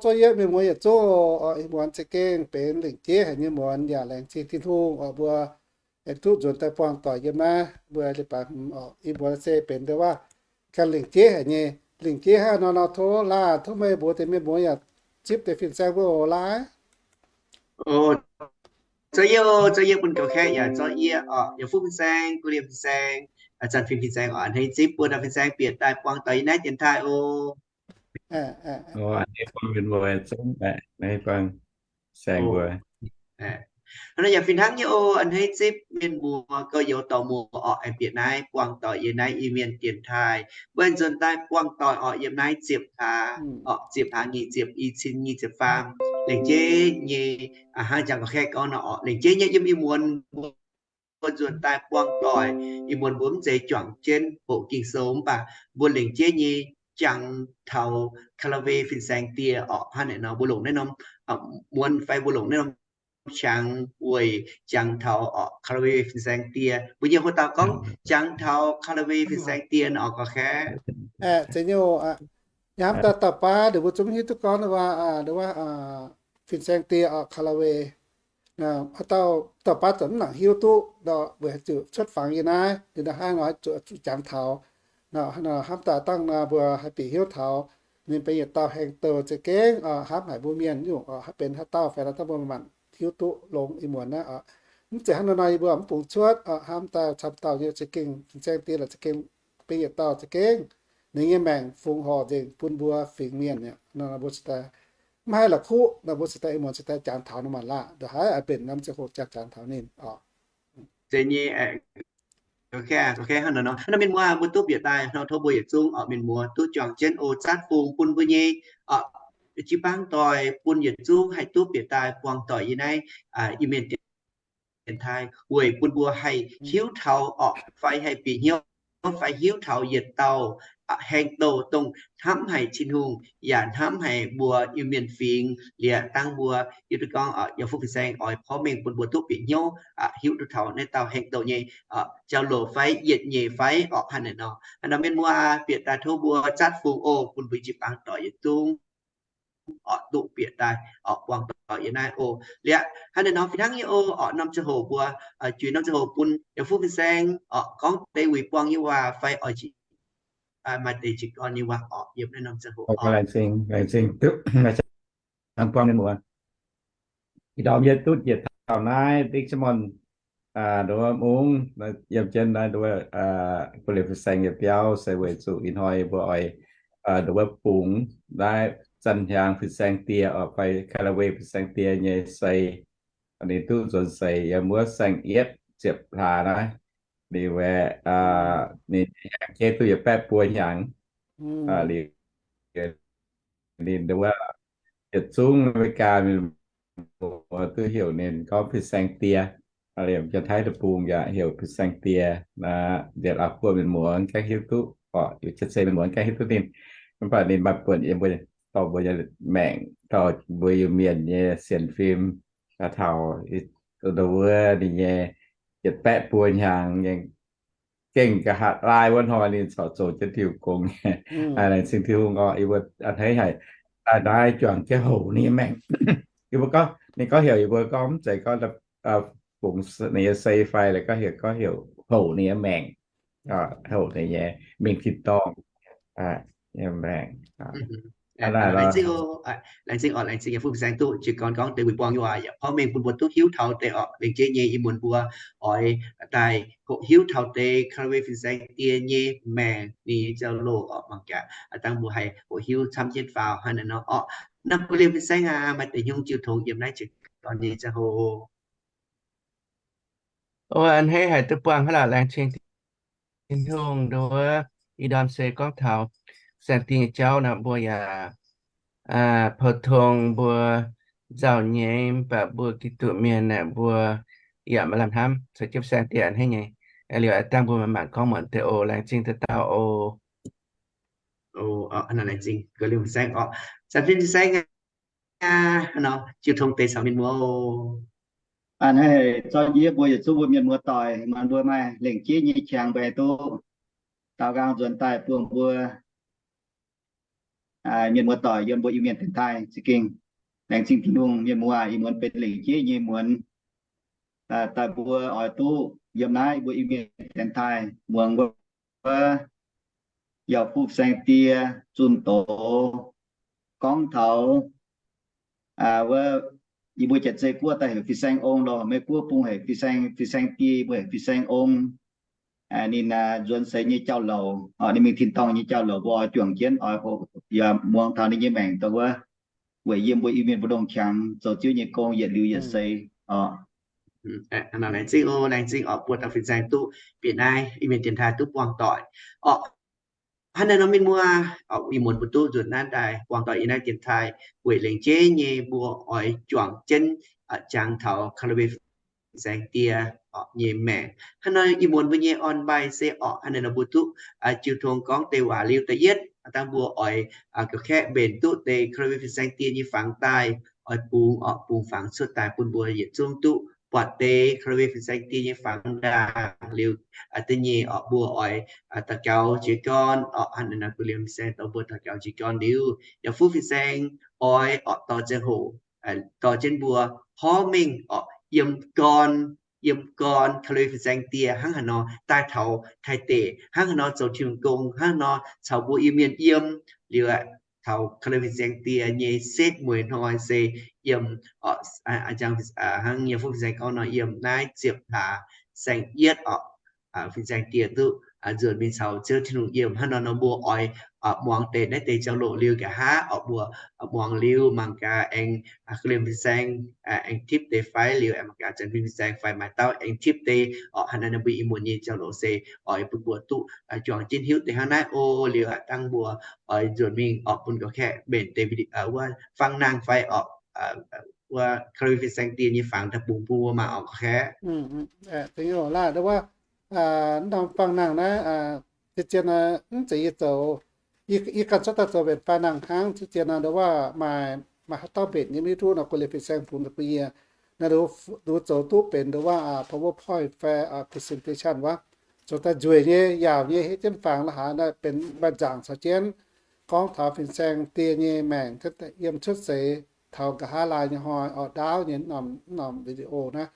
zorqv yie mienh muoz yietc zungv oc. Ih muonz za'gengh benx lengc jeiv haic nyei muonz yaac laengz zingh Tin-Hungh oc, mbuo aengx duqv nzuonx daaih buangh doic yiem naaiv mbuo leiz-baaix oc. Ih muonz se benx dongh waac ganh lengc jeiv haic nyei. Lengc jeiv hnangv nor nor tov laanh tov meih mbuox deix mienh muoz yaac zipv deix fin-saeng mbuo oc, laanh. Zorqv yie, zorqv yie bun gaux kaeqv yaac zorqv yie oc. Yaac fuqv fin-saeng, guv liemh fin-saeng, zanc fin fin-saeng oc, a'hneiv zipv buo dauh fin-saeng bieqc daaih buangh doic yiem naaiv dienx taaih oc. Hnangv naaiv yaac fih hnangv nyei oc, a'hneiv zipv mienh muoz gorx-youz dorc muoz oc, aengx bieqc naaiv buangh doic yiem naaiv Iu-Mienh dienx taaih. Mbuo nzuonx daaih buangh doic oc, yiem naaiv ziepc hlaax oc, ziepc hlaax nyic ziepc, i cin nyic ziepc faam. Lengc jeiv nyei, hnangv jangx gaux kaeqv gorngv nor oc, lengc jeiv nyei yiem ih muonz mbuo nzuonx daaih buangh doic, ih muonz mbuo mv zeiz juangc jienv hoqc Ging-Sou mv baac mbuo lengc jeiv nyei jangx taux Kaa^laa^we fin-saeng die oc. Hnangv naaic nor mbuo longc naaiv norm muonz fai mbuo longc naaiv norm qangx weic jangx taux oc Kaa^laa^we fin-saeng die. Mbuo nyei hoc dauh gorngv jangx taux Kaa^laa^we fin-saeng die nor oc, gaux kaeqv. Aeqv, zeiz nyei oc. Hnamv daaih dauh baav ninh mbuo zungv hiuv duqv gorngv waac, fin-saeng die oc, Kaa^laa^we. Haaix dauh, dauh baav zoux mv nangc hiuv duqv nor, weic haaix diuc cuotv fangx yiem naaiv, ninh hnangv nor zuqc jangx taux. Hnamv daaih dangh nor mbuo haih bieqc hiuv taux ninh benx yietc dauh haengh douh za'gengh hnamv haic mbuo mienh nyungc oc. Haih benx haaix dauh faix nor dangh mbuo manc-manc hiuv duqv longx ih muonz naaiv oc. Mv zeiz hnangv nor nor yie mbuo mv bungx cuotv oc. Hnamv daaih camv dauh nyei za'gengh fin-saeng die laaix za'gengh benx yietc dauh za'gengh ninh nyei maengc fungx horc nzengc bun mbuo fingx mienh aqv. Nor mbuo cingx daaih mv haih la'kuqv nor mbuo cingx daaih ih muonz cingx daaih jangx taux nor maanc laanh, ndongc haaix oix benx nor mv zeiz hoqc jangx, jangx taux ninh oc. Zeiz nyei, hnangv nor mienh muoz mbuo duqv bieqc daaih nor tov mbuo yietc zungv oc, mienh muoz duqv juangc jienv oc, zatv fungx bun mbuo nyei jiu-baang doic, bun yietc zungv haih duqv bieqc daaih buangh doic yiem naaiv Iu-Mienh dienx taaih weic bun mbuo haih hiuv taux oc, fai haih bieqc hnyouv fai hiuv taux yietc dauh haengh douh dongh hnamv haic Tin-Hungh yaac hnamv haic mbuo Iu-Mienh fingx liuz dangh mbuo hiuv duqv gorngv yaac fuqv fin-saeng oix porv mengh bun mbuo duqv bieqc hnyouv hiuv duqv taux naaiv dauh haengh douh nyei jauv-louc fai yietc nyeic fai oc. Hnangv naaic nor, hnangv nor mienh muoz bieqc daaih tov mbuo zatv fungx oc, bun mbuo jiu-baang doic yietc zungv oc duqv bieqc daaih oc buangh doic yiem naaiv oc. Liuz hnangv naaic nor fih hnangv nyei oc, oc norm ziangh hoc mbuo juix norm ziangh hoc bun yaac fuqv fin-saeng oc gorngv deix wuic buangh nyei waac fai oix maaih deix jiez gorn nyei waac oc yiem naaiv norm ziangh hoc. Laengz zingh, laengz zingh duqv buangh mienh muoz. Ih ndorm yie duqv njiec taux naaiv Dingc Jaav Muonh nduov mungv yiem jienv naaiv nduov guv liemh fin-saeng nyei biauv se weic zuqc ih hnoi mbuo oix nduov bungx naaiv Zanh Hiaangx fin-saeng die oc fai Kaa^laa^we fin-saeng die nyei sei. Ninh duqv nzuonx seix yiem wuov saeng-yietv ziepc hlaax naaiv. Ninh, ninh hnyangx jeiv duqv yietc baeqv buo hnyangx. Liuz ninh nduov yietc zungv Aa^me^li^gaa mienh muoz duqv heuc ninh gorngv fin-saeng die. Liuz Janx-Taiv deic-bung yaac heuc fin-saeng die. Liuz Laav Guoqv mienh muoz gaengh hiuv duqv, Janx-Zei mienh muoz gaengh hiuv duqv ninh. Mv baac ninh maaih buonc yiem mbuo, dorh mbuo nyei maengc, dorh mbuo Iu-Mienh nyei sienx fim taux wuov ninh nyei yietc baeqv buo hnyangx, gengh nqa'haav laai wuov hnoi ninh corc zoux jienv diuh gong. Laengz zingh Tin-Hungh oc, yie mbuo a'hneiv haic daaih naaiv juangc jienv hoc ninh nyei maengc. Yie mbuo gorngv, ninh gorngv heuc yie mbuo gorngv mv zeiz gorngv bungx ninh nyei sei fai, gorngv heuc, gorngv heuc hoc ninh nyei maengc, hoc ninh nyei mingh tin-dorngh nyei maengc. Laengz zingh oc, laengz zingh yaac fuqv fin-saeng duqv jiez gorn gorngv deix wuic buangh nyei waac yaac porv mengh bun mbuo duqv hiuv taux deix oc. Lengc jeiv nyei ih muonz mbuo oix daaih hoqc hiuv taux deix Kaa^laa^we fin-saeng die nyei maengc, ninh nyei jauv-louc oc. Mangc gaax dangh mbuo haih hoqc hiuv camv jienv faaux hnangv naaiv nor oc. Naaiv mbuo liemh fin-saeng aac, maaih deix hnyouv jiu tongx yiem naaiv jiez gorn nyei ziangh hoc. O, a'hneiv haic duqv buangh hnangv lorqc, laengz zingh Tin-Hungh nduov. Ih ndorm se gorngv taux fin-saeng die nyei jauv nor, mbuo yaac pou-tong mbuo nzauh nyei, mv baac mbuo Giduc mienh aeqv, mbuo yaac maaih lamh hnamv caux jienv fin-saeng die a'hneiv nyei. Liuz dangh mbuo mangc gorngv muonc deix oc. Laengz zingh dauh dauh oc. Laengz zingh gaax liuz fin-saeng oc. Zanc fin fin-saeng aac, jiu tongx deix caux mienh muoz oc. A'hneiv zorqv yie mbuo yietc zungv mbuo mienh muoz doic, muonz mbuo maaih lengc jeiv nyei qangx mbaih duqv daaux nqaang nzuonx daaih bun mbuo mienh muoz-doic yiem mbuo Iu-Mienh dienx taaih za'gengh. Laengz zingh Tin-Hungh, mienh muoz, ih muonz benx lengc jeiv nyei muonz daaih mbuo oix duqv yiem naaiv mbuo Iu-Mienh dienx taaih muangx wuov yaac fu fin-saeng die zunh doz gorngv taux wuov, yie mbuo Janx-Zei Guoqv daaih heuc fin-saeng ong loh, Meiv Guoqv bung heuc fin-saeng, fin-saeng die, mbuo heuc fin-saeng ong. Ninh nzuonx seix nyei jauv-louc, ninh mingh tin-dorngh nyei jauv-louc mbuo oix juangc jienv oix hoqc, yaac muangx taux ninh nyei maengc dongh wuov weic yiem mbuo Iu-Mienh mbu'ndongx qangx zoux Ziouv nyei gong yietc liuz yietc seix oc. Laengz zingh oc, laengz zingh oc, buo dauh fin-saeng duqv bieqc naaiv Iu-Mienh dienx taaih duqv buangh doic oc. Hnangv naaiv nor mienh muoz, ih muonz mbuo duqv nzuonx naaiv daaih buangh doic yiem naaiv dienx taaih weic lengc jeiv nyei mbuo oix juangc jienv jangx taux Kali fin-saeng die nyei maengc. Hnangv naaiv nor ih muonz mbuo nyei on-mbaih se oc, hnangv naaiv nor mbuo duqv jiu tong gorngv deix waac liuz da'yietv, dangh mbuo oix ga'kaeqv mbenc duqv deix Kali fin-saeng die nyei fangx daaih, oix bungx oc, bungx fangx cuotv daaih bun mbuo yietc zungv duqv buatc deix Kali fin-saeng die nyei fangx ndaangc liuz. Da'nyeic oc, mbuo oix daux gaux jiez gorn oc, hnangv naaiv nor Kali fin-saeng dorh mbuo daux gaux jiez gorn liuz, yaac fu fin-saeng oix oc dorh ziangh hoc dorh jienv mbuo horv mengh oc yiem gorn, yiem gorn Kali fin-saeng die hnangv haaix nor daaih taux Taiv deic, hnangv haaix nor zoux Tin-Hungh gong, hnangv haaix nor caux mbuo Iu-Mienh yiem liuz aeqv, taux Kali fin-saeng die nyei setv mueiz hnoi se yiem oc, hnangv yiem fu fin-saeng gorngv nor, yiem naaiv ziepc hlaax saeng-yietv oc, fin-saeng die duqv nzuonx mingh caux Ziouv Tin-Hungh yiem. Hnangv nor nor mbuo oix muangx deix naaiv deix jauv-louc liuz nqa'haav oc, mbuo muangx liuz mangc gaax aengx Kali fin-saeng aengx tipv deix fai, liuz aengx mangc gaax Janx fin-saeng fai maaih dauh aengx tipv deix oc. Hnangv naaiv nor mbuo ih muonz nyei jauv-louc se oix bun mbuo duqv juangc jienv hiuv deix hnangv naaiv oc. Liuz aqv, dangh mbuo oix nzuonx mingh oc bun gorx-kaeqv mbenc deix wuov fangx nangh fai oc, wuov Kali fin-saeng die nyei fangx daaih bungx bun mbuo mangc oc gorx-kaeqv. Laanh wuov, norm fangx nangh naaiv, zien-zien mv zeiz yie zoux. Yie ganh cuotv daaih zoux mbenc fangx nangh hnangv. Zien-zien nor wuov maaih, maaih haaix dauh mbenc yie mv hiuv duqv nor, guei liuz fin-saeng bungx daaih bun yie. Naaiv nduov zoux duqv benx nduov wuov PowerPoint fai presentation wuov, zoux daaih nzueic nyei, yaauc nyei, hietv jienv fangx la'haaix naaiv benx maaih nzaangc caux jienv gorngv taux fin-saeng die nyei maengc yiem cuotv seix taux nqa'haav laai nyei hnoi oc, ndaauv nyei norm, norm video naaiv.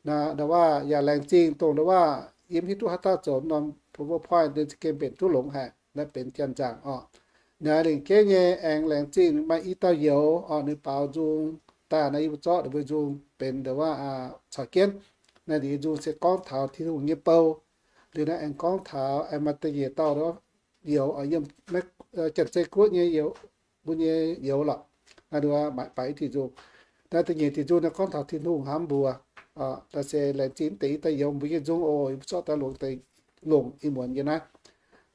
Nduov wuov yaac laengz zingh dongh nduov wuov yie mv hiuv duqv haaix dauh zoux norm PowerPoint, ninh za'gengh mbenc duqv longx haic, naaiv benx janx-nzaangc oc. Naaiv lengc jeiv nyei aengx laengz zingh maaih i dauh youz oc, ninh baaux nzung daaih naaiv, yie mbuo zorqv ninh mbuo nzung benx nduov wuov caux jienv. Naaiv ninh nzung se gorngv taux Tin-Hungh nyei bou. Liuz naaiv aengx gorngv taux aengx maaih da'nyeic dauh youz yiem Janx-Zei Guoqv nyei, mbuo nyei youz lorqc. Naaiv nduov maiv baaix i diuc nzung. Naaiv da'nyeic diuc nzung naaiv gorngv taux Tin-Hungh hnamv mbuo. Naaiv se laengz zingh deix i dauh youz mbuo nyei nzung oc, yie mbuo zorqv daaih longc deix, longc ih muonz yiem naaiv.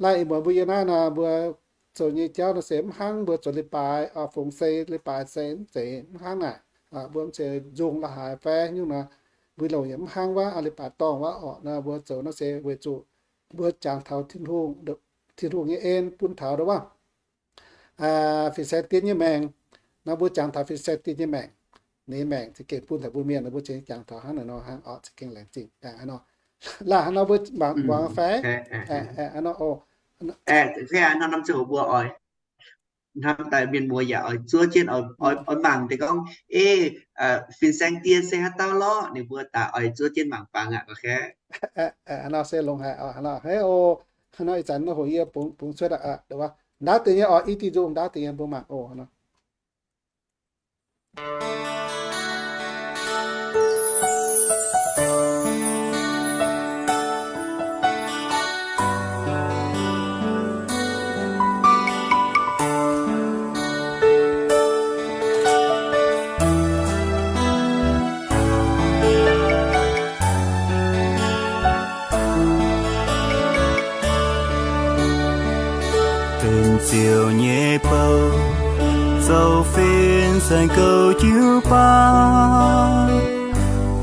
Laanh ih muonz mbuo yiem naaiv nor, mbuo zoux nyei jauv nor se mv hnangv mbuo zoux leiz-baaix, fungx sei leiz-baaix se mv zeiz mv hnangv naaic. Mbuo mv zeiz nzung la'haaix fai nyungc nor, mbuo longc yaac mv hnangv wuov leiz-baaix dorngh wuov oc. Nor mbuo zoux nor se weic zuqc mbuo jangx taux Tin-Hungh nyei en bun taux nduov wuov fin-saeng die nyei maengc. Nor mbuo jangx taux fin-saeng die nyei maengc, ninh maengc za'gengh bun taux mbuo mienh, mbuo za'gengh jangx taux hnangv naaic nor hnangv oc, za'gengh laengz zingh. Laanh hnangv nor mbuo mangc muangx fai? Hnangv nor oc. Hnamv daaih mienh muoz yaac oix zuov jienv oix mangc deix gorngv, ei, fin-saeng die se haaix dauh lorqc, ninh mbuo daaih oix zuov jienv mangc bangc aqv. Hnangv nor se longx haic oc. Hnangv nor, hei oc, hnangv nor ih zanc nor hoc yie bungx cuotv aqv. Ndaauv deix nyei oc, i diuc nzung ndaauv deix nyei mbuo mangc oc. Benx Ziouv nyei bou, zoux fin-saeng goux jiu-baang,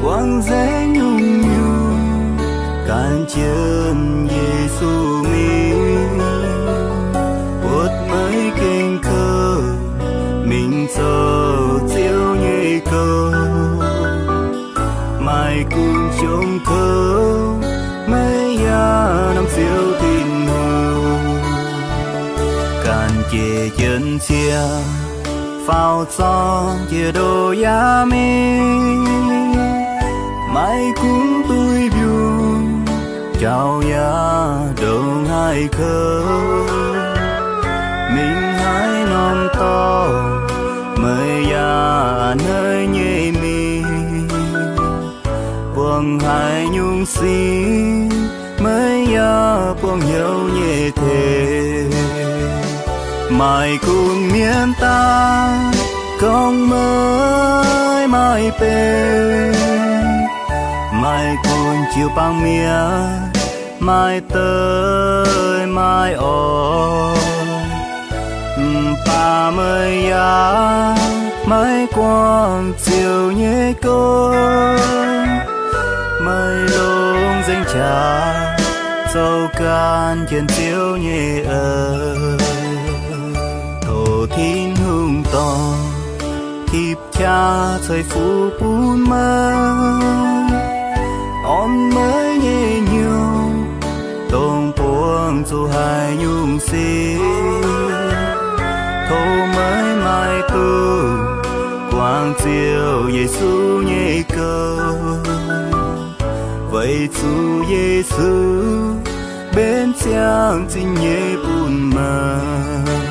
buangv nzengc nyungc-nyungc, gan jienv Yesu mingh, buatc maiv gengh kouv, mingh zoux Ziouv nyei gouv. Maaih gunv jomc kouv, maiv yaac norm Ziouv Tin-Hungh, gan Jiex jienv ciev faaux zorng jiex ndoh yaac mingh, maiv gunv duih mbiungc, jauv yaac ndongc haaix kouv. Mingh haaix norm dorngx, meih yaac a'hneiv nyei mingh. Buangh haaix nyungc sin, meih yaac buangh hnyouv nyei tengx. Maiv gunv mienh daaih gorngv meih maaih benx, maiv gunv jiu-baang mienh maaih deix maaih orn, mv baac meih yaac maiv guangc Ziouv nyei gong. Meih longc nzengc qaqv zoux gan jienv Ziouv nyei eix. Tov Tin-Hungh dorh qaqv ceix fuqv bun meih, orn meih nyei hnyouv, dongh buangh zuqc haaix nyungc sin. Tov meih maiv dungx guangc Ziouv Yesu nyei gong, weic zuqc Yesu mbenc ziangh zinh nyei bun meih.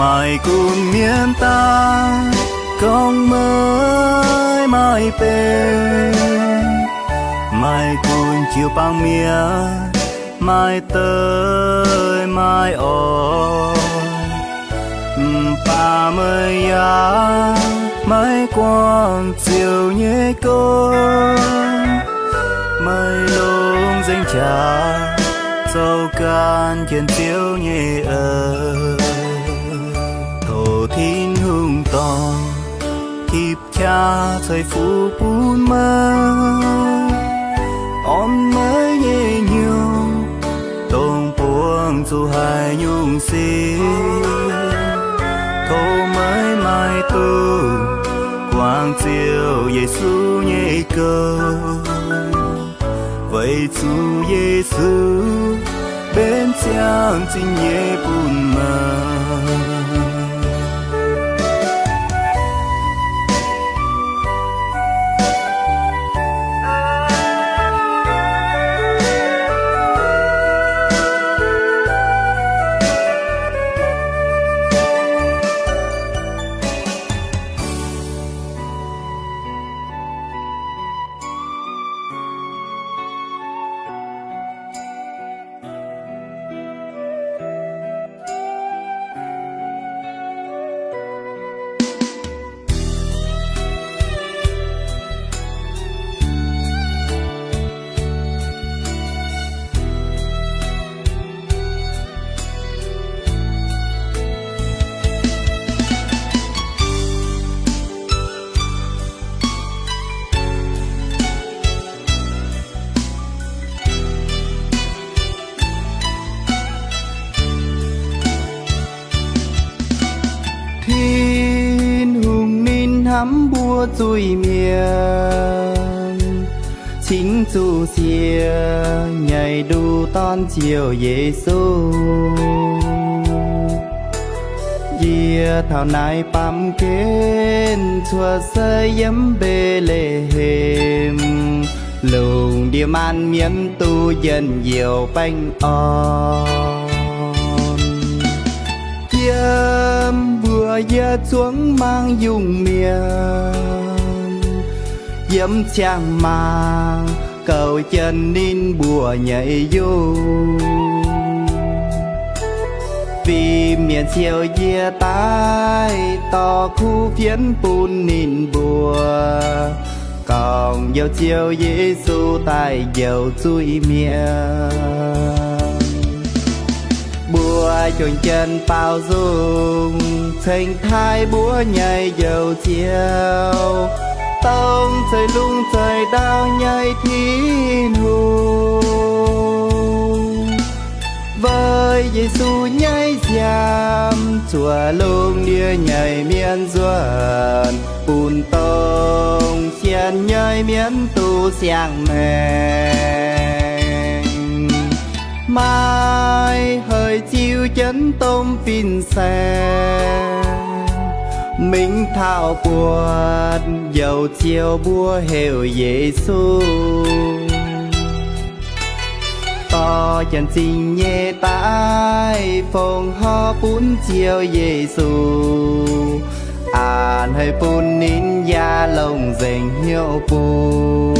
Maiv gunv mienh daaih gorngv meih maaih benx, maiv gunv jiu-baang mienh maaih deix maaih orn, mv baac meih yaac maiv guangc Ziouv nyei gong. Meih longc nzengc qaqv zoux gan jienv Ziouv nyei eix. Tov Tin-Hungh dorh qaqv ceix fuqv bun meih, orn meih nyei hnyouv, dongh buangh zuqc haaix nyungc sin. Tov meih maiv dungx guangc Ziouv Yesu nyei gong, weic zuqc Yesu mbenc ziangh zinh nyei bun meih. Tin-Hungh ninh hnamv mbuo zuiz-mienh, cingx zuqc siec nyaic nduqc dorn Ziouv Yesu. Yie taux naaiv baamh gen cuotv se yiem Mbe^le^hem, lungh ndiev maanc mienh duqv njien-youh baengh orn. Yiem mbuox yie zuangx mangc yungh mienh, yiem ziangh maaz goux jienv ninh mbuo nyei yungh. Fih mienh siou yie daaih dorh kuv fienx bun ninh mbuo, gorngv-youz Ziouv Yesu daaih njoux zuiz-mienh. Mbuo Jomc jienv baaux nzung, ceng taaih mbuo nyei Njoux Ziouv, dongh ceix lungh ceix ndau nyei Tin-Hungh. Weic Yesu nyei nziaamv zuoqc lungh ndiev nyei mienh nzuonx, bun dongh sienx nyei mienh duqv siang-maengc. Maiv haiz ziux jienv domh fin-saeng, mingh taux buatc Njoux Ziouv mbuo heuc Yesu. Dorh jienv zingh nyei daaih fongc horc bun Ziouv Yesu, a'hneiv haic bun ninh yaac longc nzengc hnyouv bun.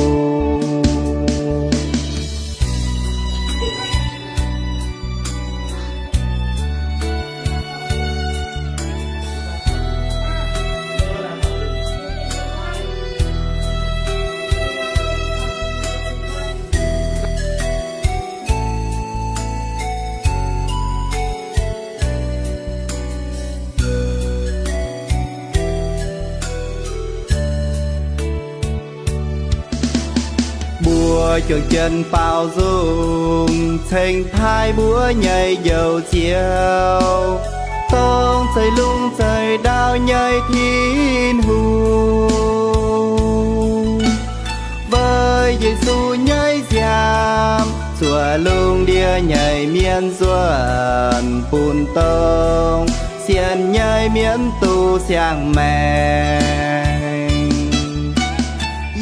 Mbuo jomc jienv baaux nzung, ceng taaih mbuo nyei Njoux Ziouv, dongh ceix lungh ceix ndau nyei Tin-Hungh. Weic Yesu nyei nziaamv zuoqc lungh ndiev nyei mienh nzuonx, bun dongh sienx nyei mienh duqv siang-maengc.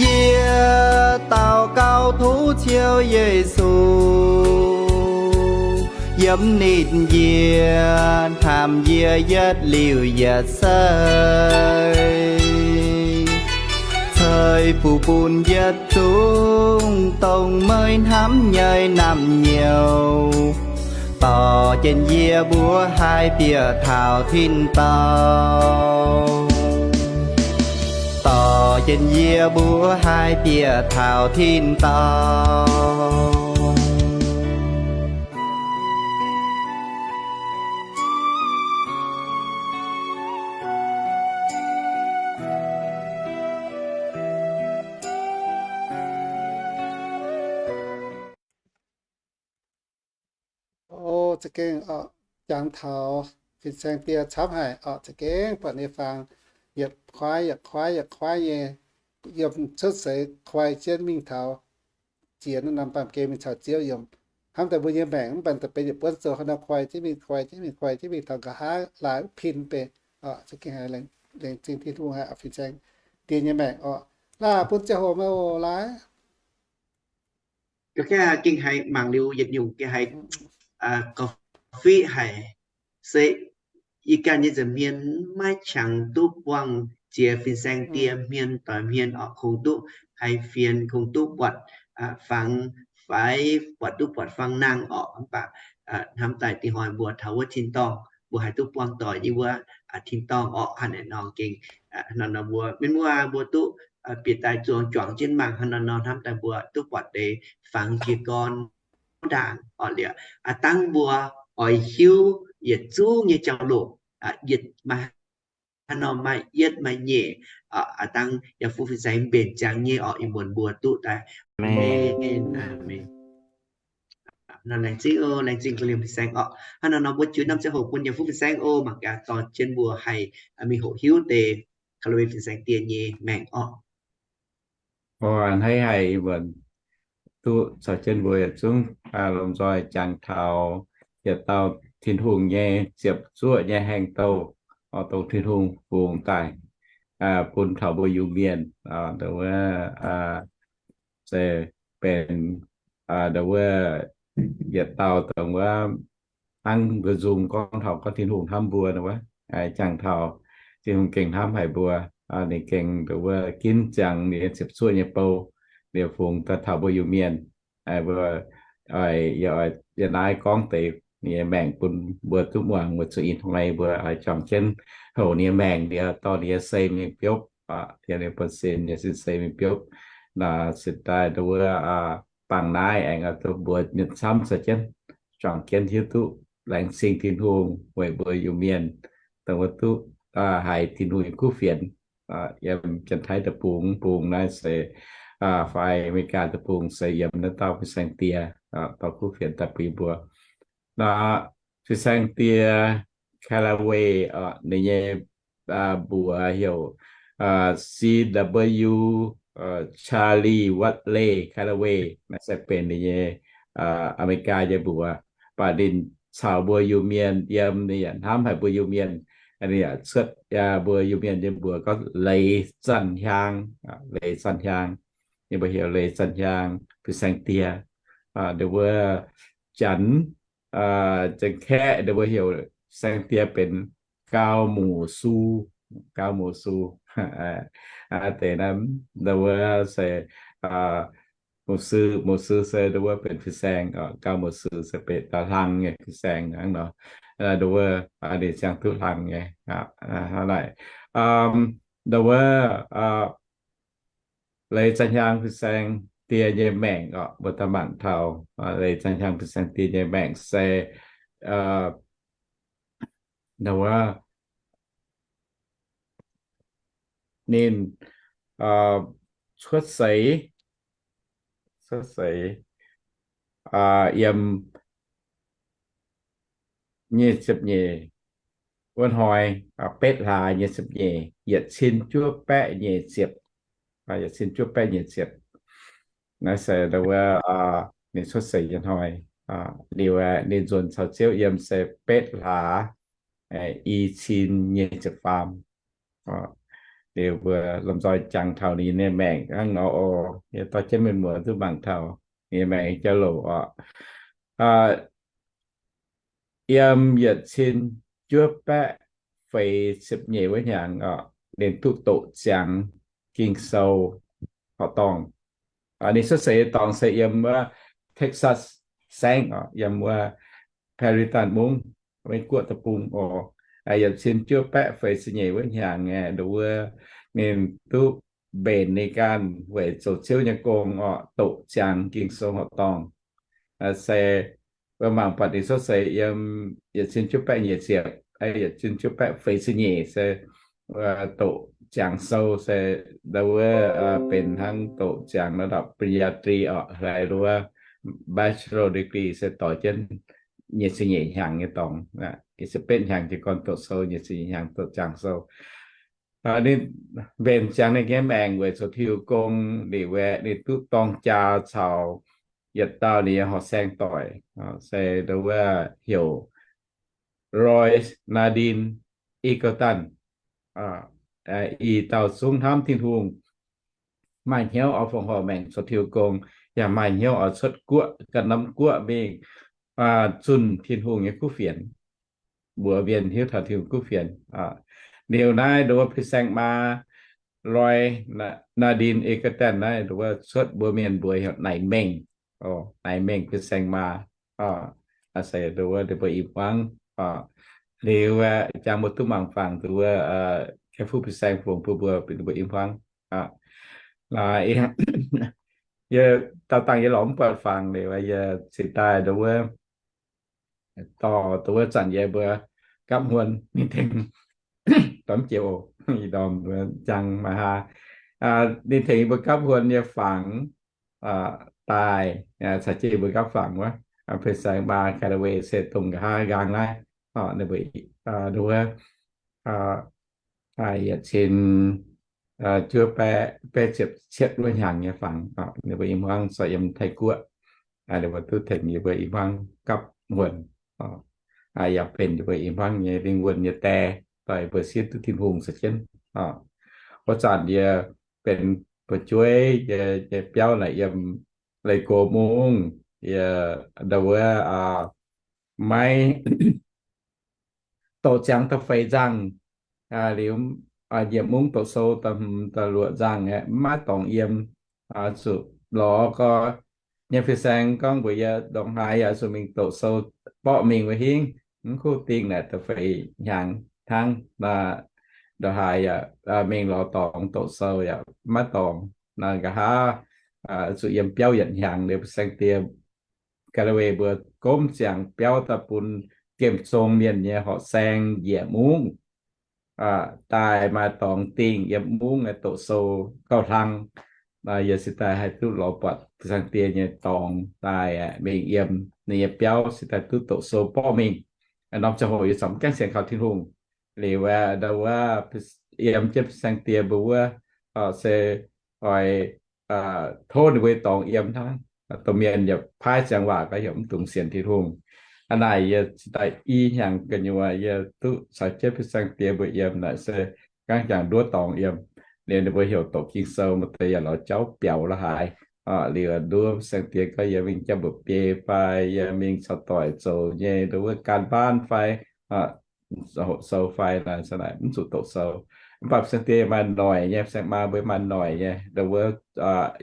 Yie daux gaux tov Ziouv Yesu, yiem ninh njiec hnamv yie yietc liuz yietc seix, ceix fuqv bun yietc zungv dongh meih hnamv nyei naamh nyouz. Dorh jienv yie mbuo haih bieqc taux tin-dorngh. Dorh jienv yie mbuo haih bieqc taux tin-dorngh. O, za'gengh oc, jangx taux fin-saeng die camv haic oc. Za'gengh buatc ninh faang yietc kuaaiv yietc kuaaiv yietc kuaaiv nyei, yiem cuotv seix koi jienv mingh taux ziex norm baamh gen mingh caux Ziouv yiem. Hnamv daaih mbuo nyei maengc mv baac daaih benx yietc buonv zoux haaix nor koi jienv mingh, koi jienv mingh, koi jienv mingh taux nqa'haav laaix pin beiv. Za'gengh haiz laengz zingh Tin-Hungh haic oc, fin-saeng die nyei maengc oc. Laaic bun ziangh hoc meih oc, laaic. Ga'naaiv gengh haiz mangc liuz yietc nyungc gengh haiz gauh fiqv haic, se yie ganh nyei nza'hmien maiv qangx duqv buangh jiex fin-saeng die hmien doix hmien oc, kungx duqv haiz fienx, kungx duqv buatc fangx faix, buatc duqv buatc fangx nangh oc. Mv baac hnamv daaih dingh hnoi mbuo taux wuov tin-dorngh, mbuo haih duqv buangh doic nyei wuov tin-dorngh oc. Hnangv naaiv nor gengh, hnangv nor mbuo mienh muoz mbuo duqv bieqc daaih zuangx juangc jienv mangc. Hnangv naaiv nor hnamv daaih mbuo duqv buatc deix fangx jiez gorn ndaangc oc. Liuz a'dangv mbuo oix hiuv yietc zungv nyei jauv-louc, yietc maaih haaix nor maaih yietv maaih nyeic, a'dangv yaac fuqv fin-saeng mbenc ziangx nyei oc. Ih muonz mbuo duqv daaih. Aamen. Aamen. Laengz zingh oc, laengz zingh ga'hlen fin-saeng oc. Hnangv naaiv nor mbuo jiu namv ziangh hoc bun yaac fuqv fin-saeng oc, mangc gaax dorh jienv mbuo haih mingh hoqc hiuv deix ga'hlen fin-saeng die nyei maengc oc. Hnangv naaiv haiz ih muonz duqv caux jienv mbuo yietc zungv lomh nzoih jangx taux yietc dauh Tin-Hungh nyei ziepc zuoqv nyei aengx douh, oix dongh Tin-Hungh fungx daaih bun taux mbuo Iu-Mienh, dongh wuov se benx dongh wuov yietc dauh dongh wuov hnangv mbuo nzung gorngv taux gorngv Tin-Hungh hnamv mbuo wuov, jangx taux Tin-Hungh gengh hnamv haic mbuo. Ninh gengh dongh wuov ginv ziangx ninh ziepc zuoqv nyei bou, liuz fungx daaih taux mbuo Iu-Mienh. Mbuo oix, yie oix yiem naaiv gorngv deix ninh nyei maengc bun mbuo duqv muangx. Mbuo zuqc ih hnoi mbuo oix juangc jienv houc ninh nyei maengc, liuz dorh ninh nyei sei mingh biopv, tien ninh buonv-sin nyei sin sei mingh biopv. Naaiv se daaih dongh wuov bangc naaiv aengx duqv mbuo mienh camv caux jienv juangc jienv hiuv duqv laengz zingh Tin-Hungh weic mbuo Iu-Mienh dongh wuov duqv haiz Tin-Hungh nyei kuv fienx. Yiem Janx-Taiv deic-bung, bung naaiv se, fai Aa^me^li^gaa deic-bung se yiem naaiv dauh fin-saeng die dorh kuv fienx daaih bun mbuo. Nor fin-saeng die Callaway, ninh nyei mbuox heuc C W Charlie Wadley Callaway. Naaiv se benx ninh nyei Aa^me^li^gaa nyei mbuox. Mv baac ninh caux mbuo Iu-Mienh yiem, ninh yaac hnamv haic mbuo Iu-Mienh. Ninh yaac cuotv mbuo Iu-Mienh nyei mbuox gorngv Leiz Zanh Hiaang, Leiz Zanh Hiaang. Ninh mbuo heuc Leiz Zanh Hiaang fin-saeng die. Ninh mbuo Janx, Janx-Kaeqv ninh mbuo heuc fin-saeng die benx Gau Muc Su, Gau Muc Su. Deix naaiv, ninh mbuo se mục sư, mục sư se ninh mbuo benx fin-saeng, Gau Muc Su se benx dauh hlang nyei fin-saeng hnangv nor. Ninh mbuo, ninh ziangh duqv hlang nyei. Hnangv naaic, ninh mbuo Leiz Zanh Hiaang fin-saeng die nyei maengc oc, mbuo daaih mangc taux Leiz Zanh Hiaang fin-saeng die nyei maengc se, wuov, ninh cuotv seix, cuotv seix yiem nyic ziepc nyeic wuov hnoi, betv hlaax nyic ziepc nyeic, yietc cin juov baeqv nyeic ziepc, yietc cin juov baeqv nyeic ziepc. Naaiv se wuov ninh cuotv seix nyei hnoi. Liuz ninh nzuonx caux Ziouv yiem se betv hlaax i cin nyic ziepc faam. Liuz mbuo lomh nzoih jangx taux ninh nyei maengc hnangv nor oc. Yie dorh jienv mienh muoz duqv mangc taux ninh nyei maengc jauv-louc oc. Yiem yietc cin juov baeqv feix ziepc nyeic wuov hnyangx oc, ninh duqv doqc ziangx Ging-Sou horqc dorngh. Ninh cuotv seix nyei dorngx se yiem wuov Texas saengv oc, yiem wuov Puritan mungv, Meiv Guoqv deic-bung oc. Yietc cin juov baeqv feix ziepc nyeic wuov hnyangx aeqv, nduov wuov ninh duqv mbenc ninh ganh weic zoux Ziouv nyei gong oc, doqc ziangx Ging-Sou horqc dorngh. Se mbuo mangc buatc ninh cuotv seix yiem yietc cin juov baeqv nyic ziepc, yietc cin juov baeqv feix ziepc nyeic se doqc ziangx sou se nduov wuov benx hnangv doqc ziangx ระดับปริญญาตรี oc, haiz nduov wuov bachelor degree se doix jienv nyic ziepc nyeic hnyangx nyei dorngx. Nyic ziepc betv hnyangx jiez gorn doqc sou, nyic ziepc nyeic hnyangx doqc ziangx sou. Ninh mbenc ziangx ninh nyei maengc weic zoux Tin-Hungh gong, liuz aeqv, ninh duqv dorng jaa caux yietc dauh ninh nyei horqc saeng doic, se nduov wuov heuc Roy Nadin Eagleton. I dauh zungv hnamv Tin-Hungh, maaih hnyouv oix fongc horc maengc zoux Tin-Hungh gong, yaac maaih hnyouv oix cuotv guoqv, ganh norm guoqv mingh zunh Tin-Hungh nyei kuv fienx, mbuox mienh hiuv taux Tin-Hungh kuv fienx. Liuz naaiv nduov wuov fin-saeng maa Roy Nadin Eagleton naaiv nduov wuov cuotv mbuo mienh mbuox heuc Naaic Mengh, Naaic Mengh fin-saeng maa. Se nduov wuov ninh mbuo i hmuangv. Liuz aeqv, jangx mbuo duqv mangc fangx nduov wuov Kaiv Fuqv fin-saeng fungx bun mbuo, ninh mbuo i hmuangv. Yie daauh dangh yie lorz mv buatc fangx liuz, yie cingx daaih nduov wuov dorh nduov wuov zanc yie mbuo gapv huon ninh tengx, dorh mv jiex oc, ih ndorm jangx maaih haa, ninh tengx yie mbuo gapv huon nyei fangx daaih, caux jienv yie mbuo gapv fangx wuov, fin-saeng maa Callaway se dongh nqa'haav nqaang naaiv, ninh mbuo nduov wuov daaih yietc cin juov baeqv, baeqv ziepc cietv wuov hnyangx nyei fangx, ninh mbuo i hmuangv sortv yiem Taiv Guoqv. Ninh mbuo duqv tengx yie mbuo i hmuangv gapv huon, yaac benx yie mbuo i hmuangv nyei lingh wuonh nyei die, doix mbuo siev duqv Tin-Hungh caux jienv. Wuov zanc yie benx fu'jueiv nyei biauv naaic yiem Leiz-Gox Mungv, yie nduov wuov maiv doqc ziangx da'feix nzangh, liuz nyiemc mungv doqc sou da'hmz da'luoqc nzangh aeqv, mv maaih dorngx yiem. Zuqc lorz gorx nyei fin-saeng gorngv mbuox yie, ndongc haaix yaac zuqc mingh doqc sou, borqv mingh wuov hingv, mv kuv dingh naaic da'feix hnyangx hnangv. Ndongc haaix yaac mingh lorz dorngx doqc sou yaac maiv dorngx. Nqa'haav zuqc yiem biauv yietc hnyangx liuz, fin-saeng die Callaway mbuo gomv ziangx biauv daaih bun gemh zong mienh nyei horqc saeng njiec mungv daaih maaih dorngx dingh yiem mungv doqc sou gauh hlang. Yie se daaih haih duqv lorz buatc Saeng-Diex nyei dorngx daaih mingh yiem ninh nyei biauv se daaih duqv doqc sou borqv mingh. Norm ziangh hoc yie corc mv gaengh sienx kaux Tin-Hungh. Liuz aeqv, ndau wuov yiem jienv Saeng-Diex mbuo wuov se oix tov ninh mbuo dorngx yiem hnangv. Domh mienh yaac paaiv ziangx waac gaax, yaac mv dungx sienx Tin-Hungh. Hnangv naaic yie daaih i hnyangx gu'nyuoz yie duqv caux jienv Saeng-Diex mbuo yiem naaic se gaengh jangx nduov dorngx yiem. Liuz ninh mbuo heuc doqc Ging-Sou, maaih deix yaac lorz jauv biaux la'haaix. Liuz nduov Saeng-Diex gorngv yie mingh jauv mba'biei fai yie mingh caux doic zoux nyei ndau wuov การบ้าน fai hoqc sou fai naaic, mv zuqc doqc sou. Mv baac Saeng-Diex maaih noic nyei, saeng maa mbuo maaih noic nyei ndau wuov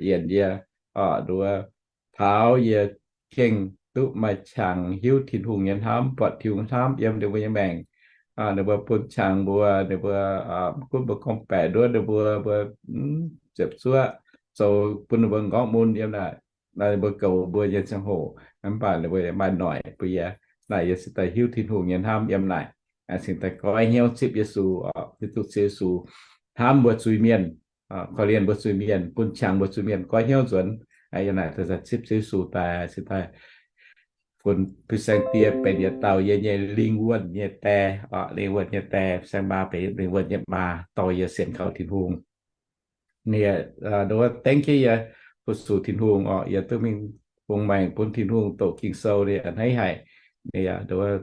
yienc yie, ndau wuov taux yie gengh duqv maaih qangx hiuv Tin-Hungh nyei hnamv, buatc Tin-Hungh hnamv yiem ninh mbuo nyei maengc. Ninh mbuo bun qangx mbuo, ninh mbuo mv gunv mbuo gorngv-baeqc nduov ninh mbuo, mbuo ziepc zuoqv zoux bun ninh mbuo nqorngv mun yiem naaic, ninh mbuo goux mbuo nyei ziangh hoc, mv baac ninh mbuo maaih noic bun yie. Naaic yie se daaih hiuv Tin-Hungh nyei hnamv yiem naaic, cingx daaih goiv hnyouv zipv Yesu, hiuv duqv Ziouv Yesu, hnamv mbuo zuiz-mienh, korv-lienh mbuo zuiz-mienh, bun qangx mbuo zuiz-mienh goiv hnyouv nzuonx. Yie naaic daaih zipv Ziouv Yesu daaih se daaih funx Saeng-Diex benx yietc dauh yie nyei lingh wuonh nyei die, lingh wuonh nyei die, saeng maa benx lingh wuonh nyei maa dorh yie sienx kaux Tin-Hungh. Ninh ndau wuov dengv jienv yie fu-sux Tin-Hungh oc, yie duqv mingh bungx maengc bun Tin-Hungh doqc Ging-Sou, ninh a'hneiv haic. Ninh ndau wuov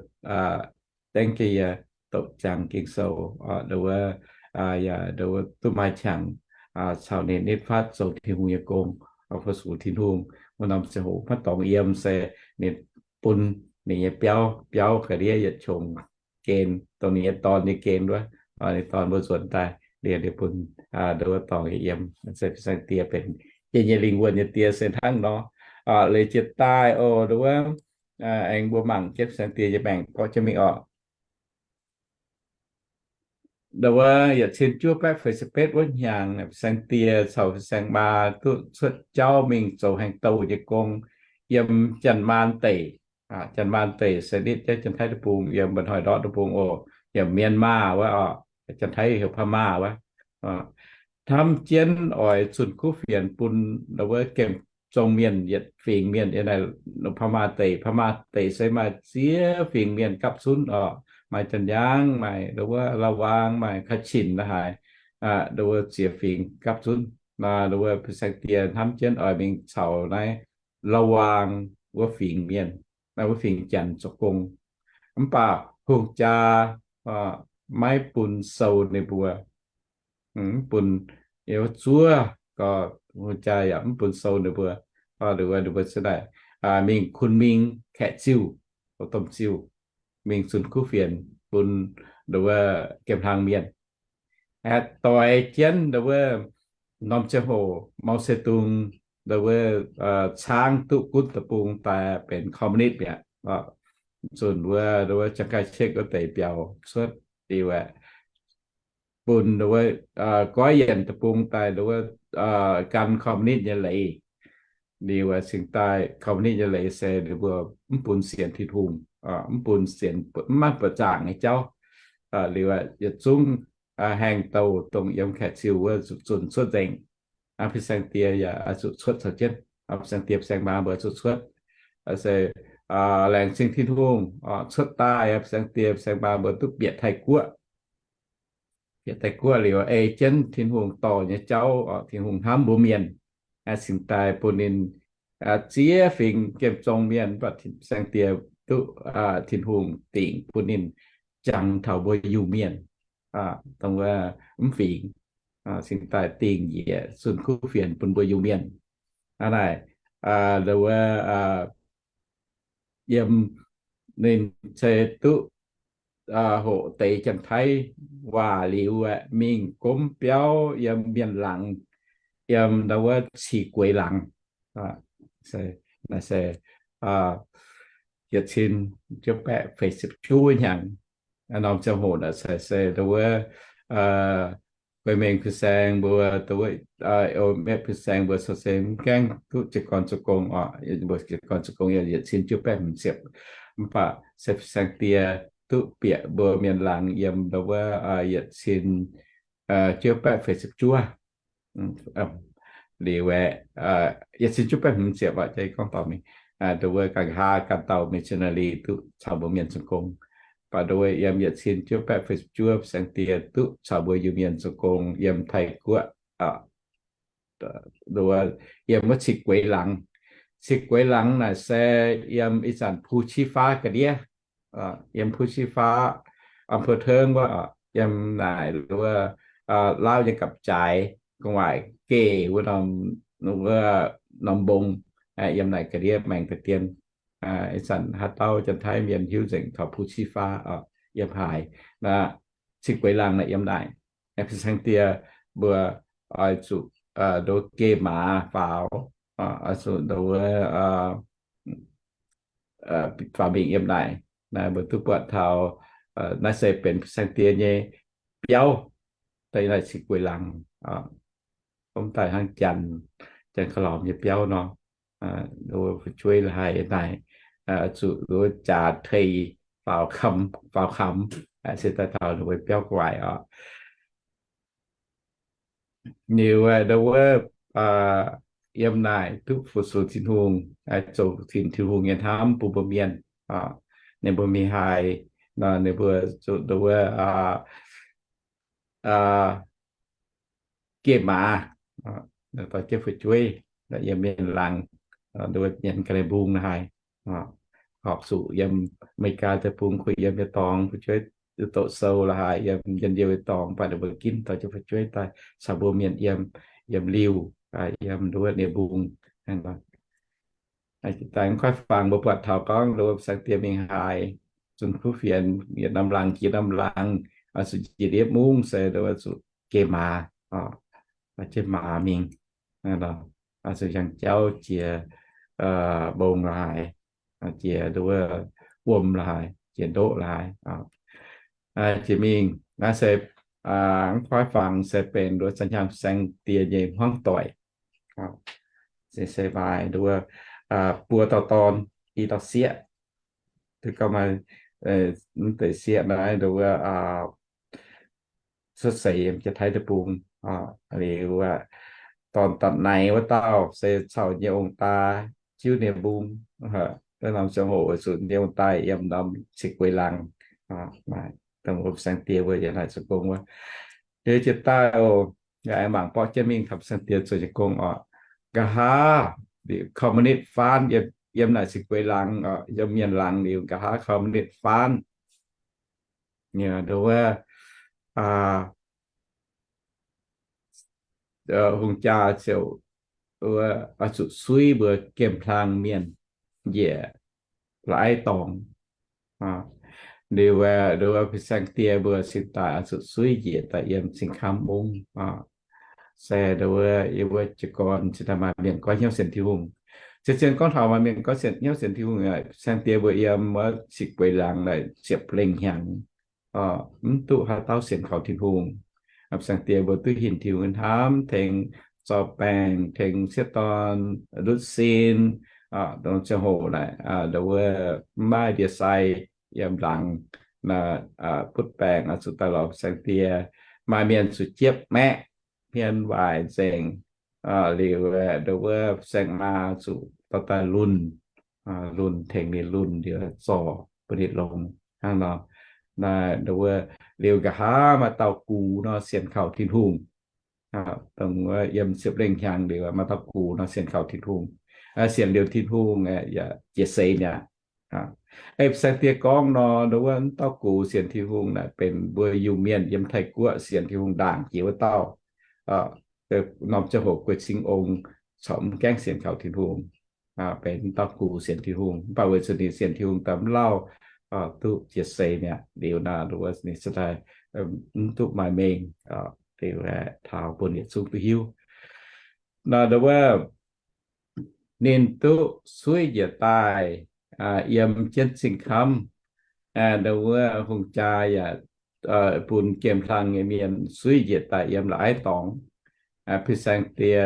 dengv jienv yie doqc jangx Ging-Sou, ndau wuov yaac ndau wuov duqv maaih qangx caux ninh nitv fatv zoux Tin-Hungh nyei gong, fu-sux Tin-Hungh. Wuov norm ziangh hoc maiv dorngx yiem se ninh bun ninh nyei biauv, biauv ga'ndiev yietc qongx gen, dongh ninh nyei dorn nyei gen wuov, ninh dorn mbuo nzuonx daaih liuz ninh bun ndau wuov dorngx yiem. Se Saeng-Diex benx yie nyei lingh wuonh nyei die se hnangv nor. Leiz jiez daaih oc, ndau wuov aengx mbuo mangc jienv Saeng-Diex nyei maengc gorqv jienv mingh oc. Ndau wuov yietc cin juov baeqv feix ziepc betv wuov hnyangx, Saeng-Diex caux Saeng Maa duqv cuotv jauv mingh zoux haaix douh nyei gong yiem Janx-Maan Deic. Janx-Maan Deic se nitv jienv Janx-Taiv deic-bung, yiem Mba'hnoi Ndortv deic-bung oc, yiem Myanmar wuov oc, Janx-Taiv heuc พม่า wuov. Hnamv jienv oix zunh kuv fienx bun ndau wuov gemh zong mienh yietc fingx mienh yiem naaiv พม่า Deic. พม่า Deic se maaih ziex fingx mienh gapv zunv oc, maaih Janx-Yaangv, maaih ndau wuov La'waang, maaih Ka'qinc la'haaix, ndau wuov ziex fingx gapv zunv. Ndau wuov Saeng-Diex hnamv jienv oix mingh caux naaiv La'waang wuov fingx mienh, naaiv wuov fingx Janx zoux gong. Mv baac hungh jaa maiv bun sou ninh mbuo, mv bun, zuov gorx, hungh jaa yaac mv bun sou ninh mbuo. Ndau wuov ninh mbuo se naaic mingh Kunming kaeqv ziuh, domh ziuh, mingh zunh kuv fienx bun ndau wuov gemh hlang mienh. Aeqv, doix jienv ndau wuov norm ziangh hoc Mao Zedong ndau wuov caangv duqv gunv deic-bung daaih benx คอมมิวนิสต์ mi'aqv. Zunc wuov ndau wuov Chiang Kai-shek wuov deix biaux cuotv liuz aeqv, bun ndau wuov goiv yienc deic-bung daaih ndau wuov gan คอมมิวนิสต์ nyei leiz. Liuz aeqv, cingx daaih คอมมิวนิสต์ nyei leiz se ninh mbuo mv bun sienx Tin-Hungh, mv bun sienx, mv maaih buoqc zaangc nyei jauv. Liuz aeqv, yietc zungv haengh douh dongh yiem kaeqv ziuh wuov zuqc zunc cuotv nzengc. Aa, Fin-Saeng Die yaac zuqc cuotv caux jienv. Aa, Fin-Saeng Die, Fin-Saeng Maa mbuo zuqc cuotv. Se laengz zingh Tin-Hungh, cuotv daaih Fin-Saeng Die, Fin-Saeng Maa mbuo duqv bieqc Taiv-Guoqv. Bieqc Taiv-Guoqv liuz ei jienv Tin-Hungh dorh nyei jauv, Tin-Hungh hnamv mbuo mienh, cingx daaih bun ninh ziex fingx gemh zong mienh, mv baac Fin-Saeng Die duqv Tin-Hungh dingc bun ninh jangx taux mbuo Iu-Mienh, dongh wuov mv fingx, cingx daaih dingh njiec zunh kuv fienx bun mbuo Iu-Mienh. Aa, naaic, ndau wuov yiem ninh se duqv hoqc deix Janx-Taiv waac liuz aeqv, mingh gomv biauv yiem Mienh laangz, yiem ndau wuov Cih Gueix laangz. Naaiv se yietc cin juov baeqv feix ziepc juov hnyangx, norm ziangh hoc naaic se ndau wuov Guei Mengh Fin-Saeng mbuo, ndau wuov Eo Metv Fin-Saeng mbuo caux se mv gaengh duqv jiez gorn zoux gong oc. Mbuo jiez gorn zoux gong yiem yietc cin juov baeqv hmz ziepc. Mv baac se saeng-die duqv bieqc mbuo mienh laangz yiem ndo wuov yietc cin juov baeqv feix ziepc juov. Liuz aeqv, yietc cin juov baeqv hmz ziepc aqv, jai gorngv dorh mingh, ndo wuov nqa'haav ganh dauh missionary duqv caux mbuo mienh zoux gong. Mv baac ndo wuov yiem yietc cin juov baeqv feix ziepc juov saeng-die duqv caux mbuo Iu-Mienh zoux gong yiem Taiv-Guoqv. Ndo wuov yiem wuov Cix Gueix Laangz. Cix Gueix Laangz naaic se yiem ih zanc Pu Qi Faa ga'ndiev, yiem Pu Qi Faa, อำเภอเทิง wuov, yiem naaic wuov Laauv nyei Gapv-Jaaix gu'nguaaic geh wuov norm, wuov norm mbong, yiem naaic ga'ndiev maengx deix dien. Ih zanc haaix dauh Janx-Taiv mienh hiuv nzengc taux Pu Qi Faa, yiem haaix, naaiv Cix Gueix Laangz naaic yiem naaic. Saeng-die mbuo oix zuqc ndo geh maaz faaux, oix zuqc ndo wuov faaux mingh yiem naaic. Naaiv mbuo duqv buatc taux naaiv se benx saeng-die nyei biauv, daaih naaic Cix Gueix Laangz. Ov, daaih hnangv janx, janx-ka'lormx nyei biauv nor. Fu'jueiv la'haix naaic zuqc jaax tei faaux kamx, se daaih taux ninh mbuo biauv gu'nguaaic oc. Liuz ndo wuov yiem naaic duqv fu-sux Tin-Hungh, zoux Tin-Hungh nyei hnamv bun mbuo mienh. Ninh mbuo mingh haaix nor ninh mbuo zuqc ndo wuov geh maaz, dorh jienv fu'jueiv yiem mienh laangz, ndo wuov mienh ga'naaiv mbung la'haix, horpc zuqc yiem Aa^me^li^gaa deic-bung kuh yiem nyei dorngx, fu'jueiv doqc sou la'haix yiem njien-youh nyei dorngx, mv baac ninh mbuo ginv dorh jienv fu'jueiv daaih caux mbuo mienh yiem, yiem liuh, yiem ndo wuov ninh mbung. Daaih mv kuaaiv fangx mbuo buatc taux gorngv ndo wuov saeng-die mingh haaix, zunh kuv fienx yietc norm laangz jiex norm laangz, zuqc njiec ndiev mungv se ndo wuov zuqc geh maaz, jienv maaz mingh, zuqc hiaangx jauv jiex mbong la'haix, jiex ndo wuov wuom la'haix, jiex ndoqv la'haix, jiex mingh. Naaiv se mv kuaaiv fangx se benx ndo wuov za'hnyangx saeng-die nyei hmuangv doic. Se maaih ndo wuov buo dauh dorn, i dauh sieqv. Duqv gauh maaih mv deix sieqv naaiv ndo wuov cuotv seix yiem Janx-Taiv deic-bung. Liuz dorn da'naix wuov dauh se caux nyei ong-daa jiuv ninh mbung. Wuov norm ziangh hoc weic zuqc nyei ong-daa yiem norm Cix Gueix Laangz. Dongh wuov saeng-die mbuo yiem naaic zoux gong wuov. Liuz jiex daaih oc, yaac aengx mangc borqv jienv mingh taux saeng-die zoux nyei gong oc. Nqa'haav liuz communist faanv yiem naaic Cix Gueix Laangz, yiem mienh laangz liuz nqa'haav communist faanv, ndo wuov hungh jaa ziouc oix zuqc suiv mbuo gemh hlang mienh njiec la'aiv dorngx. Liuz ndo wuov saeng-die mbuo cingx daaih oix zuqc suiv njiec daaih yiem cing-kamv mungv. Se ndo wuov yie mbuo jiez gorn cingx daaih maaih mienh goiv hnyouv sienx Tin-Hungh. Zien-zien gorngv taux maaih mienh goiv sienx, hnyouv sienx Tin-Hungh, saeng-die mbuo yiem wuov Cix Gueix Laangz naaic ziepc lengh hnyangx, mv duqv haaix dauh sienx kaux Tin-Hungh. Saeng-die mbuo duqv hinc Tin-Hungh hnamv, tengx zorqv baengc, tengx sieqv dorn ndutv sin, dongh ziangh hoc naaic ndo wuov mv maaih ndie-sai yiem laangz, butv baengc oix zuqc daaih lorz saeng-die. Maaih mienh zuqc jiepv maeqv, hmien waaic nzengc. Liuz ndo wuov saeng-maa zuqc dorh daaih lunh, lunh tengx ninh lunh liuz zorc bun ninh longx hnangv nor. Naaiv ndo wuov liuz nqa'haav maaih dauh gux nor sienx kaux Tin-Hungh. Dongh wuov yiem ziepc lengh hnyangx liuz maaih dauh gux nor sienx kaux Tin-Hungh. Sienx liuz Tin-Hungh yaac jiex seix mi'aqv. Ei saeng-die gorngv nor, ndo wuov dauh gux sienx Tin-Hungh naaic benx mbuo Iu-Mienh yiem Taiv-Guoqv sienx Tin-Hungh ndaangc jiex wuov dauh. Norm ziangh hoc guei cing ong corc mv gaengh sienx kaux Tin-Hungh, benx dauh gux sienx Tin-Hungh. Mv baac weic zuqc ninh sienx Tin-Hungh daaih mv lauh, duqv jiex seix mi'aqv. Liuz naaic ndo wuov ninh se daaih mv duqv maaih mengh. Liuz taux bun yietc zungv duqv hiuv nor, ndo wuov ninh duqv suiv njiec daaih yiem jienv cing-kamv. Ndo wuov hungh jaa yaac bun gemh hlang nyei mienh suiv njiec daaih yiem la'aiv dorngx. Pi saeng-die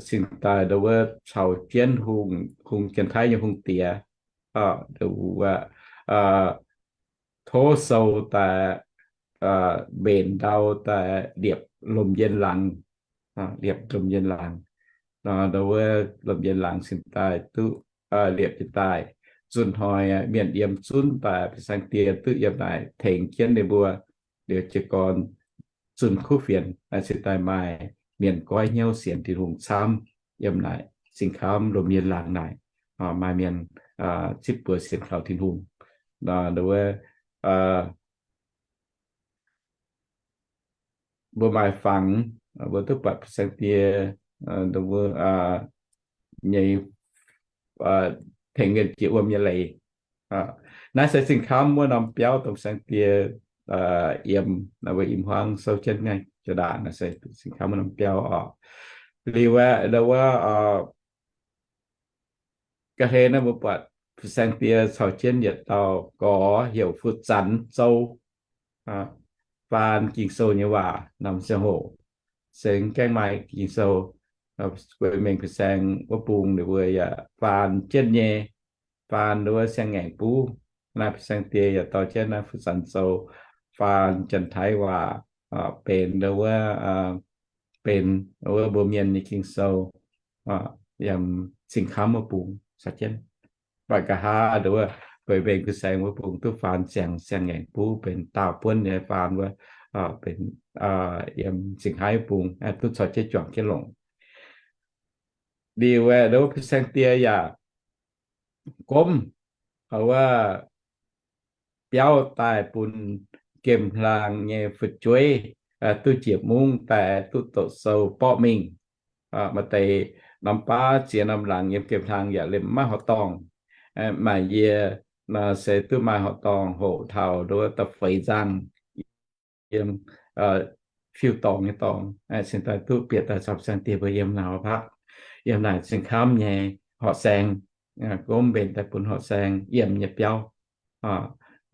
cingx daaih ndo wuov caux jienv hungh, hungh Janx-Taiv nyei hungh diex, ndo wuov tov sou daaih mbenc ndau daaih liepc lomc njien laangz, liepc lomc njien laangz. Nor wuov lomc njien laangz cingx daaih duqv liepc jiez daaih. Zunh hnoi mienh yiem zunv daaih, fin-saeng die duqv yiem naaic tengx jienv ninh mbuo, liuz jiez gorn zunh kuv fienx cingx daaih maaih mienh goiv hnyouv sienx Tin-Hungh camv yiem naaic. Zingh kamv lomc njien laangz naaic maaih mienh zipv buoz sienx kaux Tin-Hungh. Nor wuov mbuo maaih fangx, mbuo duqv buatc fin-saeng die nyei tengx mienh jiex wuom nyei leiz. Naaiv se zingh kamv wuov norm biauv dongh fin-saeng die yiem, mbuo im hmuangv souv jienv nyei jaa-ndaangc naaiv se zingh kamv wuov norm biauv oc. Liuz aeqv, wuov ga'hlen naaiv mbuo buatc fin-saeng die caux jienv yietc dauh gorx heuc Fu-Zanx Zou faan Ging-Sou nyei waac norm ziangh hoc. Se mv gaengh maaih Ging-Sou, guei mengh fin-saeng wuov bung ninh mbuo yaac faan jienv nyei, faan wuov siang-ngaengc buv. Naaiv fin-saeng die yaac dorh jienv naaiv Fu-Zanx Zou faan Janx-Taiv waac benx wuov, benx wuov mbuo mienh nyei Ging-Sou yiem Zingh Kamv wuov bung caux jienv. Mv baac nqa'haav wuov guei mengh fin-saeng wuov bung duqv faan siang-ngaengc buv benx daauh buonv nyei faan wuov, benx yiem Zingh Haaix bung duqv caux jienv juangc jienv longc. Liuz aeqv, wuov fin-saeng die yaac gomv wuov biauv daaih bun gemh hlang nyei fu'jueiv duqv njiec mungv daaih duqv doqc sou borqv mingh. Maaih deix norm baav ziex norm laangz yiem gemh hlang yaac liemh maiv horqc dorngh. Maaih yie se duqv maaih horqc dorngh hoqc taux nduov da'feix nzangh yiem fiuv-dorngx nyei dorngx, cingx daaih duqv bieqc daaih caux fin-saeng die mbuo yiem naaic wuov baqv. Yiem naaic zingh kamv nyei horqc saeng, gomv mbenc daaih bun horqc saeng yiem nyei biauv.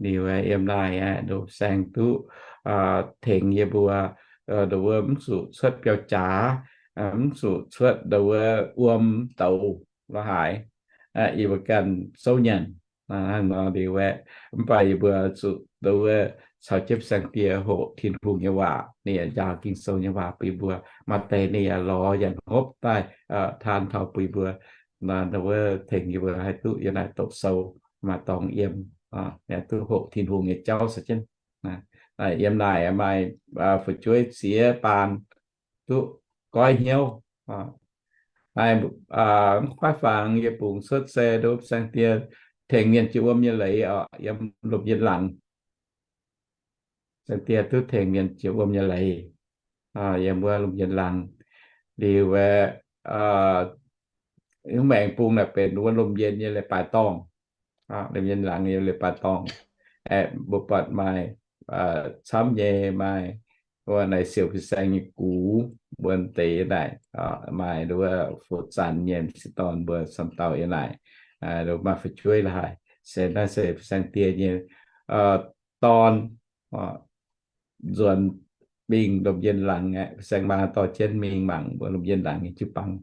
Liuz yiem naaic aeqv, nduov saeng duqv tengx yie mbuo, nduov wuov mv zuqc cuotv biauv jaax, mv zuqc cuotv nduov wuov wuom douz la'haaix, yie mbuo ganh souv nyanc. Hnangv nor liuz aeqv, mv baac yie mbuo zuqc nduov wuov caux jienv fin-saeng die hoqc Tin-Hungh nyei waac, ninh yaac njaaux Ging-Sou nyei waac bun yie mbuo. Maaih deix ninh yaac lorz yaac hopv daaih taan taux bun yie mbuo, nduov wuov tengx yie mbuo haih duqv yiem naaic doqc sou, maaih dorngx yiem, duqv hoqc Tin-Hungh nyei jauv caux jienv. Yiem naaic maaih fu'jueiv ziex baan duqv goiv hnyouv. Naaiv mv kuaaiv fangx yie bungx cuotv se nduov fin-saeng die tengx mienh jiex wuom nyei leiz oc, yiem lomc njien laangz. Fin-saeng die duqv tengx mienh jiex wuom nyei leiz yiem wuov lomc njien laangz. Liuz aeqv, mv maengx bung naaic benx wuov lomc njien nyei leiz-baaix dorngh, lomc njien laangz nyei leiz-baaix dorngh. Aeqv, mbuo buatc maaih camv nyei maaih wuov naaic siouc fin-saeng nyei gux, mbuo deix naaic maaih nduov wuov Fu-Zanx nyei m'sieqv dorn mbuo camv dauh yiem naaic, maaih fu'jueiv la'haaix. Se naaiv se fin-saeng die nyei dorn nzuonx mingh lomc njien laangz aeqv, fin-saeng maa dorh jienv mingh mangc mbuo lomc njien laangz nyei jiu-baang.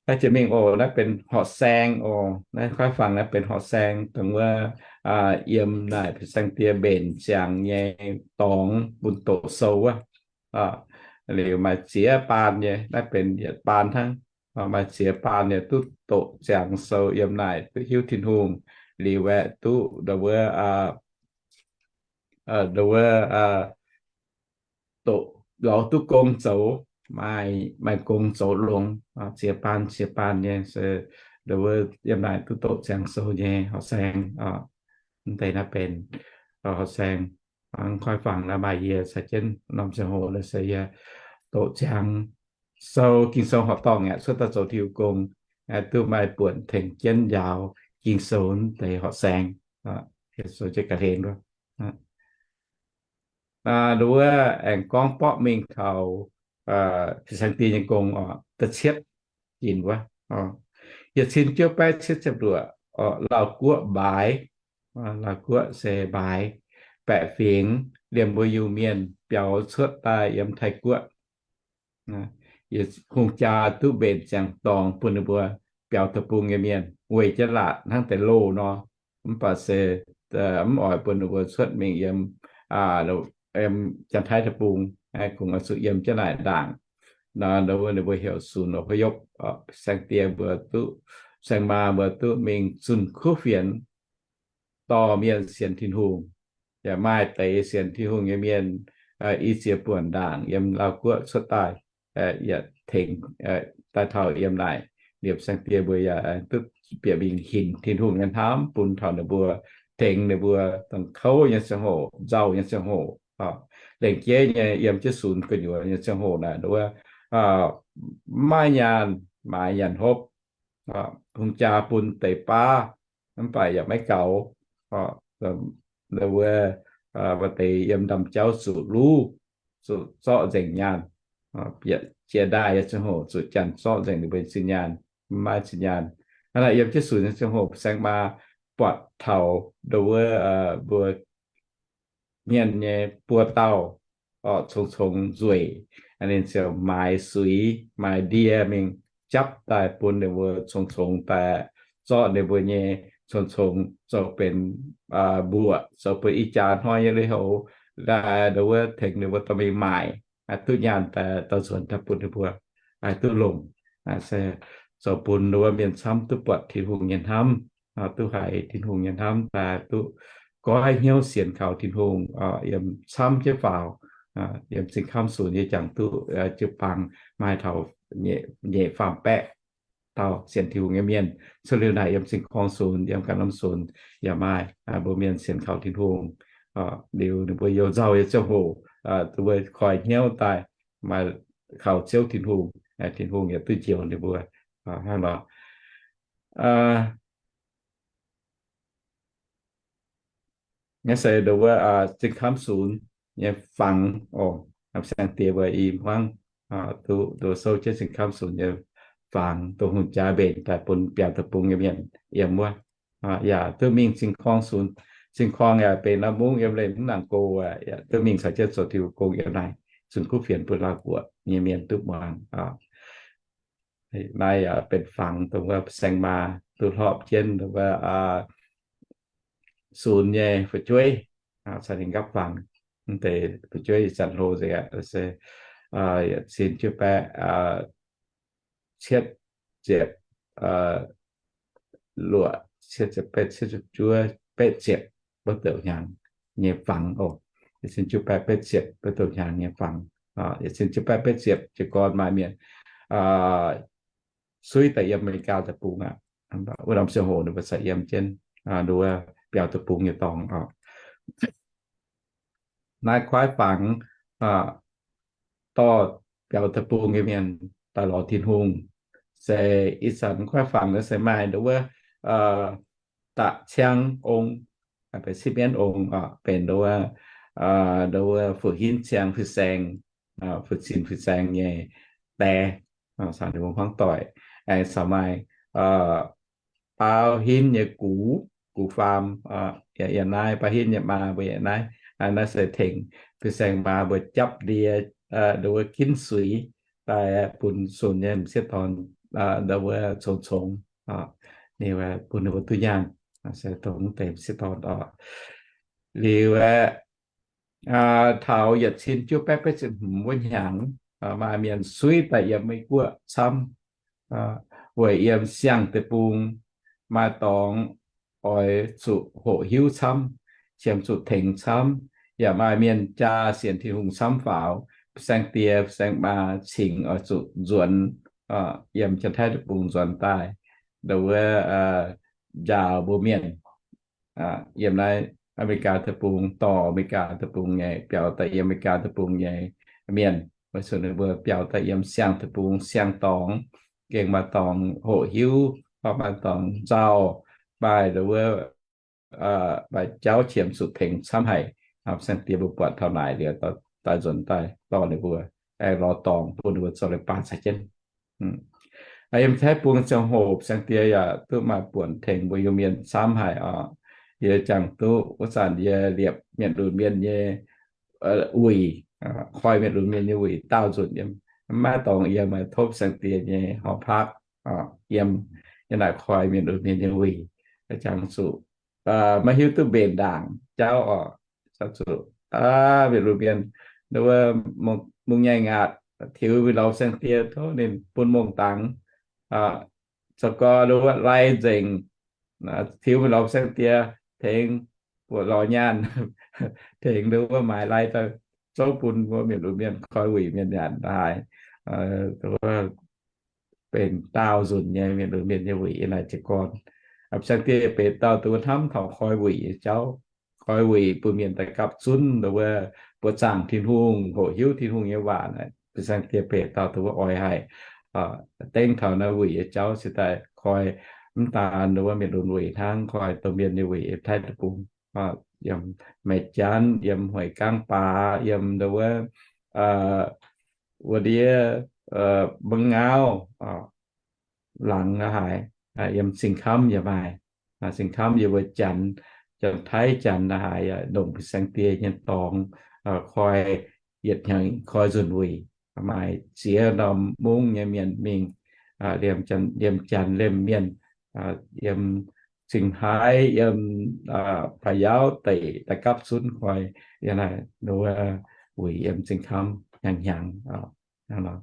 Naaiv jiex mingh oc, naaiv benx horqc saeng oc. Naaiv kuaaiv fangx naaiv benx horqc saeng, dongh wuov yiem naaic fin-saeng die mbenc ziangx nyei dorngx bun doqc sou wuov. Liuz maaih ziex baan nyei, naaiv benx yietc baan hnangv. Maaih ziex baan nyei duqv doqc ziangx sou yiem naaic duqv hiuv Tin-Hungh. Liuz aeqv, duqv nduov wuov, nduov wuov doqc lorz duqv gong zoux, maaih, maaih gong zoux longx. Ziex baan, ziex baan nyei se nduov wuov yiem naaic duqv doqc ziangx sou nyei horqc saeng. Mv deix naaiv benx horqc saeng. Mv kuaaiv fangx naaiv maaih yie caux jienv norm ziangh hoc naaiv se yie doqc ziangx sou, Ging-Sou horqc dorngh aqv, cuotv daaih zoux Tin-Hungh gong, duqv maaih buonc tengx jienv njaaux Ging-Sou deix horqc saeng. Sou jienv ga'hlen wuov, nduov wuov aengx gorngv borqv mingh taux fin-saeng die nyei gong oc, da'cietv ginc wuov. Yietc cin juov baeqv cietv ziepc luoqc, Laauv Guoqv mbaaix, Laauv Guoqv se mbaaix, baeqc fingx liemh mbuo Iu-Mienh biaux cuotv daaih yiem Taiv Guoqv. Hungh jaa duqv mbenc ziangx dorngx bun ninh mbuo biaux deic-bung nyei mienh weic jienv laatc hnangv deix loh nor, mv baac se mv oix bun ninh mbuo cuotv mingh yiem, yiem Janx-Taiv deic-bung, kungx oix zuqc yiem jienv naaic ndaangc. Nor ninh mbuo heuc ศูนย์อพยพ, saeng-die mbuo duqv, saeng-maa mbuo duqv mingh zunh kuv fienx dorh mienh sienx Tin-Hungh. Yaac maaih deix sienx Tin-Hungh nyei mienh i ziex buonc ndaangc yiem Laauv Guoqv cuotv daaih, yaac tengx daaih taux yiem naaic. Liepc saeng-die mbuo yaac duqv bieqc mingh hinc Tin-Hungh nyei hnamv bun taux ninh mbuo, tengx ninh mbuo dongh kouv nyei ziangh hoc, nzauh nyei ziangh hoc, lengc jeiv nyei yiem jienv ศูนย์ gu'nyuoz nyei ziangh hoc naaic, wuov, mv maaih nyaanh, maaiz nyanc hopv, hungh jaa bun deix baav, mv baac yaac maiv gaux. Wuov, maaih deix yiem ndaamv-jauv zuqc luv, zuqc zorqv nzengc nyaanh. Bieqc jiex ndaaih nyei ziangh hoc zuqc janx zorqv nzengc ninh mbuo zinh nyaanh, mv maaih zinh nyaanh. Hnangv naaic yiem jienv ศูนย์ nyei ziangh hoc saeng-maa buatc taux ndo wuov, mbuo mienh nyei buo dauh, orqc, congx-congx nzueic, ninh ziouc maaiz suix, maaiz ndie mingh japv daaih bun ninh mbuo congx-congx daaih, zorqv ninh mbuo nyei congx-congx zoux benx mbuoqc, zoux benx ih jaax hnoi nyei lui-houx, daaih ndo wuov tengx ninh mbuo dorh mingh maaic, duqv nyaanh daaih dorh nzuonx daaih bun ninh mbuo duqv longc. Se zoux bun ndo wuov mienh camv duqv buatc Tin-Hungh nyei hnamv, duqv haiz Tin-Hungh nyei hnamv daaih duqv goiv hnyouv sienx kaux Tin-Hungh yiem camv jienv faaux, yiem Zingh Kamv ศูนย์ nyei jangx duqv jiu-baang maaih taux nyeic faam baeqv dauh sienx Tin-Hungh nyei mienh. Cuotv liuz naaic yiem Zingh Korng ศูนย์, yiem Ganh Lamh ศูนย์ yaac maaih mbuo mienh sienx kaux Tin-Hungh. Liuz ninh mbuo youh nzauh nyei ziangh hoc, ninh mbuo koi hnyouv daaih maaih kaux Ziouv Tin-Hungh, Tin-Hungh yaac duqv njoux ninh mbuo hnangv nor. Naaiv se ndo wuov Zingh Kamv ศูนย์ nyei fangx oc. Saeng-die mbuo i hmuangv duqv ndo sou jienv Zingh Kamv ศูนย์ nyei fangx, dongh hungh jaa mbenc daaih bun biaux deic-bung nyei mienh yiem wuov. Yaac duqv mingh Zingh Korng ศูนย์, Zingh Korng yaac benx Lamh Mungv yiem leiz mv nangc go, duqv mingh caux jienv zoux Tin-Hungh gong yiem naaic, zunh kuv fienx bun Laauv Guoqv nyei mienh duqv muangx. Naaiv yaac benx fangx dongh wuov saeng-maa duqv hlorpv jienv wuov ศูนย์ nyei fu'jueiv caux ninh nqaapv fangx. Mv deix fu'jueiv ih zanc hlo nzengc aqv, se yietc cin juov baeqv cietv ziepc luoqc, cietv ziepc betv, cietv ziepc juov, betv ziepc, betv ziepc hnyangx nyei fangx oc. Yietc cin juov baeqv betv ziepc, betv ziepc hnyangx nyei fangx. Yietc cin juov baeqv betv ziepc jiez gorn maaih mienh suiv daaih yiem Aa^me^li^gaa deic-bung aqv. Wuov norm ziangh hoc ninh mbuo caux yiem jienv ndo wuov biaux deic-bung nyei dorngx oc. Naaiv kuaaiv fangx dorh biaux deic-bung nyei mienh daaih lorz Tin-Hungh. Se ih zanc kuaaiv fangx naaiv se maaih ndo wuov da'ciang ong, benx sipv mienv ong, benx ndo wuov, ndo wuov fu'hinv ciang fih saeng, fu'zinh fih saeng nyei dae, caux ninh mbuo hmuangv doic. Aengx caux maaih baau hinv nyei gux, gux faam, yaac yiem naaiv. Baau hinv nyei maa mbuo yaac naaiv. Naaiv se tengx fin-saeng maa mbuo japv ndie, ndo wuov ginv suix daaih bun sun nyei m'sieqv dorn, ndo wuov congx-congx, ninh bun ninh mbuo duqv nyaanh, se dongh deix m'sieqv dorn oc. Liuz aeqv, taux yietc cin juov baeqv betv ziepc hmz wuov hnyangx, maaih mienh suiv daaih yiem Meiv Guoqv camv, weic yiem siang-deic-bung maaih dorngx oix zuqc hoqc hiuv camv, qiemx zuqc tengx camv, yaac maaih mienh jaa sienx Tin-Hungh camv faaux. Saeng-die saeng-maa cingx oix zuqc nzuonx yiem Janx-Taiv deic-bung nzuonx daaih, ndo wuov njaaux mbuo mienh yiem naaiv Aa^me^li^gaa deic-bung, dorh Aa^me^li^gaa deic-bung nyei, biaux daaih yiem Aa^me^li^gaa deic-bung nyei mienh, weic zuqc ninh mbuo biaux daaih yiem siang-deic-bung, siang-dorngx, gengh maaih dorngx hoqc hiuv, maaih dorngx nzauh, maaih ndo wuov, maaih jauv qiemx zuqc tengx camv haic. Saeng-die mbuo buatc taux naaic liuz, daaih nzuonx daaih dorh ninh mbuo, aengx lorz dorngx bun ninh mbuo zoux leiz-baaih caux jienv. Yiem Taiv bung ziangh hoc, saeng-die yaac duqv maaih buonc tengx mbuo Iu-Mienh camv haic oc. Yie jangx duqv wuov zanc yie liepc mienh lunx mienh nyei wuic, koi mienh lunx mienh nyei wuic daauh nzunc yiem, maiv dorngx yiem, maaih topv saeng-die nyei หอพัก yiem, yiem naaic koi mienh lunx mienh nyei wuic, jangx zuqc maiv hiuv duqv mbenc ndaangc jauv oc. Zuqc mienh lunx mienh, wuov, mungh nyei ngaatc tiux mingh lorz saeng-die, tov ninh bun mongh dangx. Za'gengh wuov lai nzengc, tiux mingh lorz saeng-die, tengx buoqc lorz nyaanh, tengx wuov maaiz lai daaih zouv bun wuov mienh lunx mienh koi wuic mienh nyanc haaix, benx daauh nzunc nyei mienh lunx mienh nyei wuic yiem naaic jiez gorn. Saeng-die benx dauh duqv hnamv taux koi wuic nyei jauv, koi wuic bun mienh daaih gapv zunv, wuov, buoqc zaangc Tin-Hungh, hoqc hiuv Tin-Hungh nyei waac. Fin-saeng die benx dauh duqv wuov oix haih dengv taux naaiv wuic nyei jauv se daaih koi mv daan wuov mienh lunx wuic hnangv, koi domh mienh nyei wuic yiem Taiv Deic-Bung, yiem Meiv Janv, yiem Hueix Gaangv Baax, yiem wuov, wuov ndiev, Mengh Ngauv, Laangz haaix, yiem Sing-Kamv yaac maaih. Sing-Kamv yiem wuov Janx, Janx-Taiv Janx haaix yaac longc fin-saeng die nyei dorngx koi, yietc hnyangx koi nzunc wuic. Maaih ziex norm mungv nyei mienh mingh, liemh Janx, liemh Janx, liemh mienh, yiem Sing-Haaix, yiem Paaix Yaauv deic daaih gapv zunv koi yiem naaiv wuov wuic yiem Sing-Kamv hnyangx hnyangx.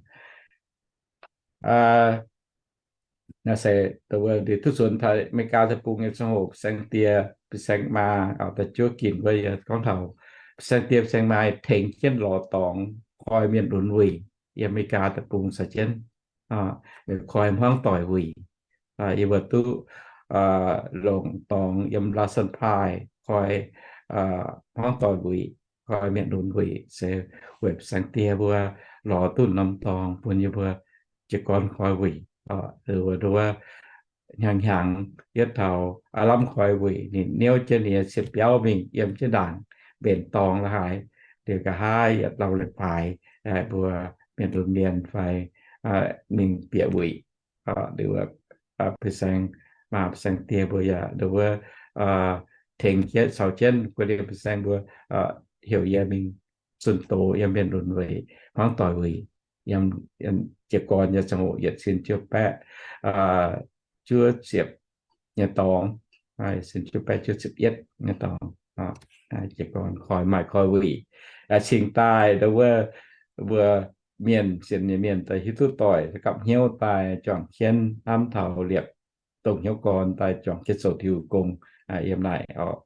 Naaiv se wuov ndie duqv zuonx taux Meigaa Deic-Bung nyei ziangh hoc, fin-saeng die, fin-saeng maa, da'juov ginc wuov yie gorngv taux fin-saeng die, fin-saeng maa tengx jienv lorz dorngx koi mienh lunx wuic yiem Meigaa Deic-Bung caux jienv koi hmuangv doic wuic. Yie mbuo duqv longc dorngx yiem Larsen Paih koi hmuangv doic wuic, koi mienh lunx wuic, se weic fin-saeng die mbuo lorz duqv norm dorngx bun yie mbuo jiez gorn koi wuic. Wuov hnyangx hnyangx yietv taux aav lamh koi wuic, ninh niouv jienv ninh nyei cie biauv mingh yiem jienv ndaangc mbenc dorngx la'haaix, liuz nqa'haav yietc lauh leiz-baaix mbuo mienh lunx mienh fai mingh bieqc wuic. Liuz fin-saeng maa, fin-saeng die mbuo yaac wuov tengx jienv caux jienv guei liemh fin-saeng mbuo heuc yie mingh zunh doz yiem mienh lunx wuic, hmuangv doic wuic, yiem jiez gorn nyei ziangh hoc yietc cin juov baeqv juov ziepc nyei dorngx, cin juov baeqv juov ziepc yietv nyei dorngx, jiez gorn koi, maaih koi wuic. Cingx daaih wuov, mbuo mienh, sienx nyei mienh daaih hiuv duqv doic, gapv hnyouv daaih juangc jienv hnamv taux liepc dongh hnyouv gorn daaih juangc jienv zoux Tin-Hungh gong yiem naaic oc.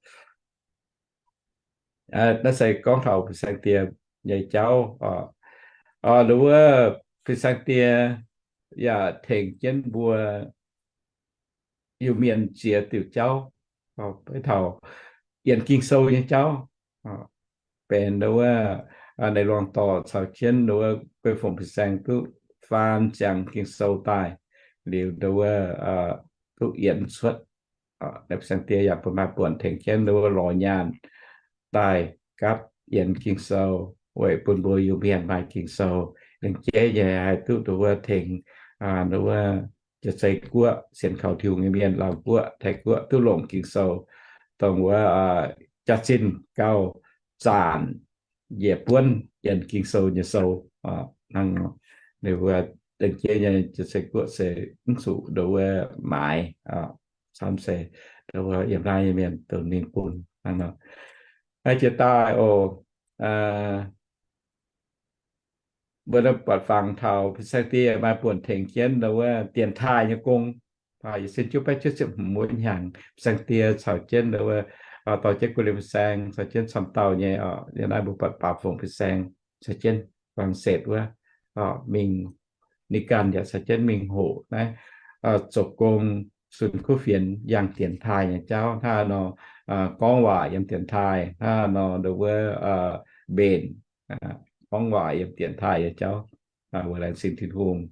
Naaiv se gorngv taux fin-saeng die nyei jauv. Wuov fin-saeng die yaac tengx jienv mbuo Iu-Mienh ziex diuc jauv, beiv taux yienc Ging-Sou nyei jauv, benx wuov Neix Luangh Dorc caux jienv wuov Guei Fongc fin-saeng duqv faan ziangx Ging-Sou daaih, liuz wuov duqv yienc cuotv. Fin-saeng die yaac bun maaih buonc tengx jienv wuov lorz nyaanh daaih gapv yienc Ging-Sou weic bun mbuo Iu-Mienh maaih Ging-Sou. Lengc jeiv nyei haih duqv wuov tengx wuov Jaav-Zei Guoqv, sienx kaux Tin-Hungh nyei mienh, Laauv Guoqv, Taiv Guoqv duqv longc Ging-Sou, dongh wuov jaax-zinh gauh zaanc njiec buonv yienc Ging-Sou nyei sou. Hnangv nor, ninh mbuo lengc jeiv nyei Jaav-Zei Guoqv se mv zuqc nduov wuov maaiz, camv se nduov wuov yiem naaiv nyei mienh dongh ninh bun hnangv nor. Naaiv jiex daaih oc, mbuo buatc fangx taux fin-saeng die maaih buonc tengx jienv nduov wuov dienx taaih nyei gong. Yietc cin juov baeqv juov ziepc hmz wuov hnyangx, fin-saeng die caux jienv nduov wuov dorh jienv guei liemh fin-saeng caux jienv camv dauh nyei, yiem naaiv mbuo buatc Baaux Fongc fin-saeng caux jienv guangc setv wuov mingh, ninh ganh yaac caux jienv mingh hoqc naaiv zoux gong, zunh kuv fienx, yangh dienx taaih nyei jauv. Hnangv nor gorngv waac yiem dienx taaih, hnangv nor nduov wuov mbenc, gorngv waac yiem dienx taaih nyei jauv, weic laengz zingh Tin-Hungh.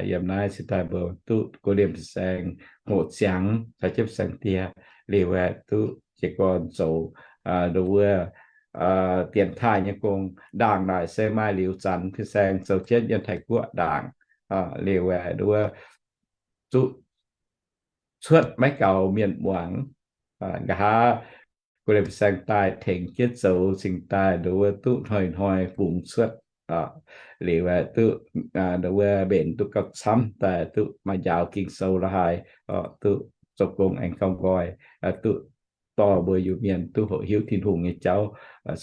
Yiem naaiv cingx daaih mbuo duqv guei liemh fin-saeng hoqc ziangx caux jienv fin-saeng die, liuz aeqv duqv jiez gorn zoux nduov wuov dienx taaih nyei gong. Ndaangc naaic se maaih liuz zanc fin-saeng zoux jienv yiem Taiv Guoqv ndaangc, liuz aeqv nduov wuov zuqv cuotv maiv gaux mienh muangx. Nqa'haav guei liemh fin-saeng daaih tengx jienv zoux cingx daaih nduov wuov duqv hnoi-hnoi fungx cuotv, liuz aeqv duqv nduov wuov mbenc duqv gauh camv daaih duqv maaih njaaux Ging-Sou la'haaix, duqv zoux gong aengx gauh nqoi, duqv dorh mbuo Iu-Mienh duqv hoqc hiuv Tin-Hungh nyei jauv,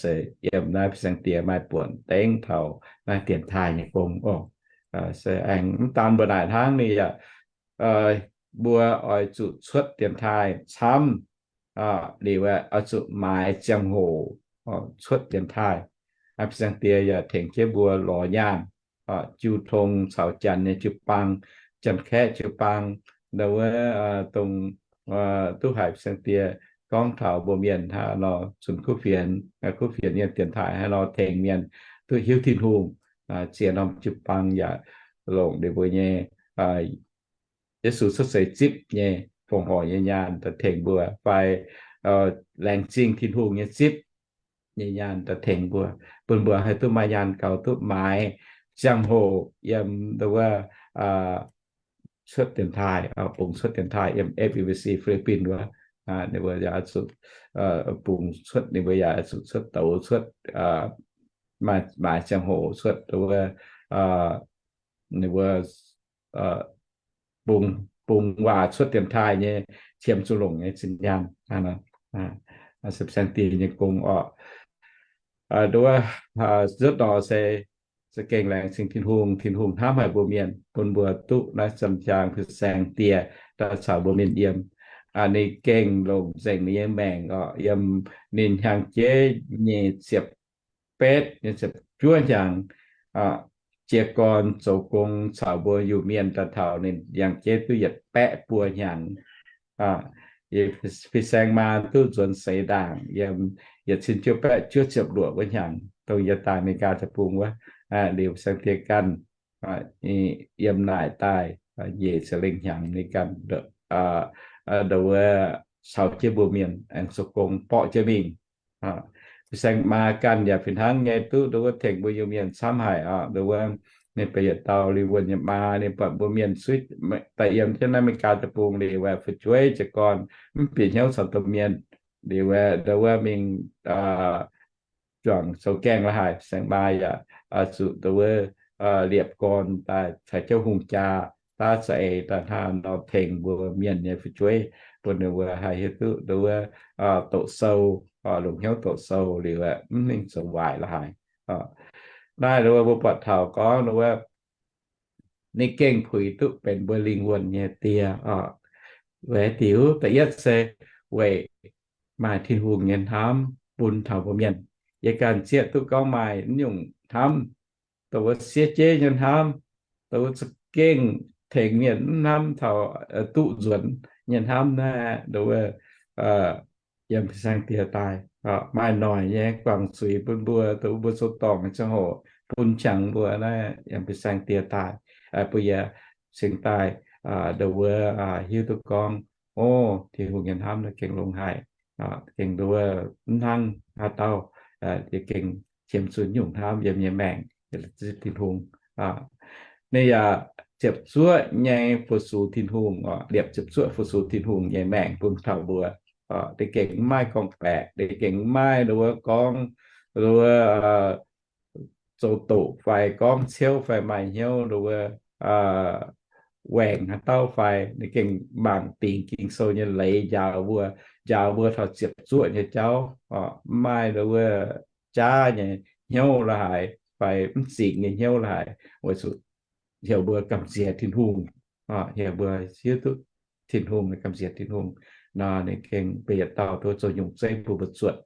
se yiem naaiv fin-saeng diex maaih buonc dengv taux naaiv dienx taaih nyei gong oc. Se aengx mv daan mbuo naaic hnangv, ninh yaac, mbuo oix zuqc cuotv dienx taaih camv, liuz oix zuqc maaiz ziangh hoc cuotv dienx taaih. Fin-saeng diex yaac tengx jienv mbuo lorz nyaanh, jiu tong caux janx nyei jiu-baang, janx-kaeqv jiu-baang, wuov, dongh duqv haiz fin-saeng diex gorngv taux mbuo mienh hnangv nor, zunc kuv fienx, kuv fienx yiem dienx taaih hnangv nor tengx mienh duqv hiuv Tin-Hungh, ziex norm jiu-baang yaac longc ninh mbuo nyei Yesu cuotv seix zipv nyei fongc horc nyei nyaanh daaih tengx mbuo, fai laengz zingh Tin-Hungh nyei zipv nyei nyaanh daaih tengx mbuo, bun mbuo haih duqv maaih nyaanh gaux duqv maaiz ziangh hoc yiem wuov cuotv dienx taaih, bungx cuotv dienx taaih yiem F E B C Philippines wuov. Ninh mbuo yaac zuqc bungx cuotv, ninh mbuo yaac zuqc cuotv douz cuotv, maaiz ziangh hoc cuotv wuov, ninh mbuo bungx, bungx waac cuotv dienx taaih nyei qiemx zuqc longc nyei zinh nyaanh. Fin-saeng diex nyei gong oc. Nduov, nzuotv nor se za'gengh laengz zingh Tin-Hungh. Tin-Hungh hnamv haic mbuo mienh, bun mbuo duqv naaiv zanc-hnyangx fin-saeng diex daaih caux mbuo mienh yiem. Ninh gengh longc nzengc ninh nyei maengc oc, yiem ninh hnyangx-jeiv nyei ziepc betv nyei ziepc juov hnyangx, jiez gorn zoux gong caux mbuo Iu-Mienh daaih taux ninh hnyangx-jeiv duqv yietc baeqv buo hnyangx. Fin-saeng maa duqv nzuonx seix ndaangc yiem yietc cin juov baeqv juov ziepc luoqc wuov hnyangx, dongh yie daaih America deic-bung wuov. Liuz fin-saeng diex ganh yiem naaic daaih nyic ziepc lengh hnyangx, ninh ganh nduov caux jienv mbuo mienh aengx zoux gong borqv jienv mingh. Fin-saeng maa ganh yaac fih hnangv nyei duqv nduov tengx mbuo Iu-Mienh camv haic oc. Nduov ninh benx yietc dauh lingh wuonh nyei maa, ninh buatc mbuo mienh suiv daaih yiem jienv naaiv America deic-bung liuz, fu'jueiv jiez gorn mv bieqc hnyouv caux domh mienh liuz, nduov mingh juangc zoux gaengh la'haic. Fin-saeng maa yaac zuqc nduov liepc gorn daaih caux jienv hungh jaa daav za'eix daaih hnangv nor tengx mbuo mienh nyei fu'jueiv, bun ninh mbuo haih hiuv duqv nduov doqc sou, longc hnyouv doqc sou liuz mv ninh zoux waaic la'haic. Naaiv nduov mbuo buatc taux gorngv nduov ninh gengh puix duqv benx mbuo lingh wuonh nyei die oc. Weic haaix diuc? Da'yietv se weic maaih Tin-Hungh nyei hnamv bun taux mbuo mienh. Yie ganh zieqv duqv gorngv maaih naaiv nyungc hnamv, dongh wuov siev jeiv nyei hnamv, dongh wuov za'gengh tengx mienh mv hnamv taux duqv nzuonx nyei hnamv naaiv, dongh wuov yiem fin-saeng die daaih maaih noic nyei guangc zuiz bun mbuo, dongh mbuo zoux dorngc nyei ziangh hoc bun qangx mbuo naaiv yiem fin-saeng die daaih, bun yie cingx daaih dongh wuov hiuv duqv gorngv, o, Tin-Hungh nyei hnamv naaiv gengh longx haic, gengh nduov mv hnangv haaix dauh, yie gengh qiemx zuqc nyungc hnamv yiem nyei maengc, Tin-Hungh. Ninh yaac ziepc zuoqv nyei fu-sux Tin-Hungh, liepc ziepc zuoqv fu-sux Tin-Hungh nyei maengc bun taux mbuo. Ninh gengh mv maaih gorngv-baeqc, ninh gengh mv maaih nduov gorngv nduov zoux doqc fai gorngv ciouv fai maaih hnyouv nduov waengc haaix dauh fai. Ninh gengh mangc dingc Ging-Sou nyei leiz njaaux mbuo, njaaux mbuo taux ziepc zuoqv nyei jauv, mv maaih nduov jaav nyei hnyouv la'haic fai mv zingx nyei hnyouv la'haic, weic zuqc heuc mbuo gamh nziex Tin-Hungh, heuc mbuo hiuv duqv Tin-Hungh, gamh nziex Tin-Hungh. Nor ninh gengh mbuo yietc dauh duqv zoux nyungc zeiv bun mbuo zuotc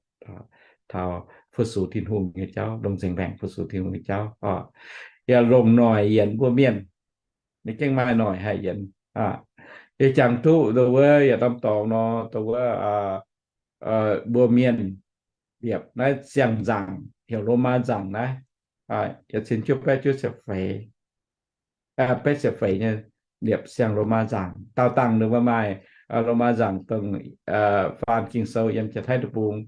taux fu-sux Tin-Hungh nyei jauv, longc nzengc maengc fu-sux Tin-Hungh nyei jauv oc. Yaac longc noic yienx mbuo mienh. Ninh gengh maaih noic haih yienx. Yie jangx duqv dongh wuov yietc norm dorngx nor, dongh wuov mbuo mienh liepc naaiv siang-nzaangc, heuc Lomaa nzaangc naaiv, yietc cin juov baeqv juov ziepc feix, baeqv ziepc feix nyei liepc siang Lomaa nzaangc. Daauh dangh ninh mbuo maaih Lomaa nzaangc dongh faan Ging-Sou yiem Janx-Taiv deic-bung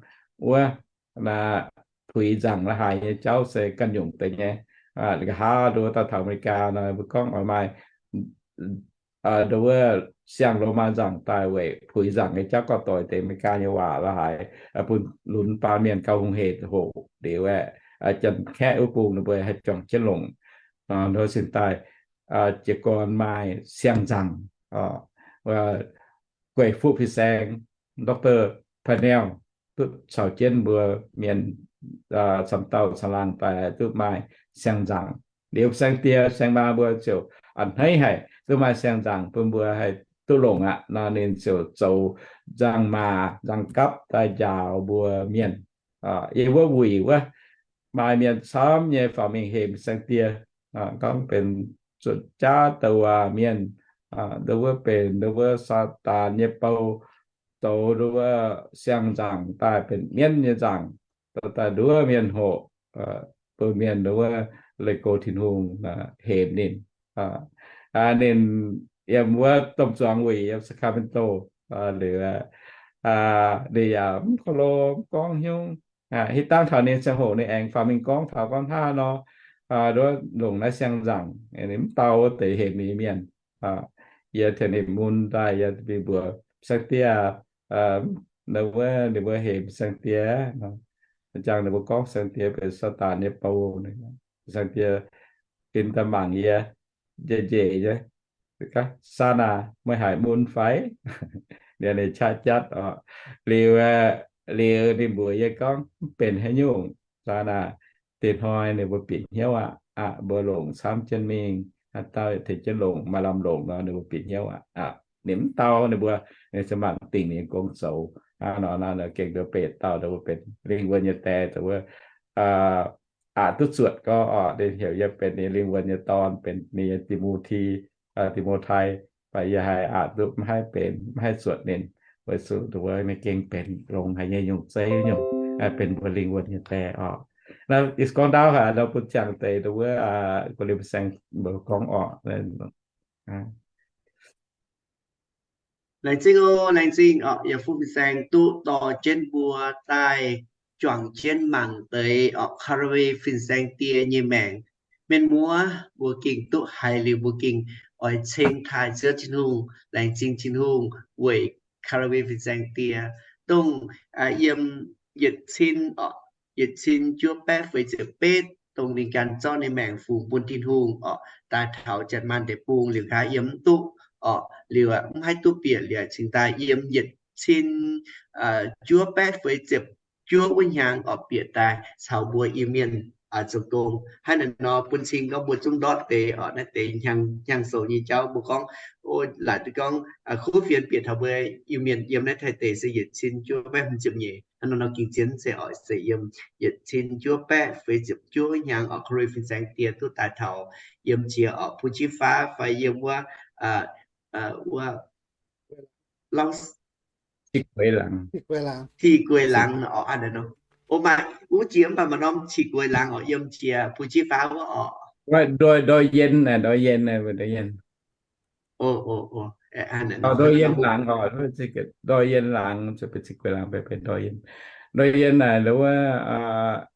wuov, puix nzaangc la'haic nyei jauv se ganh nyungc deix nyei. Nqa'haav nduov daaih taux America nor, mbuo gorngv oix maaih nduov wuov siang Lomaa nzaangc daaih weic puix nzaangc nyei jauv gauh doix deix America nyei waac la'haic, bun lunx baan mienh gauh hungh hec hoc liuz aeqv, Janx-Kaeqv wuov bung ninh mbuo haih juangc jienv longc. Nor cingx daaih jiez gorn maaih siang-nzaangc, Gueiv Fuqv Fin-Saeng, Doctor Panel duqv caux jienv mbuo mienh camv dauh caangh laangh daaih duqv maaih siang-nzaangc. Liuz saeng-die saeng-maa mbuo ziouc a'hneiv haic duqv maaih siang-nzaangc bun mbuo haih duqv longc aqv nor, ninh ziouc zoux nzangc-maac nzangc-gapv daaih njaaux mbuo mienh. Yiem wuov wuic wuov, maaih mienh camv nyei faaux mingh hemx saeng-die, gorngv benx zuotc jaav douc waac mienh, ndau wuov benx ndau wuov Saadaan nyei bou, zoux ndau wuov siang-nzaangc daaih benx mienv nyei nzaangc, daaih nduov mienh hoqc, bun mienh ndau wuov leih go Tin-Hungh hemx ninh. Ninh yiem wuov domh zuangx wuic yiem Sacramento, liuz ninh yaac mv korv-lorqc mv gorngv hnyouv. Hitv dangh taux ninh ziangh hoc ninh aengx faaux mingh gorngv taux gorngv hnangv nor, nduov longc naaiv siang-nzaangc, ninh mv dau wuov deix hemx ninh mienh. Yie tengx ninh mun daaih, yie mbuox saeng-die, ninh mbuo, ninh mbuo hemx saeng-die, jangx ninh mbuo gorngv saeng-die benx Saadaan nyei bou. Saeng-die ginv daaih mangc yie, njiec njiec nyei, Saanaa, meih haiz mun fai? Liuz ninh qaqv jatv oc. Liuz, liuz ninh mbuox yie gorngv, mv benx haaix nyungc, Saanaa, dinh hnoi ninh mbuo bieqc hnyouv aqv. Aqv, mbuo longc camv jienv mingh, haaix dauh tengx jienv longc, maaih lamh longc nor ninh mbuo bieqc hnyouv aqv. Ninh mv dau ninh mbuo, ninh ziouc mangc dingc ninh gong zoux. Hnangv nor, gengh nduov beic dauh ninh mbuo benx lingh wuonh nyei die, wuov, aqc duqv zuotc gorngv oc, ninh heuc yie benx ninh lingh wuonh nyei dorn, benx ninh nyei Ti^mo^ti, Ti^mo^tai, mv baac yie haiz aqc duqv mv haih benx, mv haih zuotc ninh, weic zuqc ninh mbuo gengh benx longx haic nyei nyungc zeiv nyungc, benx mbuo lingh wuonh nyei die oc. Naaiv is gorngv ndaauv haic nor bun ziangh deix wuov gu'nyuoz fin-saeng mbuo gorngv oc. Laengz zingh oc, laengz zingh oc, yaac fu fin-saeng duqv dorh jienv mbuo daaih juangc jienv mangc deix oc, Calvary fin-saeng die nyei maengc. Mienh muoz, mbuo gengh duqv haiz liuz mbuo gengh oix ceng taaih Ziouv Tin-Hungh, laengz zingh Tin-Hungh weic Calvary fin-saeng die, dongh yiem yietc cin oc, yietc cin juov baeqv feix ziepc betv, dongh ninh ganh zorqv ninh maengc fungx bun Tin-Hungh oc, daaih taux Janx-Maanh Deic-Bung liuz nqa'haav yiem mv duqv oc, liuz mv haih duqv bieqc liuz cingx daaih yiem yietc cin juov baeqv feix ziepc juov wuov hnyangx oc, bieqc daaih caux mbuo Iu-Mienh zoux gong. Hnangv naaiv nor bun cing gorngv mbuo zungv ndortv deix oc, naaiv deix hnyangx, hnyangx-soux nyei jauv mbuo gorngv, o, laaic duqv gorngv kuv fienx bieqc taux mbuo Iu-Mienh yiem naaiv Taiv deic se yietc cin juov baeqv hmz ziepc nyeic. Hnangv naaiv nor gengh zien se oc, se yiem yietc cin juov baeqv feix ziepc juov hnyangx oc, Calvary fin-saeng die duqv daaih taux yiem jiex oc Pujifav fai yiem wuov, wuov, Lauv, Qiex Gueix Laangz oc, hnangv naaiv nor. O, maaih wuov jiex mv baac maaih norm Qiex Gueix Laangz oc, yiem jiex Pujifav wuov oc. Ndortv, Ndortv Yien, Ndortv Yien, Ndortv Yien. Ndortv Yien Laangz oc, Ndortv Yien Laangz, Qiex Gueix Laangz, Ndortv Yien, Ndortv Yien naaic wuov,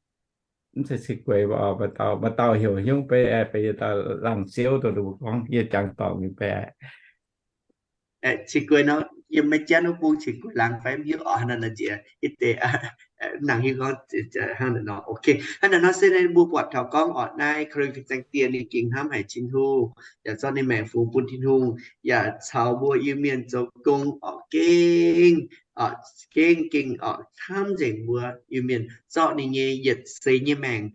mv zeiz Qiex Gueix, maaih dauh, maaih dauh heuc hnyouv bei, bei dauh Laangz Ziouv dongh mbuo gorngv yie jangx dorngc mingh bei. Qiex Gueix nor, yiem Meiv Janv wuov bung Qiex Gueix Laangz fai mv hiuv oc, hnangv naaic nor nziex, hitv deix nangc hiuv gorngv hnangv naaic nor. Ok, hnangv naaic nor se naaiv mbuo buatc taux gorngv oc, naaiv Calvary fin-saeng die ninh gengh hnamv haic Tin-Hungh, yaac zorqv ninh maengc fungx bun Tin-Hungh, yaac caux mbuo Iu-Mienh zoux gong oc, gengh, gengh, gengh oc hnamv nzengc mbuo Iu-Mienh, zorqv ninh nyei yietc seix nyei maengc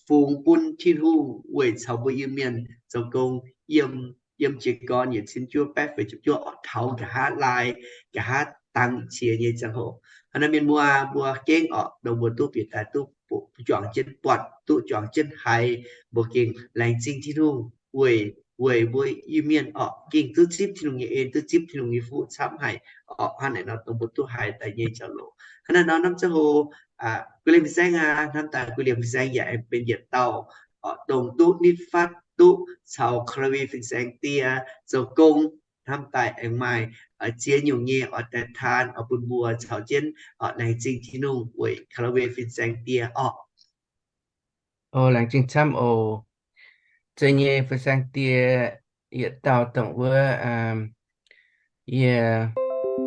fungx bun Tin-Hungh weic caux mbuo Iu-Mienh zoux gong yiem, yiem jiez gorn yietc cin juov baeqv feix ziepc juov oc, taux nqa'haav laai, nqa'haav dangx qiex nyei ziangh hoc. Hnangv naaiv mienh muoz, mbuo gengh oc, dongh mbuo duqv bieqc daaih duqv juangc jienv buatc, duqv juangc jienv haiz, mbuo gengh laengz zingh Tin-Hungh weic, weic mbuo Iu-Mienh oc, gengh duqv zipv Tin-Hungh nyei en, duqv zipv Tin-Hungh nyei fuqv camv haic oc. Hnangv naaic nor dongh mbuo duqv haiz daaih nyei jauv-louc. Hnangv naaic nor hnamv ziangh hoc, guei liemh saeng aac, hnamv daaih guei liemh saeng yaac aengx benx yietc dauh oc, dongh duqv nitv fatv duqv caux Calvary fin-saeng die zoux gong. Hnamv daaih aengx maaih ziex nyungc nyei oix daaih taan oix bun mbuo caux jienv oc laengz zingh Tin-Hungh weic Calvary fin-saeng die oc. O, laengz zingh camv oc. Zeiz nyei fin-saeng die, yietc dauh dongh wuov yie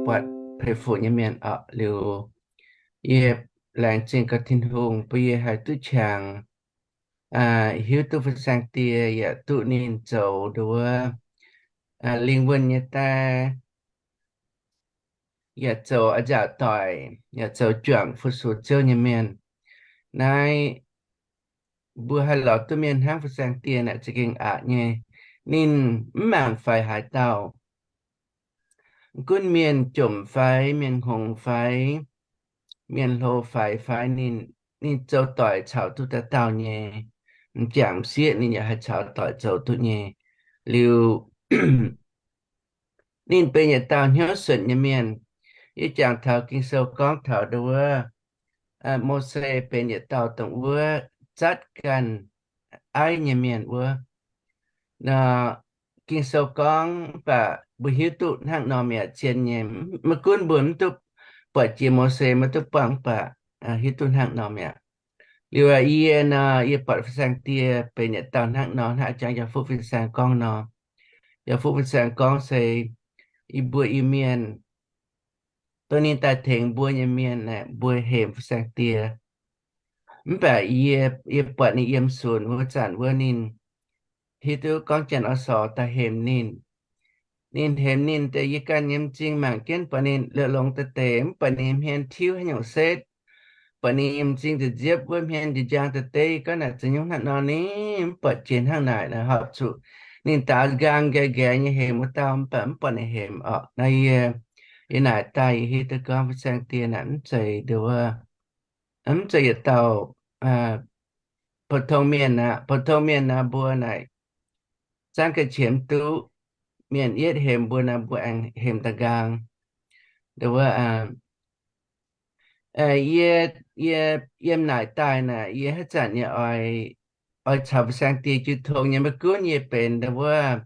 buatc peix fuqv nyei mienh oc, liuz yie laengz zingh gaax Tin-Hungh bun yie haih duqv qangx hiuv duqv fin-saeng die yaac duqv ninh zoux nduov lingh wuonh nyei die. yaac zoux a'nziaauc doic, yaac zoux juangc fu-sux Ziouv nyei mienh. Naaiv mbuo haih lorz duqv mienh hnangv fin-saeng dieh naaic za'gengh aqc nyei. Ninh mv mangc faix haaix dauh, mv gunv mienh jomc fai, mienh hngongx fai, mienh hlo faix fai, ninh, ninh zoux doic caux duqv dauh dauh nyei. M'jangc m'sieqv ninh yaac haih caux doic zoux duqv nyei. Liuz ninh benx yietc dauh hnyouv suonc nyei mienh. Yie jangx taux Ging-Sou gorngv taux ndau wuov, Mose benx yietc dauh dongh wuov zatv ganh aiv nyei mienh wuov. Nor, Ging-Sou gorngv mv baac mbuo hiuv duqv hnangv nor mi'aqv, zien nyei. Maiv gunv mbuo mv duqv buatc jiex Mose, maiv duqv buangh, mv baac hiuv duqv hnangv nor mi'aqv. Liuz yie nor, yie buatc fin-saeng dieh benx yietc dauh hnangv nor, hnangv jangx yaac fuqv fin-saeng gorngv nor. Yaac fuqv fin-saeng gorngv se yie mbuo Iu-Mienh, dongh ninh daaih tengx mbuo nyei mienh aeqv, mbuo hemx fin-saeng dieh. Mv baac yie, yie buatc ninh yiem sunc wuov zanc wuov ninh hiuv duqv gorngv Janx-Orv-Sorx daaih hemx ninh. Ninh hemx ninh deix, yie ganh nyei m'zing mangc jienv buatc ninh liouh longx deix deix, mv buatc ninh hmien tiuv haaix nyungc setv. Buatc ninh nyei m'zing nziepv nziepv wuov, hmien njang deix deix, gorngv naaic za'nyungc hnangv nor ni, mv buatc jiex hnangv naaic, naaic horpc zuqc ninh daaux nqaang nqaeqv nqaeqv nyei hemx wuov dauh, mv baac mv buatc ninh hemx orqc. Naaiv yie, yie naaic daaih yie hiuv duqv gorngv fin-saeng dieh naaic mv zeiz ndau wuov, mv zeiz yietc dauh pou-tong mienh aqv. Pou-tong mienh naaic mbuo naaic zanc ga'qiemx duqv mienh yietv hemx mbuo naaic, mbuo aengx hemx da'nqaang. Ndau wuov, yie, yie yiem naaic daaih naaic, yie haaix zanc yie oix, oix caux fin-saeng dieh jiu tong nyei, maiv gunv yie benx ndau wuov,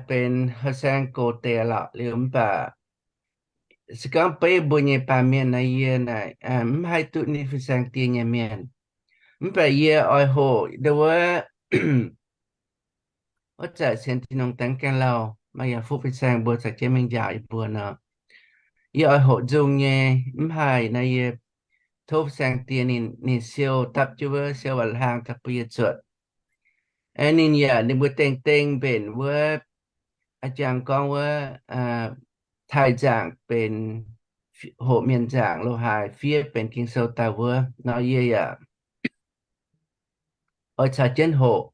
benx haaix saeng gox deix lorqc liuz, mv baac se gorngv beiv mbuo nyei baamh mienh naaic, yie naaic mv haih duqv ninh fin-saeng dieh nyei mienh. Mv baac yie oix hoqc ndau wuov, wuov zanc sienx Tin-Hungh dengv gaengh lauh, maaih yaac fuqv fin-saeng mbuo caux jienv mingh njaaux yie mbuo nor, yie oix hoqc nzung nyei, mv haih naaic yie tov fin-saeng dieh ninh, ninh siou dapv jienv wuov siou waac hlaang daaih bun yie zuotc. Aeqv, ninh yaac ninh mbuo dengh dengh mbenc wuov, a'jangc gorngv wuov, taaih nzaangc benx hoqc mienh nzaangc lo haaix fiev benx Ging-Sou daaih wuov nor, yie yaac oix caux jienv hoqc.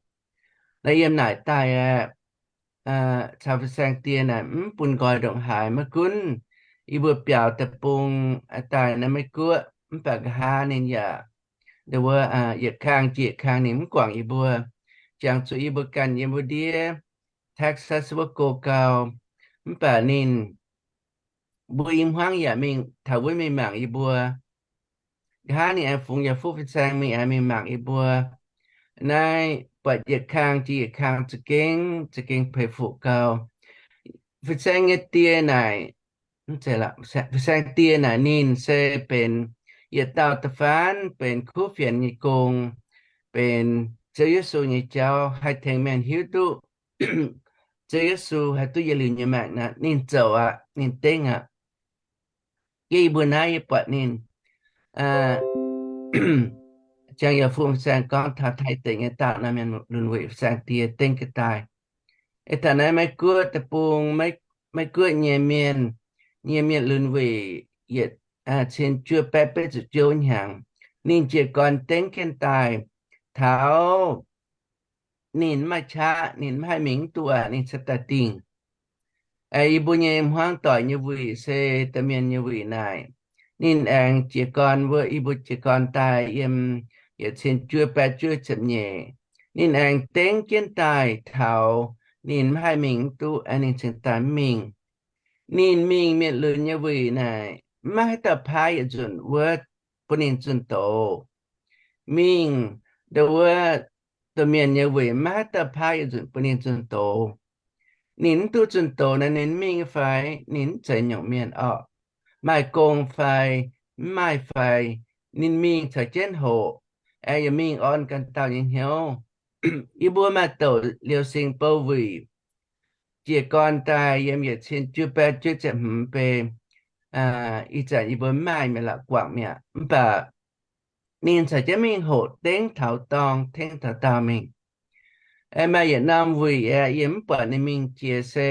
Naaiv yiem naaic daaih aeqv, caux fin-saeng dieh naaic mv bun nqoi ndongc haaix. Maiv gunv yie mbuo biaux deic-bung daaih naaiv Meiv Guoqv, mv baac nqa'haav ninh yaac ndau wuov, yietc kang jiex yietc kang ninh mv guangc yie mbuo. Jangx zuqc yie mbuo ganh yiem wuov ndiev Texas wuov go gau, mv baac ninh, mbuo i hmuangv yaac mingh taux wuov mingh mangc yie mbuo. Nqa'haav ninh aengx fungx yaac fuqv fin-saeng mingh aengx mingh mangc yie mbuo. Naaiv buatc yietc kang jiex yietc kang za'gengh, za'gengh peix fuqv gau. Fin-saeng nyei dieh naaic, fin-saeng dieh naaic ninh se benx yietc dauh da'faanh benx kuv fienx nyei gong, benx Ziouv Yesu nyei jauv, haih tengx mienh hiuv duqv Ziouv Yesu haih duqv yietc liuz nyei maengc naaic, ninh zoux aqv, ninh dengv aqv. Yie mbuo naaiv yie buatc ninh, ziangh yaac fuqv fin-saeng gorngv taux Taiv deic nyei dauh naaiv mienh lunx wuic fin-saeng dieh dengv jienv daaih. Eix taux naaiv Meiv Guoqv deic-bung, Meiv Guoqv nyei mienh, nyei mienh lunx wuic yietc cin juov baeqv betv ziepc juov hnyangx, ninh jiez gorn dengv jienv daaih taux ninh mv maaih qaqv, ninh mv haih mingh mv duqv aqv, ninh cingx daaih dingh. Yie mbuo nyei hmuangv doic nyei wuic se domh mienh nyei wuic naaic. Ninh aengx jiez gorn wuov, yie mbuo jiez gorn daaih yiem yietc cin juov baeqv juov ziepc nyeic. Ninh aengx dengv jienv daaih taux ninh mv haih mingh mv duqv, ninh cingx daaih mv mingh. Ninh mingh mienh lunx nyei wuic naaic, maiv haaix dauh paaiv yietc nzunc wuov bun ninh zunh doz. Mingh ndau wuov domh mienh nyei wuic, maiv haaix dauh paaiv yietc nzunc bun ninh zunh doz. Ninh mv duqv zunh doz naaic, ninh mingh fai? Ninh mv zeiz nyungc mienh orqc. Maaih gong fai mv maaih fai, ninh mingh caux jienv hoqc, aengx yaac mingh orn ganh dauh nyei hnyouv. Yie mbuo maaih douc liouh singx bou wuic jiez gorn daaih yiem yietc cin juov baeqv juov ziepc hmz bei. Ih zanc yie mbuo mv maaih mienh la'guaengc mi'aqv, mv baac ninh caux jienv mingh hoqc dengv taux dorngh, tengv taux daauh mingh. Maaih yietc norm wuic aeqv, yie mv buatc ninh mingh jiex se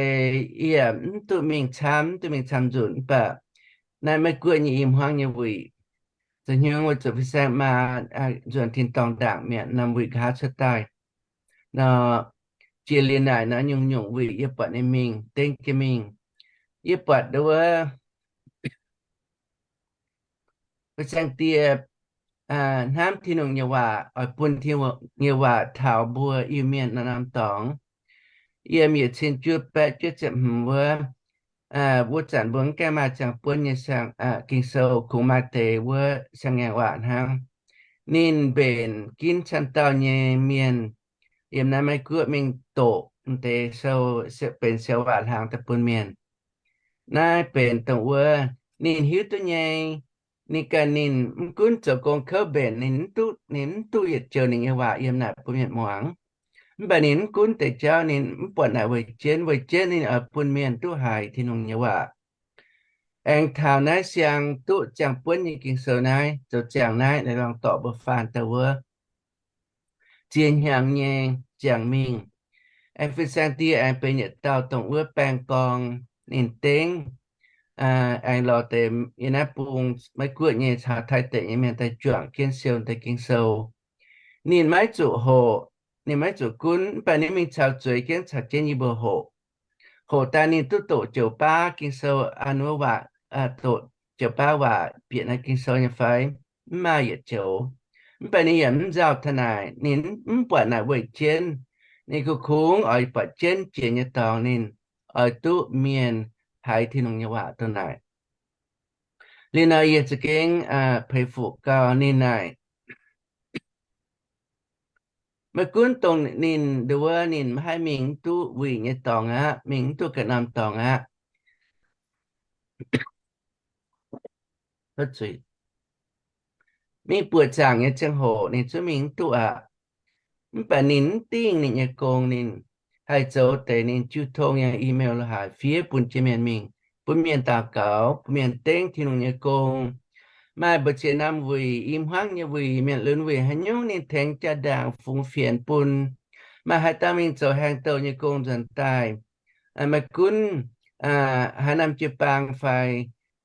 yie mv duqv mingh camv, mv duqv mingh camv nzunc, mv baac naaiv Meiv Guoqv nyei i hmuangv nyei wuic. Zoux hnyungv weic zuqc fin-saeng maa nzuonx tin-dorngh ndaangc mi'aqv, norm wuic nqa'haav cuotv daaih nor, jiex liuz naaic nor nyungc-nyungc wuic yie buatc ninh mingh, dengv jienv mingh. Yie buatc nduov fin-saeng die hnamv Tin-Hungh nyei waac, oix bun Tin-Hungh nyei waac taux mbuo Iu-Mienh norm-norm dorngx. Yiem yietc cin juov baeqv juov ziepc hmz wuov, wuov zanc mbuo mv gaengh maaih ziangh buonv nyei Ging-Sou, kungx maaih deix wuov siang-ngaengc waac hnangv. Ninh mbenc ginv camv dauh nyei mienh yiem naaiv Meiv Guoqv mingh doqc deix sou, benx siou waac hlang daaih bun mienh. Naaiv benx dongh wuov ninh hiuv duqv nyei. Ninh ganh ninh mv gunv zoux gong kouv mbenc, ninh mv duqv, ninh mv duqv yietc joux ninh nyei waac yiem naaic bun mienh muangx. Mv baac ninh mv gunv deix jauv, ninh mv buatc naaic weic jienv, weic jienv ninh oix bun mienh duqv haiz Tin-Hungh nyei waac. Aengx taux naaiv siang duqv ziangh buonv nyei Ging-Sou naaiv, zoux ziangh naaiv, naaiv lorngx dorc mbuo faanh daaih wuov ziex hnyangx nyei ziangh mingh, aengx fin-saeng die aengx benx yietc dauh dongh wuov baeng gorng ninh dengv, aengx lorz deix yiem naaiv bung Meiv Guoqv nyei caux Taiv deic nyei mienh daaih juangc jienv siou deix Ging-Sou. Ninh maiv zuqc hoqc, ninh maiv zuqc gunv, mv baac ninh mingh caux zueiz jienv caux jienv yie mbuo hoqc. Hoqc daaih ninh duqv doqc joux baav Ging-Sou an wuov waac, doqc joux baav waac bieqc naaiv Ging-Sou nyei fai? Mv maaih yietc joux. Mv baac ninh yaac mv nzauh taux naaic, ninh mv buatc naaic weic jienv. Ninh kungx-kungx oix buatc jienv jiex nyei dorngx ninh oix duqv mienh haiz Tin-Hungh nyei waac dongh naaic. Liuz nor yie za'gengh peix fuqv gau ninh naaic. Maiv gunv dongh ninh nduov ninh maiv haih mingh mv duqv wuic nyei dorngx aqv, mingh mv duqv ganh norm dorngx aqv. Mingh buoqc zaangc nyei ziangh hoc ninh zungv mingh mv duqv aqv. Mv baac ninh mv dingh ninh nyei gong, ninh haih zoux deix ninh jiu tong nyei email la'haic fiev bun jiex mienh mingh, bun mienh daux gaux, bun mienh dengv Tin-Hungh nyei gong. Maaih mbu'ziex norm wuic, i hmuangv nyei wuic, mienh lunx wuic, haaix nyungc ninh tengx jaa-ndaangc fungx fienx bun. Maaih haaix dauh mingh zoux haengh douh nyei gong nzuonx daaih, maiv gunv haaix norm jiu-baang fai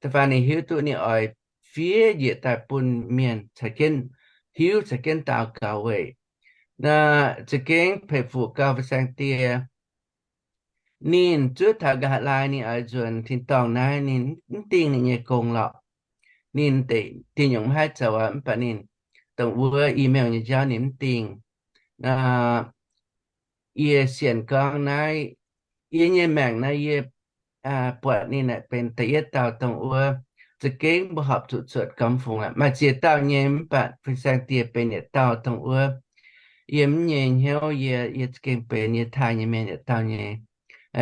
da'faanh ninh hiuv duqv ninh oix fiev njiec daaih bun mienh caux jienv hiuv caux jienv daux gaux weic. Za'gengh peix fuqv gau fin-saeng die, ninh zuov taux nqa'haav laai ninh oix nzuonx tin-dorngh naaiv ninh mv dingh ninh nyei gong lorqc. Ninh deic-nyungc maiv haih zoux aqv, mv baac ninh dongh wuov email nyei jauv ninh mv dingh. Yie sienx gorngv naaiv, yie nyei maengc naaiv yie buatc ninh naaic benx da'yietv dauh dongh wuov za'gengh mbuo horpc zuqc cuotv gormx fungx aqv. Maaih ziex dauh nyei, mv baac fin-saeng die benx yietc dauh dongh wuov yiem mv nyei hnyouv yie, yie za'gengh benx yie taaih nyei mienh yietc dauh nyei.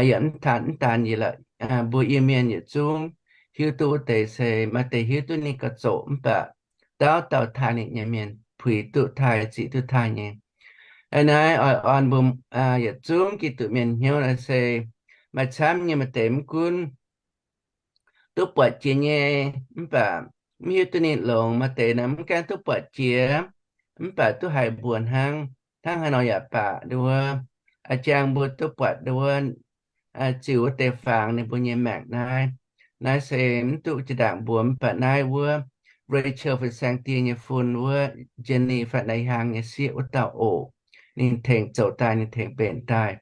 Yaac mv daan, mv daan yie lorqc, mbuo Iu-Mienh yietc zungv hiuv duqv wuov deix se maaih deix hiuv duqv ninh gauh zoqc, mv baac dauh dauh taaih ninh nyei mienh puix duqv taaih, ziqc duqv taaih nyei. Aa, naaiv oix orn mbuo yietc zungv Giduc mienh hnyouv naaiv se maaih camv nyei, maaih deix mv gunv duqv buatc jiex nyei, mv baac mv hiuv duqv ninh longx. Maaih deix naaiv mv gaengh duqv buatc jiex, mv baac duqv haiz mbuox hnangv. Hnangv haaix nor yaac baac, nduov, a'jang mbuo duqv buatc nduov, ziux wuov deix fangx ninh mbuo nyei maengc naaiv. Naaiv se mv duqv jiex ndaangc mbuox, mv baac naaiv wuov Rachel fin-saeng die nyei fun wuov Jenny fai Naaiv Hiaang nyei sieqv wuov dauh oc. Ninh tengx zoux daaih, ninh tengx mbenc daaih.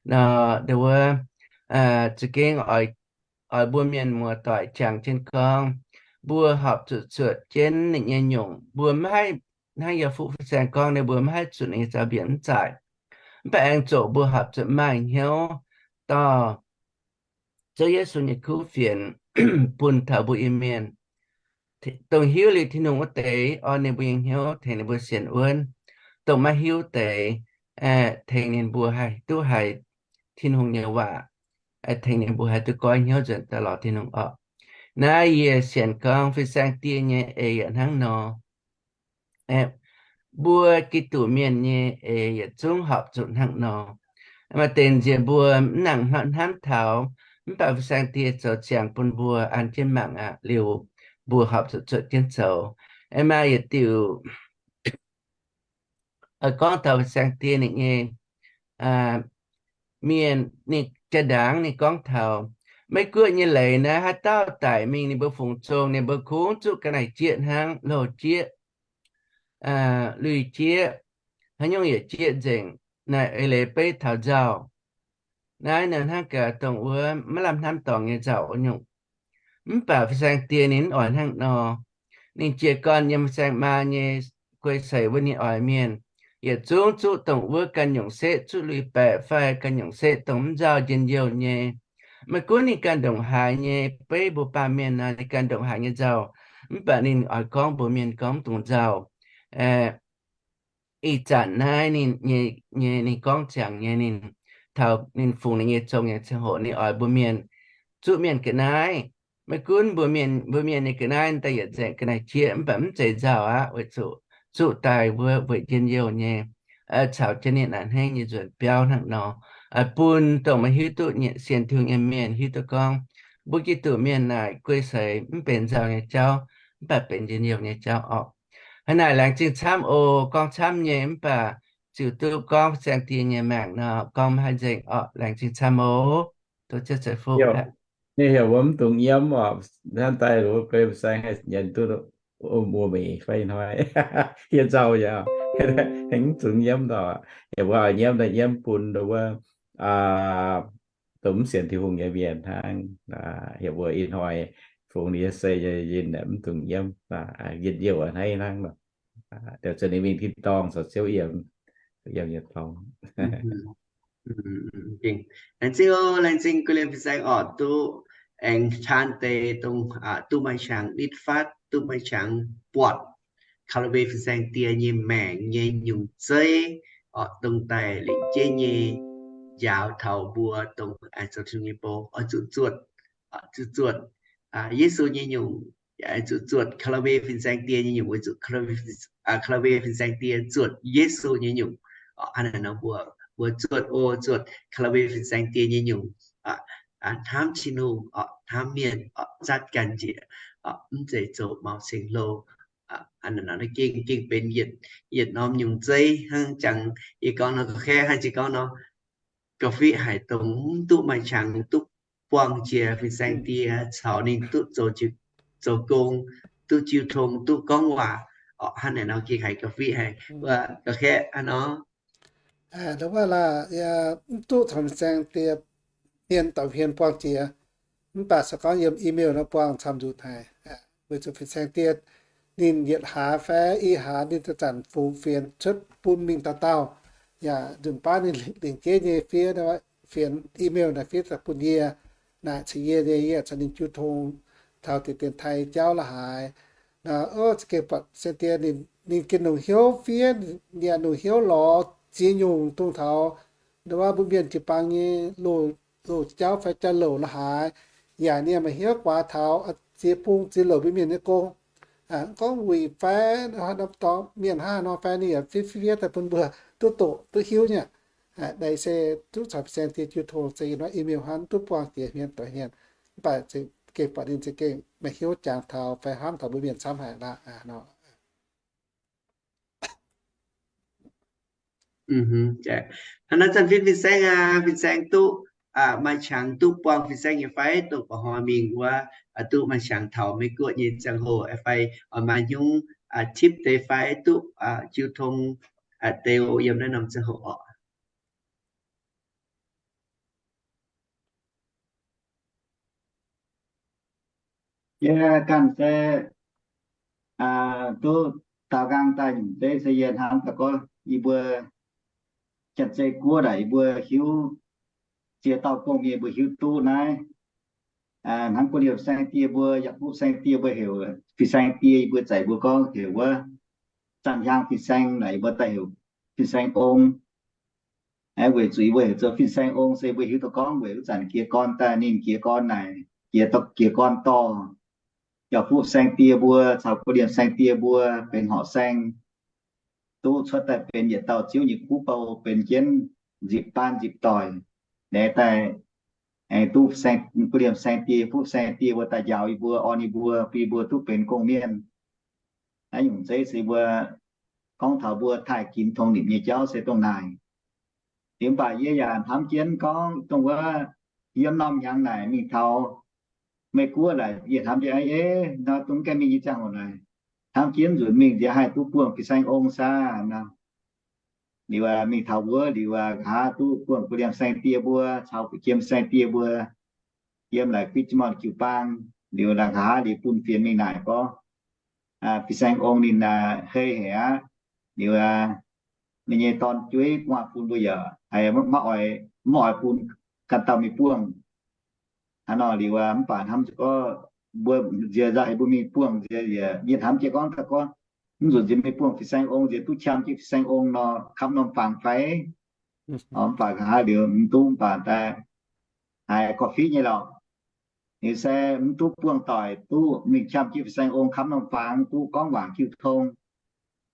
Nor, nduov, za'gengh oix mbuo mienh muoz-doic jangx jienv gorngv, mbuo horpc zuqc zuotc jienv ninh nyei nyungc. Mbuo maiv haih hnangv yie fuqv fin-saeng gorngv, ninh mbuo maiv haih zunc ninh nyei zaux mbienc mv zaaic. Mv baac aengx zoqc mbuo horpc zuqc maaih hnyouv dorh Ziouv Yesu nyei kuv fienx bun taux mbuo Iu-Mienh. Dongh hiuv liuz Tin-Hungh wuov deix orn ninh mbuo nyei hnyouv, tengx ninh mbuo sienx wuonv. Dongh maiv hiuv deix, tengx ninh mbuo haih duqv haiz Tin-Hungh nyei waac, tengx ninh mbuo haih duqv goiv hnyouv nzuonx daaih lorz Tin-Hungh orqc. Naaiv yie sienx gorngv fin-saeng die nyei eix yaac hnangv nor. Mbuo Giduc mienh nyei eix yietc zungv horpc zuqc hnangv nor. Maaih deix nziex mbuo mv nangc hnamv taux, mv baac fin-saeng die zoux ziangx bun mbuo an jienv mangc aqv. Liuz mbuo horpc zuqc zuotc jienv zoux. Aengx maaih yietc diuc gorngv taux fin-saeng die ninh nyei mienh, ninh jaa-ndaangc ninh gorngv taux Meiv Guoqv nyei leiz naaiv haaix dauh daic mingh ninh mbuo fungx zong, ninh mbuo kungx zuqc ga'naaiv jieqv hnangv, loz jieqv, lui jieqv, haaix nyungc yietc jieqv nzengc. Naaiv eix leiz beiv taux nzauh. Naaiv nor hnangv gaax dongh wuov maiv lamh hnamv dorngc nyei nzauh nyungc. Mv baac fin-saeng die ninh mv oix hnangv nor. Ninh jiez gorn yiem fin-saeng maa nyei guei seix wuov ninh oix mienh yietc zungv zuqc dongh wuov ganh nyungc setv zuqc lui-baeqc fai ganh nyungc setv dongh mv nzauh njien-youh nyei. Maiv gunv ninh ganh ndongc haaix nyei, beiv mbuo baamh mienh nor ninh ganh ndongc haaix nyei nzauh, mv baac ninh oix gorngv mbuox mienh gorngv mv dungx nzauh. Ih zanc naaiv ninh nyei, nyei ninh gorngv ziangx nyei, ninh taux ninh fungx ninh nyei zong nyei ziangh hoc ninh oix mbuox mienh, zuqc mienh ga'naaiv. Maiv gunv mbuox mienh, mbuox mienh nyei ga'naaiv daaih yietc nzengc ga'naaiv jieqv, mv baac mv zeiz nzauh aqv, weic zuqc zuqc daaih wuov weic njien-youh nyei, caux jienv ninh a'hneiv nyei nzuonx biauv hnangv nor. Bun dongh meih hiuv duqv sienx Tin-Hungh nyei mienh hiuv duqv gorngv mbuo Giduc mienh naaic guei seix mv benx nzauh nyei jauv, mv baac benx njien-youh nyei jauv orqc. Hnangv naaic laengz zingh camv oc. Gorngv camv nyei mv baac ziouc duqv gorngv fin-saeng die nyei maengc nor gorngv maiv haih nzengc orqc. Laengz zingh camv oc. Tov Ziouv ceix fuqv. Ninh heuc mbuo mv dungx nyiemv oc. Hnangv daaih wuov guei fin-saeng haih nyienz duqv mbuo mingh fai hnoi hieh nzauh yaac mv dungx nyiemv oc. Heuc mbuo oix nyiemv daaih nyiemv bun wuov dongh mv sienx Tin-Hungh nyei mienh hnangv. Heuc mbuo ih hnoi fungx ninh nyei sei nyei yinh mv dungx nyiemv, njien-youh a'hneiv hnangv nor. Deix zuqc ninh mingh tin-dorngh caux Ziouv yiem, yiem nyei dorngx. Laengz zingh oc, laengz zingh guei liemh fin-saeng orqc, duqv aengx taan deix dongh duqv maaih qangx nitv fatv, duqv maaih qangx buatc Kaalu Wei fin-saeng die nyei maengc nyei nyungc zeiv orqc, dongh daaih lengc jeiv nyei njaaux taux mbuo dongh aengx zoux Tin-Hungh nyei bou oix zuqc zuotc, zuqc zuotc Yesu nyei nyungc, zuqc zuotc Kaalu Wei fin-saeng die nyei nyungc, weic zuqc Kaalu Wei fin-saeng die zuotc Yesu nyei nyungc. Hnangv naaic nor mbuo, mbuo zuotc o, zuotc Kaalu Wei fin-saeng die nyei nyungc, hnamv Tin-Hungh, hnamv mienh, zatv ganh njiec, mv zeiz zoux maux ceng hlo. Hnangv naaic nor gengh, gengh benx yietc, yietc norm nyungc zeiv hnangv jangx yie gorngv nor, ga'kaeqv hnangv jiex gorngv nor, ga'fiev haic dongh mv duqv maaih qangx duqv buangh jiex fin-saeng die caux ninh duqv zoux, zoux gong, duqv jiu tong, duqv gorngv waac. Orqc, hnangv naaic nor gengh haiz ga'fiev haic. Wuov ga'kaeqv hnangv nor, wuov laaix mv duqv caux fin-saeng die hmien, douc hmien buangh jiex, mv baac se gorngv yiem email nor buangh camv nzunc haic. Weic zuqc fin-saeng die ninh yietc hlaax fai i hlaax ninh zanc-zanc fungx fienx cuotv bun mingh dauh dauh, yaac nzunc baav ninh lengc jeiv nyei fiev, fienx email naaic fiev daaih bun yie. Naaic caux yie nyei, yie caux ninh jiu tong taux deix dienx taaih jauv la'haaix. Za'gengh buatc fin-saeng die ninh gengh longc hnyouv fiev, yaac longc hnyouv lorz ziex nyungc dongh taux ndau wuov mbuo mienh jiu-baang nyei loz-jauv fai jauv-louc la'haaix, yaac ninh maaih hnyouv guaax taux ziex bung ziex louc mbuo mienh nyei gong. Gorngv wuic fai mienh hnangv nor fai ninh yaac fiev fiev daaih bun mbuo duqv doqc duqv hiuv nyei. Naaiv se duqv caux fin-saeng die jiu tong se yiem naaiv email hnangv, duqv buangh jiex hmien doic hmien. Mv baac gengh buatc ninh za'gengh maaih hnyouv jangx taux fai hnamv taux mbuo mienh camv haic laaix nor. Hnangv naaiv zanc fin-saeng aac, fin-saeng duqv maaih qangx duqv buangh fin-saeng nyei fai, dongh ba'hnoi mingh wuov duqv maaih qangx taux Meiv Guoqv nyei ziangh hoc fai oix maaih nyungc tipv deix fai duqv jiu tong deix yiem naaiv norm ziangh hoc orqc. Yie ganh se duqv daaux nqaang daaih nyungc zeiv se yie hnamv daaih gorngv yie mbuo Janx-Zei Guoqv naaic yie mbuo hiuv ziex dauh gong mienh mbuo hiuv duqv naaiv. Hnangv gu'nyuoz saeng-die mbuo, yaac fuqv saeng-die mbuo heuc fin-saeng-die, yie mbuo zaic mbuo gorngv heuc wuov Zanc Hiaang Fin-Saeng naaic yie mbuo daaih heuc Fin-Saeng Ong. Weic zuqc yie mbuo heuc zoux Fin-Saeng Ong se mbuo hiuv duqv gorngv weic wuov zanc jiez gorn daaih ninh jiez gorn naaic, jiez, jiez gorn dorh yaac fuqv saeng-die mbuo caux gu'nyuoz saeng-die mbuo benx horqc saeng, duqv cuotv daaih benx yietc dauh Ziouv nyei kuv bou, benx jienv nzipc baan nzipc doic. Naaiv daaih aengx duqv gu'nyuoz saeng-die, fuqv saeng-die mbuo daaih njaaux yie mbuo, orn yie mbuo, bun yie mbuo duqv benx gong-mienh. Naaiv nyungc zeiv se mbuo gorngv taux mbuo taaih ginx tong nimc nyei jauv se dongh naaic. Liuz mv baac yie yaac hnamv jienv gorngv dongh wuov yiem norm hnyangx naaic mingh taux Meiv Guoqv laaix yietc hnamv jienv, Aav, nor dongh gaengh mingh nyei ziangh hoc naaic, hnamv jienv nzunc mingh nziex haih duqv buangh fin-saeng ong saah nor. Liuz mingh taux wuov liuz, nqa'haav duqv buangh gu'liemh saeng-die mbuo caux gu'jiem saeng-die mbuo yiem laaix guiv jiex morn jiu-baang. Liuz nqa'haav liuz bun fienx mingh naaic gorngv, fin-saeng ong ninh hei haic aqv. Liuz ninh nyei dorn-jueiv gu'nguaaz-fun mbuo yaac maiv oix, maiv oix bun ganh dauh mingh buangh. Hnangv nor liuz mv baac hnamv gorngv mbuo nziex nzauh haic mbuo mingh buangh nziex, yie hnamv jienv gorngv, gorngv mv nzunc nziex mingh buangh fin-saeng ong nziex duqv qam jienv fin-saeng ong nor, kamv norm fangx fai? Mv baac nqa'haav liuz mv duqv, mv baac daaih haiz gorqv-fiqv nyei lorqc. Liuz se mv duqv buangh doic, duqv mingh qam jienv fin-saeng ong kamv norm fangx, duqv gorngv waac jiu tong.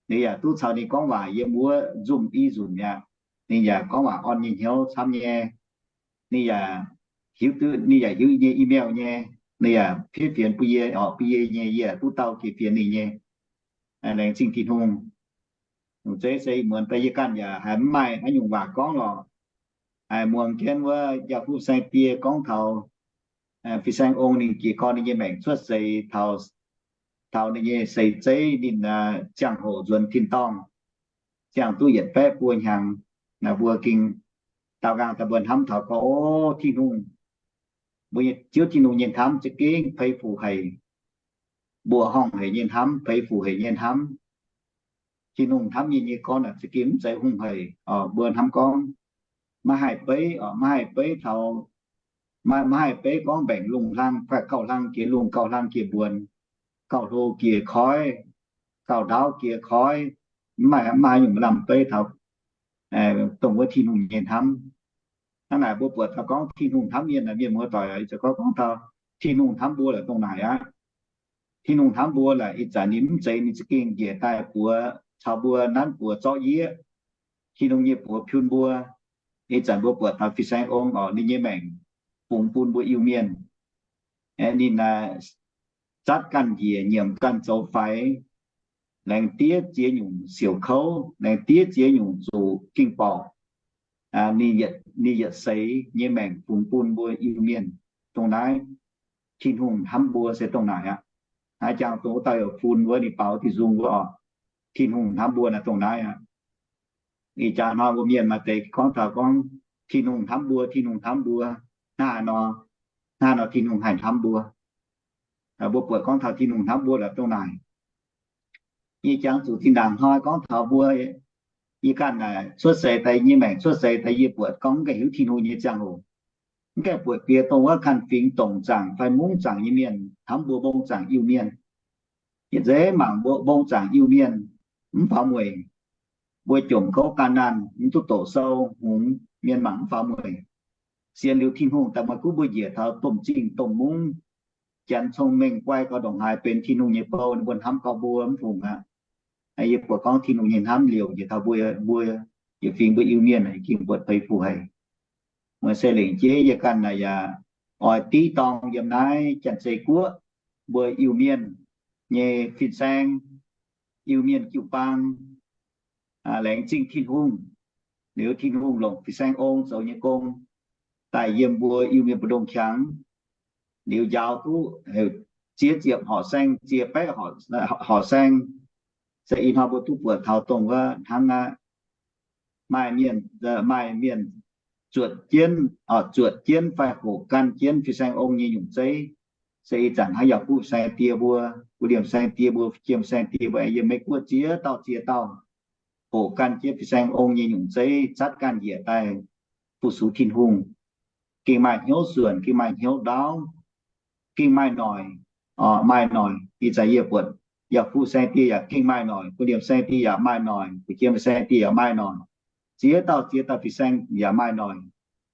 Liuz yaac duqv caux ninh gorngv waac yiem wuov nzunc i nzunc mi'aqv. Ninh yaac gorngv waac orn nyei hnyouv camv nyei. Ninh yaac hiuv duqv, ninh yaac hiuv nyei email nyei. Ninh yaac fiev fienx bun yie, orqc, bun yie nyei, yie duqv dau jiex fienx ninh nyei. Laengz zingh Tin-Hungh. Nyungc zeiv se ih muonz daaih yie ganh yaac haiz mv maaih haaix nyungc waac gorngv lorqc. Haiz muangx jienv wuov yaac fuqv saeng-die gorngv taux fin-saeng ong ninh jiez gorn ninh nyei maengc cuotv seix taux, taux ninh nyei seix zeiv ninh ziangh hoc nzuonx tin-dorngh, ziangh duqv yietc baeqv buo hnyangx. Naaiv mbuo ging daaux nqaang daaih mbuo hnamv taux gorngv, O, Tin-Hungh, mbuo nyei Ziouv Tin-Hungh nyei hnamv za'gengh peix fuc haic, mbuoqc horngh haic nyei hnamv, peix fuc haic nyei hnamv. Tin-Hungh hnamv nyei, nyei gorn naaic za'gengh mv zeiz hungh haic. Mbuo hnamv gorngv maiv haih beiv, maiv haih beiv taux, maiv, maiv haih beiv gorngv mbaengc lungh hlang fai gauh hlang jiex lungh, gauh hlang jiex mbuonx, gauh hlo jiex koiv, gauh ndaauv jiex koiv. Mv maaih, mv maaih haaix nyungc maaih lamh beiv taux dongh wuov Tin-Hungh nyei hnamv. Hnangv naaic mbuo buatc taux gorngv Tin-Hungh hnamv mienh, mienh muoz doic, ih zanc gorngv, gorngv taux Tin-Hungh hnamv mbuo laaix dongh naaic aqv. Tin-Hungh hnamv mbuo laaix ih zanc ninh mv zeiz ninh za'gengh njiec daaih buoz caux mbuo nanv buoz zorqv yieqv. Tin-Hungh nyei buoz piun mbuo. Ih zanc mbuo buatc taux fin-saeng ong orqc, ninh nyei maengc fungx bun mbuo Iu-Mienh. Ninh zatv ganh njiec, nyiemc ganh zoux faix, laengz diev ziex nyungc siouc kouv, laengz diev ziex nyungc zuqc ging-borqc. Ninh yietc seix nyei maengc fungx bun mbuo Iu-Mienh dongh naaiv. Tin-Hungh hnamv mbuo se dongh naaic aqv. Haaix jangx dongh wuov dauh yaac fun wuov ninh baaux diuh nzung wuov orqc, Tin-Hungh hnamv mbuo naaiv dongh naaiv aqv. Ih jaax hnoi mbuo mienh maaih deix gorngv taux gorngv Tin-Hungh hnamv mbuo, Tin-Hungh hnamv mbuo. Hnangv haaix nor, hnangv haaix nor Tin-Hungh haih hnamv mbuo? Mbuo buatc gorngv taux Tin-Hungh hnamv mbuo laaix dongh naaic. Yie jangx zuqc zinh ndaangc hnoi gorngv taux mbuo, yie ganh naaic cuotv seix daaih, nyei maengc cuotv seix daaih yie buatc gorngv mv gaengh hiuv Tin-Hungh nyei ziangh hoc, mv gaengh buatc bieqc dongh wuov ganh fingx dongc zaangc fai mungv zaangc nyei mienh hnamv mbuo mbong zaangc Iu-Mienh. Yietc zeiz mangc mbuo mbong zaangc Iu-Mienh mv faaux mueic. Mbuo jomc kouv gaanv naanh mv duqv doqc sou hngongx, mienh mangc mv faaux mueic. Sienx liuz Tin-Hungh daaih maaih gunv mbuo njiec taux domh zingh domh mungv, janx cong-mengh guai gauh ndongc haaix benx Tin-Hungh nyei bou, ninh mbuo hnamv gauh mbuo mv fungc aqv. Yie buatc gorngv Tin-Hungh nyei hnamv liouc njiec taux mbuo, mbuo yietc fingx mbuo Iu-Mienh za'gengh buatc peix fuc haic. Meih se lengc jeiv yie ganh naaic yaac oix div dorng yiem naaiv Janx-Zei Guoqv mbuo Iu-Mienh nyei fin-saeng, Iu-Mienh jiu-baang, laengz zingh Tin-Hungh. Liuz Tin-Hungh longc fin-saeng ong zoux nyei gong daaih yiem mbuo Iu-Mienh mbu'ndongx qangx. Liuz njaaux duqv ziex ziepc horqc saeng, ziex baeqv horqc saeng, se ih hnoi mbuo duqv buatc taux dongh wuov hnangv aqv. Maaih mienh, maaih mienh zuotc jienv, zuotc jienv fai hoqc ganh jienv fin-saeng ong nyei nyungc zeiv. Se ih zanc hnangv Yaauc Fuqv Saeng Die mbuo, Gu Liemh Saeng Die mbuo, Jiem Saeng Die mbuo, yiem Meiv Guoqv ziex dauh ziex dauh hoqc ganh jienv fin-saeng ong nyei nyungc zeiv zatv ganh njiec daaih fu-sux Tin-Hungh. Gengh maaih hnyouv suonc, gengh maaih hnyouv ndaauv, gengh maaih noic, maaih noic. Ih zanc yie buatc Yaauc Fuqv Saeng Die yaac gengh maaih noic, Gu Liemh Saeng Die yaac maaih noic, Gu Jiem Saeng Die yaac maaih noic. Ziex dauh ziex dauh fin-saeng yaac maaih noic.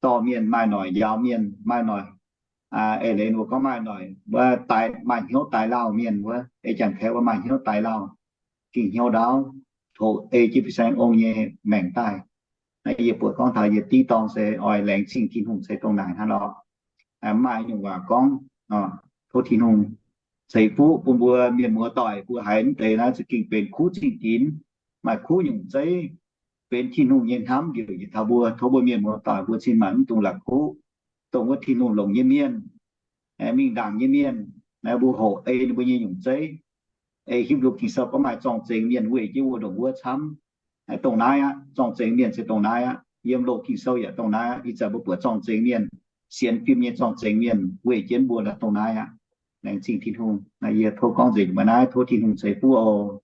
Dorh mienh maaih noic, njaaux mienh maaih noic. Eix leiz mbuo gorngv maaih noic wuov, maaih hnyouv daix lauh mienh wuov, ei Janx-Kaeqv wuov maaih hnyouv daix lauh, gengh hnyouv ndaauv, tov ei jienv fin-saeng ong nyei maengc daaih. Yie buatc gorngv taux yie div dorng se oix laengz zingh Tin-Hungh se dongh naaic hnangv lorqc. Mv maaih nyungc waac gorngv. Tov Tin-Hungh ceix fuqv bun mbuo mienh muoz doic mbuo haiz mv deix naaiv za'gengh benx kuv zingh dinx, maaih kuv nyungc zeiv, benx Tin-Hungh nyei hnamv njiec taux mbuo. Tov mbuo mienh muoz doic mbuo cin-maanc mv dungx la'kuqv. dongh wuov Tin-Hungh longc nyei mienh, mingh ndaangc nyei mienh, mbuo hoqc ei ninh mbuo nyei nyungc zeiv. Ei Hipv^lu Ging-Sou gorngv maaih zorng-zengx mienh weih jienv wuov ndongc wuov camv. Dongh naaiv aqv, zorng-zengx mienh se dongh naaiv aqv. Yiem Loz-Ging-Sou yaac dongh naaiv aqv. Ih zanc mbuo buatc zorng-zengx mienh, sienx fim nyei zorng-zengx mienh weih jienv mbuo dongh naaiv aqv. Laengz zingh Tin-Hungh. Yie tov gorngv nzengc mbuo naaiv, tov Tin-Hungh ceix fuqv oc.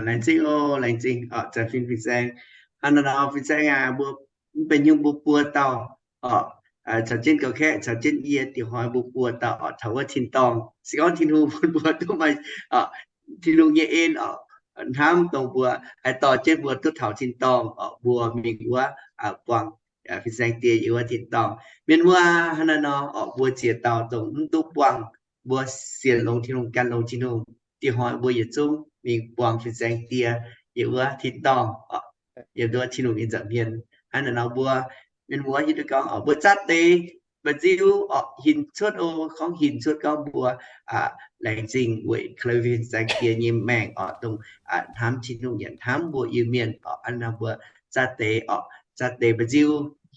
Laengz zingh oc, laengz zingh oc, zanc fin fin-saeng. Hnangv naaiv nor fin-saeng aac, mbuo mv benx nyungc mbuo buo dauh oc, caux jienv ga'kaeqv, caux jienv yie diuh hnoi mbuo buo dauh oc, taux wuov tin-dorngh. Se gorngv Tin-Hungh bun mbuo duqv maaih Tin-Hungh nyei en oc, hnamv dongh mbuo haih dorh jienv mbuo duqv taux tin-dorngh oc, mbuo mingh wuov buangh fin-saeng die yiem wuov tin-dorngh. Mienh muoz, hnangv naaiv nor oc, mbuo ziex dauh dongh mv duqv buangh, mbuo sienx longx Tin-Hungh, gan longx Tin-Hungh, diuh hnoi mbuo yietc zungv mingh buangh fin-saeng die yiem wuov tin-dorngh oc, yiem wuov Tin-Hungh nyei nza'hmien. Hnangv naaiv nor mbuo mienh muoz hiuv duqv gorngv oc, mbuo zaqv deix mba'nziu oc, hinc cuotv oc, gorngv hinc cuotv gorngv mbuo laengz zingh weic ka'lawei fin-saeng die nyei maengc oc, dongh hnamv Tin-Hungh yaac hnamv mbuo Iu-Mienh oc. Hnangv naaiv nor mbuo zaqv deix oc, zaqv deix mba'nziu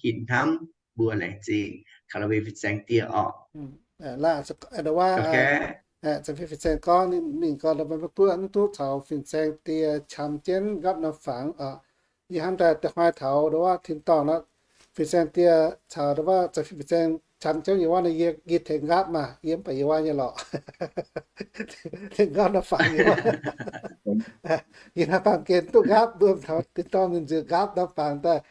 hinc hnamv mbuo laengz zingh ka'lawei fin-saeng die oc. Fin-saeng gorngv ninh gorngv mv duqv caux fin-saeng die qam jienv nqaapv norm fangx oc. Yie hnamv daaih da'hnoi taux wuov tin-dorngh nor, fin-saeng die caux wuov fin-saeng qam jienv yiem wuov nor, yie tengx nqaapv maah, yie mv baac yiem wuov nyei lorqc. Tengx nqaapv norm fangx yiem wuov. Yie hnamv baamh gen duqv nqaapv, mbuo taux tin-dorngh mingh nziex nqaapv norm fangx daaih,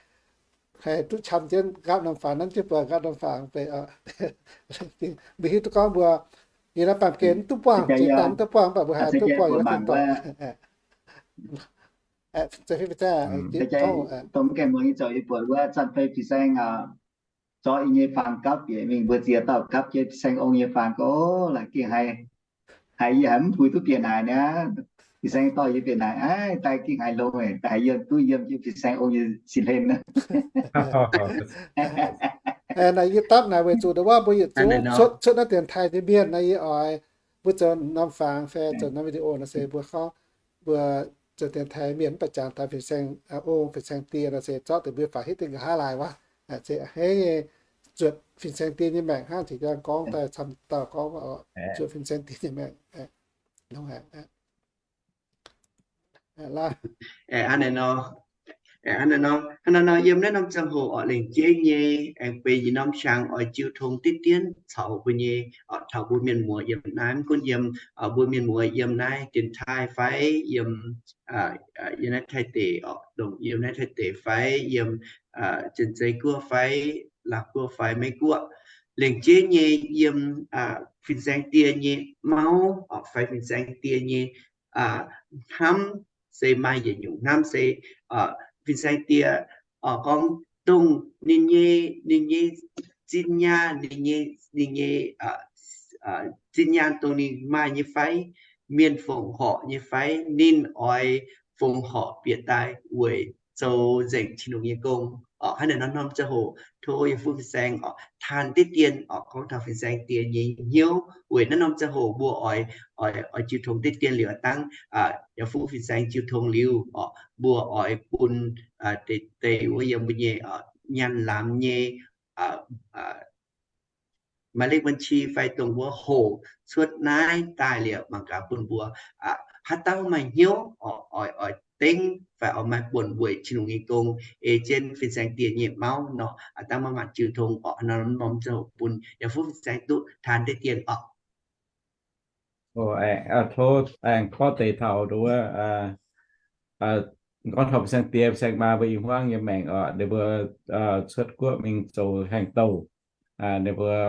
haih duqv qam jienv nqaapv norm fangx, nanv jienv buatc nqaapv norm fangx fai. Mbuo hiuv duqv gorngv mbuo, yie hnamv baamh gen mv duqv buangh, ziex dauh mv duqv buangh, mv baac mbuo haih duqv buangh yiem wuov tin-dorngh. Dongh mv gaengh muangx nyei zoux yie buatc wuov zanc fei fin-saeng zorqv yie nyei fangx gapv bieqc mingh, mbuo ziex dauh gapv jienv fin-saeng ong nyei fangx gorx, laaix gengh haiz, haiz yie haiz mv puix duqv bieqc naaic niaa. Fin-saeng dorh yie bieqc naaic, aav, daaih gengh haiz longx, daaih haiz yiem duqv yiem jienv fin-saeng ong nyei sin hlen. Naaiv yie dapv naaic weic zuqc ndongc wuov mbuo yietc zungv cuotv, cuotv naaiv dienx taaih nyei mienh naaiv yie oix, mbuo zoux norm fangx fai zoux norm video nor se mbuo gorngv mbuo zoux dienx taaih mienh mv baac jangx daaih fin-saeng ong fin-saeng die nor se zorqv deix mbuo faaux hitv deix nqa'haav laaix wuov. Se hnangv nyei, zuotc fin-saeng die nyei maengc hnangv Tin-Hungh gorngv daaih camv dauh gorngv, zuotc fin-saeng die nyei maengc. Hnangv naaiv nor, hnangv naaiv nor yiem naaiv norm ziangh hoc oc, lengc jeiv nyei aengx benx yie norm siang oix jiu tong diqv dienv caux mbuo nyei oc, taux mbuo mienh muoz yiem naaiv, mv gunv yiem mbuo mienh muoz yiem naaiv dienx taaih fai yiem, yiem naaiv Taiv deic oc, dongh yiem naaiv Taiv deic fai yiem Janx-Zei Guoqv fai Laauv Guoqv fai Meiv Guoqv, lengc jeiv nyei yiem fin-saeng die nyei mauv oc, fai fin-saeng die nyei hnamv se maaih yietc nyungc hnamv se fin-saeng die gorngv dongh ninh nyei, ninh nyei zinh nyaanh, ninh nyei, ninh nyei zinh nyaanh dongh ninh maaih nyei fai, mienh fongc horc nyei fai, ninh oix fongc horc bieqc daaih weic zoux nzengc Tin-Hungh nyei gong oc. Hnangv naaiv nor norm ziangh hoc tov yie fuqv fin-saeng oc, taan diqv dien oc, gorngv taux fin-saeng die nyei hnyouv weic naaiv norm ziangh hoc mbuo oix, oix jiu tong diqv dien liuz dangv yaac fuqv fin-saeng jiu tong liuz oc, mbuo oix bun deix, deix wuov yiem mbuo nyei nyaanh lamz nyei maiv lekv บัญชี fai dongh wuov hoc cuotv naaiv daaih liuz mangc gaax bun mbuo haaix dauh maaih hnyouv oix, oix dengv fai oix maaih buonc weic Tin-Hungh nyei gong ei jienv fin-saeng die nyei mauv nor, dangh maiv maaih jiu tong oc. Nor norm ziangh hoc bun yaac fuqv fin-saeng duqv taan diqv dien oc. Tov aengx korv deix taux wuov, gorngv taux fin-saeng die fin-saeng maa mbuo i hmuangv nyei maengc oc, ninh mbuo cuotv guoqv mingh zoux haengh douh, ninh mbuo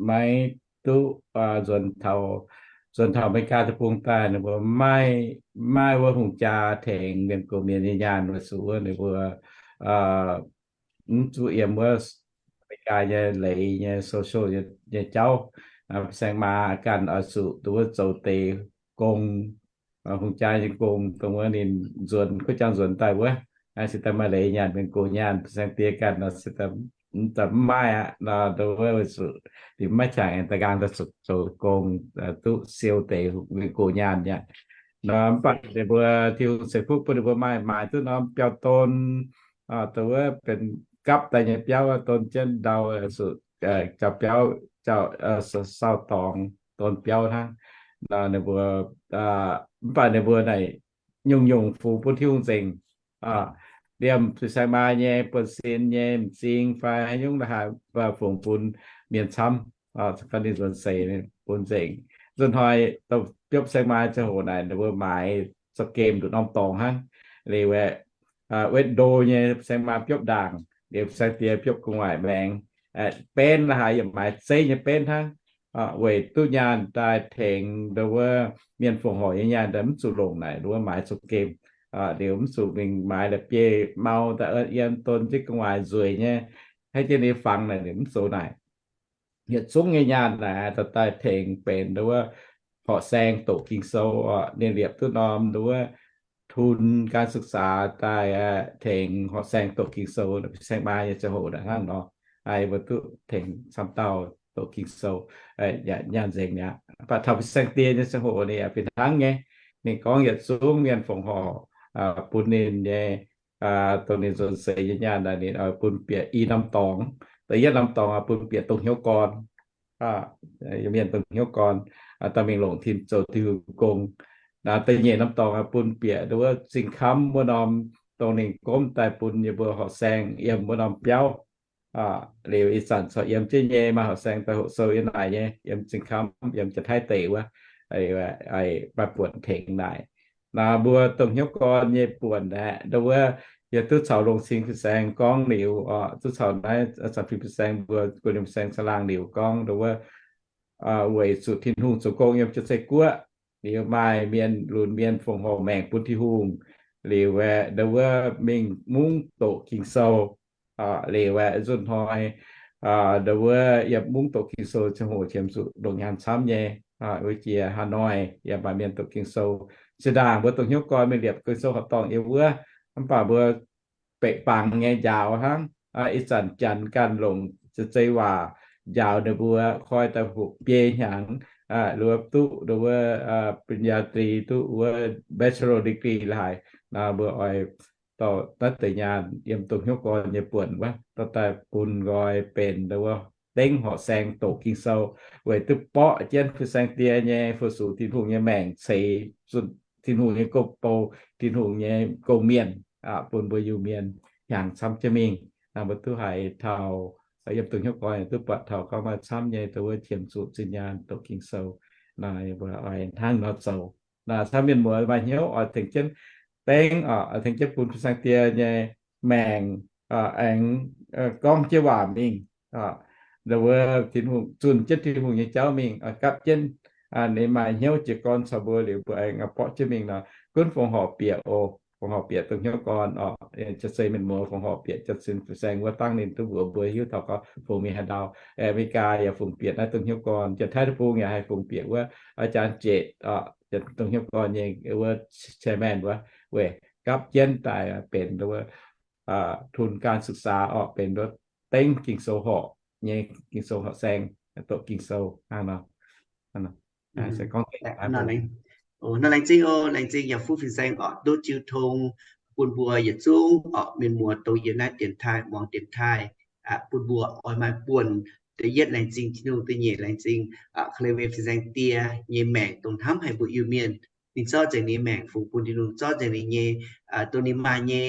maiv duqv nzuonx taux, nzuonx taux Ame^li^gaa deic-bung daaih, ninh mbuo maiv, maiv wuov hungh jaa tengx mienh gox mienh nyei nyaanh weic zuqc wuov ninh mbuo mv zuqc yiem wuov Ame^li^gaa nyei leiz nyei social nyei jauv. Fin-saeng maa ganh oix zuqc duqv wuov zoux deix gong, hungh jaa nyei gong, dongh wuov ninh nzuonx, kuv jangx nzuonx daaih wuov, se daaih maaih leiz nyaanh, mienh gox nyaanh. Fin-saeng die ganh nor se daaih mv maaih aqv nor, dongh wuov weic zuqc ninh maiv qangx aengx daaih nqaang daaih zuqc zoux gong duqv siou deix mienh gox nyaanh aqv. Nor mv baac ninh mbuo Tin-Hungh ceix fuqv bun ninh mbuo maaih, maaiz duqv norm biauv-don, dongh wuov benx gapv daaih nyei biauv, don jienv ndau, zuqc jauv biauv, jauv, sau dorngx don biauv hnangv. Ninh mbuo, mv baac ninh mbuo naaic nyungc-nyungc fungx bun Tin-Hungh nzengc. Liemh fin-saeng maa nyei, buonv-sin nyei, m'zing fai nyungc la'haaix, fungx bun mienh camv, ninh nzuonx seix bun nzengc. Nzunc hnoi biopv fin-saeng maa ziangh hoc naaic ninh mbuo maaiz za'gengh nduqc norm dorngx hnangv. Liuz aeqv, wetv ndo nyei fin-saeng maa biopv ndaangc, liuz fin-saeng diex biopv gu'nguaaic maengx. Benv la'haaix yaac maaiz zeiv nyei benv hnangv. Weic duqv nyaanh daaih tengx nduov wuov mienh fongc horc nyei nyaanh daaih mv zuqc longc naaic nduov wuov maaiz za'gengh. Liuz mv zuqc mingh maaiz la'bieiv-mau daaih yiem don jienv gu'nguaaic nzueic nyei, haiv jienv ninh fangx naaic, ninh mv zoux naaic. Yietc zungv nyei nyaanh naaic daaih tengx benx nduov wuov horqc saeng doqc Ging-Sou oc. Ninh liepc duqv norm nduov wuov ทุนการศึกษา daaih tengx horqc saeng doqc Ging-Sou, fin-saeng maa nyei ziangh hoc hnangv nor, mbuo duqv tengx camv dauh doqc Ging-Sou, nyaanh nzengc mi'aqv. Mv baac taux fin-saeng die nyei ziangh hoc ninh yaac fih hnangv nyei. Ninh gorngv yietc zungv mienh fongc horc bun ninh nyei, dongh ninh nzuonx seix nyei nyaanh naaic ninh oix bun bieqc i norm dorngx. Da'yietv norm dorngx bun bieqc dongh hnyouv gorn, mienh dongh hnyouv gorn, dorh mingh longc tin zoux Tin-Hungh gong. Da'nyeic norm dorngx bun bieqc nduov wuov zingh kamv wuov norm, dongh ninh gomv daaih bun yie mbuo horqc saeng yiem wuov norm biauv. Liuz ih zanc corc yiem jienv nyei, maaih horqc saeng daaih hoqc sou yiem naaic nyei, yiem zingh kamv, yiem Janx-Taiv deic wuov, maaih buonc tengx naaic. Naaiv mbuo dongh hnyouv gorn nyei buonc aeqv, nduov wuov yie duqv caux longx cing fin-saeng gorngv liuz oc, duqv caux naaiv zanc fin fin-saeng mbuo gu'nyuoz fin-saeng caangh laangh liuz gorngv nduov wuov weic zuqc Tin-Hungh zoux gong yiem Janx-Sei Guoqv. Liuz maaih mienh lunx mienh fongc horc maengc bun Tin-Hungh. Liuz aeqv, nduov wuov mingh mungv doqc Ging-Sou. Liuz aeqv, nzunc hnoi nduov wuov yiem mungv doqc Ging-Sou ziangh hoc qiemx zuqc longc nyaanh camv nyei. Wuov jiex Hà Nội yaac maaih mienh doqc Ging-Sou. Zinh ndaangc mbuo dongh hnyouv gorn mingh liepc Ging-Sou horqc dorngh yiem wuov, mv baac mbuo beqc bangc nyei njaaux hnangv. Ih zanc Janx ganh longc Janx-Sei waac njaaux ninh mbuo koi daaih hoqc biei hnyangx, luov duqv nduov wuov ปริญญาตรี duqv wuov bachelor degree la'haaix. Mbuo oix dorh naaiv deix nyaanh yiem dongh hnyouv gorn nyei buonc wuov dorh daaih bun nqoi benx nduov wuov dengv horqc saeng doqc Ging-Sou, weic duqv borqv jienv fin-saeng die nyei fu-sux Tin-Hungh nyei maengc ceix zunh Tin-Hungh nyei gong-bou, Tin-Hungh nyei gong-mienh, bun mbuo Iu-Mienh hnyangx camv jienv mingh. Mbuo duqv haiz taux yiem dongh hnyouv gorn duqv buatc taux gorngv maaih camv nyei dongh wuov qiemx zuqc zinh nyaanh doqc Ging-Sou. Naaiv mbuo oix hnangv nor zoux. Camv mienh muoz maaih hnyouv oix tengx jienv dengv, oix tengx jienv bun fin-saeng die nyei maengc aengx gorngv jienv waac mingh, nduov wuov Tin-Hungh, zunh jienv Tin-Hungh nyei jauv mingh, gapv jienv ninh maaih hnyouv jiez gorn caux mbuo liuz mbuo aengx borqv jienv mingh nor. Gunv fongc horc bieqc oc, fongc horc bieqc dongh hnyouv gorn oc. Janx-Sei mienh muoz fongc horc bieqc Janx-Sei fin-saeng wuov dangv ninh duqv mbuox mbuo hiuv taux gorngv fungx mingh haaix ndau. Aa^me^li^gaa yaac fungx bieqc naaiv dongh hnyouv gorn. Janx-Taiv Deic-Bung yaac haih fungx bieqc wuov อาจารย์ Jeic, dongh hnyouv gorn nyei wuov chairman wuov, weic gapv jienv daaih benx wuov ทุนการศึกษา orqc, benx wuov dengv Ging-Sou horqc nyei, Ging-Sou horqc saeng, doqc Ging-Sou hnangv nor. Nor laengz zingh oc, laengz zingh yaac fuqv fin-saeng orqc, duqv jiu tong bun mbuo yietc zungv orqc, mienh muoz dongh yiem naaiv dienx taaih, muangx dienx taaih, bun mbuo oix maaih buonc. Da'yietv laengz zingh Tin-Hungh, da'nyeic laengz zingh Kali fin-saeng die nyei maengc dongh hnamv haic mbuo Iu-Mienh. Ninh zorqv nzengc ninh maengc fungx bun Tin-Hungh, zorqv nzengc ninh nyei, dongh ninh maaih nyei,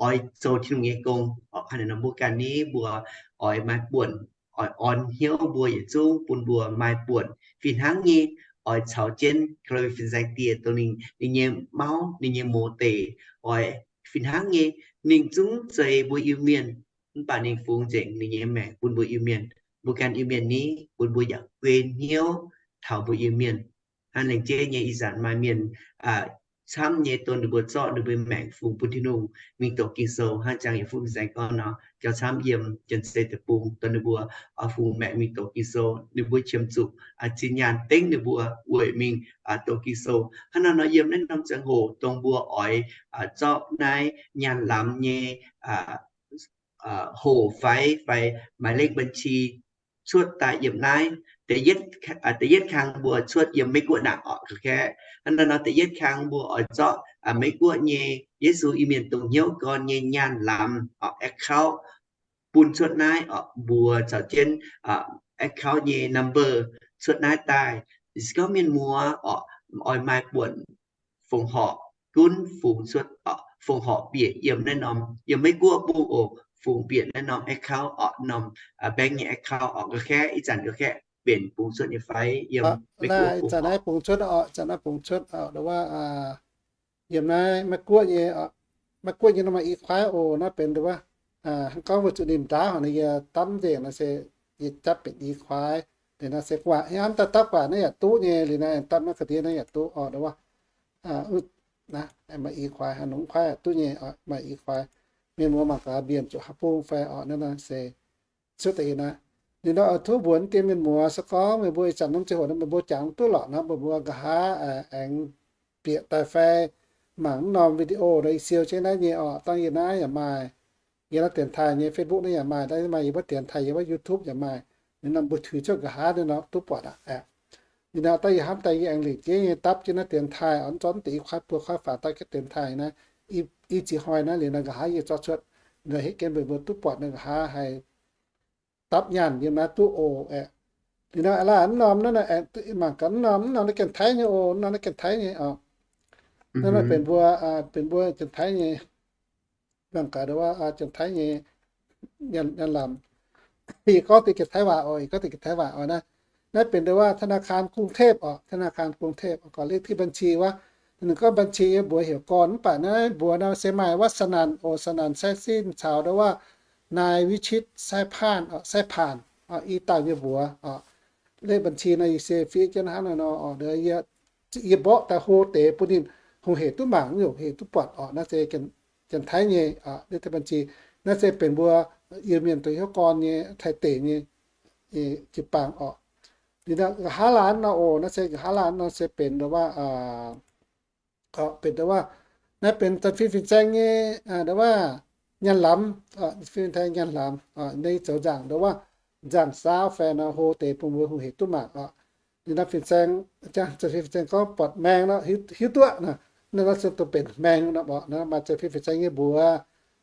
oix zoux Tin-Hungh nyei gong. Orqc, hnangv naaic nor mbuo ganh ni mbuo oix maaih buonc, oix orn hnyouv mbuo yietc zungv bun mbuo maaih buonc fih hnangv nyei, oix caux jienv Kali fin-saeng die dongh ninh, ninh nyei mauv, ninh nyei mouz deic, oix fih hnangv nyei. Ninh zungv zeiz mbuo Iu-Mienh, mv baac ninh fungx nzengc ninh nyei maengc bun mbuo Iu-Mienh. Mbuo ganh Iu-Mienh ni, bun mbuo yaac guen hnyouv taux mbuo Iu-Mienh. Hnangv laengz zingh nyei ih zanc maaih mienh camv nyei dongh ninh mbuo zorqv ninh mbuo maengc fungx bun Tin-Hungh mingh doqc Ging-Sou, hnangv jangx yaac fuqv fin-saeng gorngv nor, jauv camv yiem Janx-Sei Deic-Bung dongh ninh mbuo fungx maengc mingh doqc Ging-Sou, ninh mbuo qiemx zuqc zinh nyaanh dengv ninh mbuo weic mingh doqc Ging-Sou. Hnangv naaiv nor yiem naaiv norm ziangh hoc dongh mbuo oix zorqv naaiv nyaanh lamz nyei hoc fai, fai หมายเลขบัญชี cuotv daaih yiem naaiv. Da'yietv kang mbuo cuotv yiem Meiv-Guoqv naaic orqc, kaeqv. Hnangv naaiv nor da'yietv kang mbuo oix zorqv Meiv-Guoqv nyei Yesu Iu-Mienh dongh hnyouv gorn nyei nyaanh lamz orqc, account. bun cuotv naaiv orqc, mbuox caux jienv account nyei number cuotv naaiv daaih. Se gorngv mienh muoz orqc, oix maaih buonc fongc horc, gunv fungx cuotv, fongc horc bieqc yiem naaiv norm, yiem Meiv Guoqv bung oc, fungx bieqc naaiv norm account orqc, norm bank nyei account orqc, ga'kaeqv ih zanc ga'kaeqv benx bungx cuotv nyei fai yiem Meiv Guoqv bung. Ih zanc naaiv bungx cuotv orqc, ih zanc naaiv bungx cuotv orqc, nduov wuov yiem naaiv Meiv Guoqv nyei, Meiv Guoqv nyei nor maaih i kuaaiv oc. Naaiv benx nduov wuov, hnangv gorngv mbuo zuqc ninh ndaauv haic nor, yie dapv nzengc naaiv se yie dapv benx i kuaaiv. Liuz naaiv se guaax hnamv daaih dapv guaax naaiv yaac duqv nyei, liuz naaiv dapv naaiv ga'ndiev naaiv yaac duqv orqc, nduov wuov. Maaih i kuaaiv, haaix nongc kuaaiv yaac duqv nyei, maaih i kuaaiv. Mienh muoz mangc gaax mbienc zuqc haaix bung fai orqc, naaiv se cuotv daaih naaiv. Liuz nor oix tov mbuox dien mienh muoz, se gorngv meih mbuo ih zanc norm ziangh hoc nor meih mbuo jangx duqv lorqc nor, meih mbuo nqa'haav aengx bieqc daaih fai mangc mv norm video nor, i siou jienv naaiv nyei orqc. Dangh yie naaiv yaac maaih, yie naaiv dienx taaih nyei Facebook naaiv yaac maaih, dangh maaih yie mbuo dienx taaih, yie mbuo YouTube yaac maaih. Liuz nor mbuo tuix cuotv nqa'haav naaiv nor duqv buatc aqv. Liuz nor dangh yie hnamv daaih yie aengx lingc jiex nyei dapv jienv naaiv dienx taaih oc, zorqv deix i kuaaiv buo kuaaiv faaux daaih jienv dienx taaih naaiv, i ziex hnoi naaiv liuz nor nqa'haav yie zorqv cuotv nor, hnangv gen mbuo duqv buatc nor nqa'haav haih dapv nyaanh yiem naaiv duqv oc aqv. Liuz nor laanh mv norm naaiv, mangc gaax mv norm, mv norm naaiv Janx-Taiv nyei oc, mv norm naaiv Janx-Taiv nyei oc. Naaiv benx mbuo, benx mbuo Janx-Taiv nyei, mangc gaax nduov wuov Janx-Taiv nyei nyaanh lamz. Yie gorngv deix Janx-Taiv waac oc, yie gorngv deix Janx-Taiv waac oc naaiv. Naaiv benx nduov wuov ธนาคารกรุงเทพ oc, ธนาคารกรุงเทพ oc, gorngv เลขที่บัญชี wuov. Ninh gorngv บัญชี nyei mbuox heuc gorn mv baac naaiv mbuox nor se maaih wuov สนั่น oc, สนั่น แซ่สิ้น caux nduov wuov นายวิชิต แซ่พ่าน oc, แซ่ผ่าน oc, i dauh nyei mbuox oc. เลขบัญชี nor yie se fiev jienv hnangv naaiv nor oc, yie mborqv daaih hlo deix bun ninh hungh hec duqv mangc, hungh hec duqv buatc oc. Naaiv se Janx-Taiv nyei เลขที่บัญชี. Naaiv se benx mbuo Iu-Mienh dongh hnyouv gorn nyei Taiv deic nyei jiu-baang oc. Liuz nqa'haav laanh nor oc, naaiv se nqa'haav laanh nor se benx nduov wuov benx nduov wuov, naaiv benx Janx-Fin fin-saeng nyei nduov wuov nyaanh lamz, Fin-Taiv nyaanh lamz. Naaiv zoux nzangc nduov wuov, nzangc saauv fai nor hlo deix bun mbuo hungh hec duqv mangc oc. Liuz nor fin-saeng, Janx-Fin fin-saeng gorngv buatc maeng nor hiuv duqv nor, naaiv se dongh benx maeng nor oc. Naaiv maaih Janx-Fin fin-saeng nyei mbuox.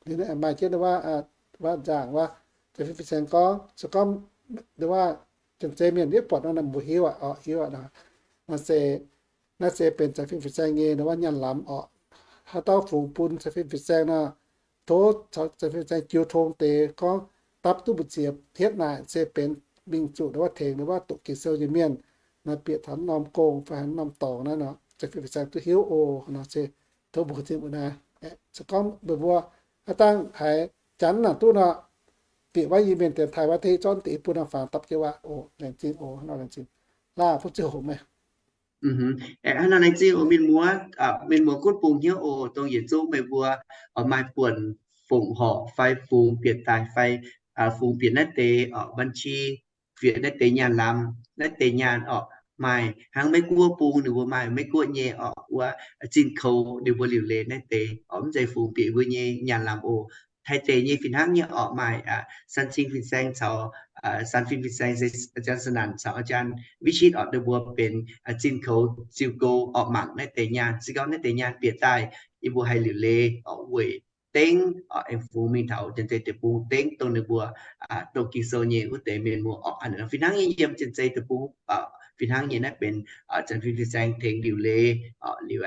Liuz maaih jienv nduov wuov, wuov nzangc wuov, Janx-Fin fin-saeng gorngv, se gorngv nduov wuov Janx-Zei mienh maiv buatc nor, mbuo hiuv aqv oc, hiuv aqv nor. Naaiv se, naaiv se benx Janx-Fin fin-saeng nyei nduov wuov nyaanh lamz oc. Haaix dauh fungx bun Janx-Fin fin-saeng nor, tov Janx-Fin fin-saeng jiu tong deix gorngv dapv duqv mbu'ziex hietv naaic se benx mingh zuqc nduov wuov tengx nduov wuov doqc Ging-Sou nyei mienh nor, bieqc taux norm gong fai haaix norm dorngx naaiv nor, Janx-Fin fin-saeng duqv hiuv oc. Nor se tov mbuox zinh mbuo naaiv, se gorngv meih mbuo haaix dangh haiz Janx naaic duqv nor, bieqc wuov Iu-Mienh dienx taaih wuov deix zorqv deix bun nor faaux dapv jienv waac oc. Laengz zingh oc, nor laengz zingh. Laah, fuqv ziouh hoc meih. Hnangv nor laengz zingh oc mienh muoz, mienh muoz gunv bungx hnyouv oc, dongh yietc zungv meih mbuo oix maaih buonc fongc horc fai fungx bieqc daaih fai fungx bieqc naaiv deix บัญชี, bieqc naaiv deix nyaanh lamz, naaiv deix nyaanh orqc, maaih hnangv Meiv Guoqv bung ninh mbuo maaih Meiv Guoqv nyei orqc wuov zinh koux ninh mbuo liuc leiz naaiv deix orqc, mv zeiz fungx bieqc mbuo nyei nyaanh lamz oc. Taiv deic nyei fih hnangv nyei orqc, maaih San Cing Fin-Saeng caux, San Fin Fin-Saeng se อาจารย์สนั่น caux อาจารย์วิชิต orqc, ninh mbuo benx zinh koux ziux gou orqc, mangc naaiv deix nyaanh. Se gorngv naaiv deix nyaanh bieqc daaih, yie mbuo haih liuc leiz orqc weic dengv orqc, aengx fungx mingh taux Janx-Zei Deic-Bung dengv dongh ninh mbuo doqc Ging-Sou nyei wuov deix mienh muoz orqc. Hnangv naaic nor fih hnangv nyei yiem Janx-Zei Deic-Bung fih hnangv nyei naaiv benx Janx-Fin Fin-Saeng tengx liuc leiz orqc, liuz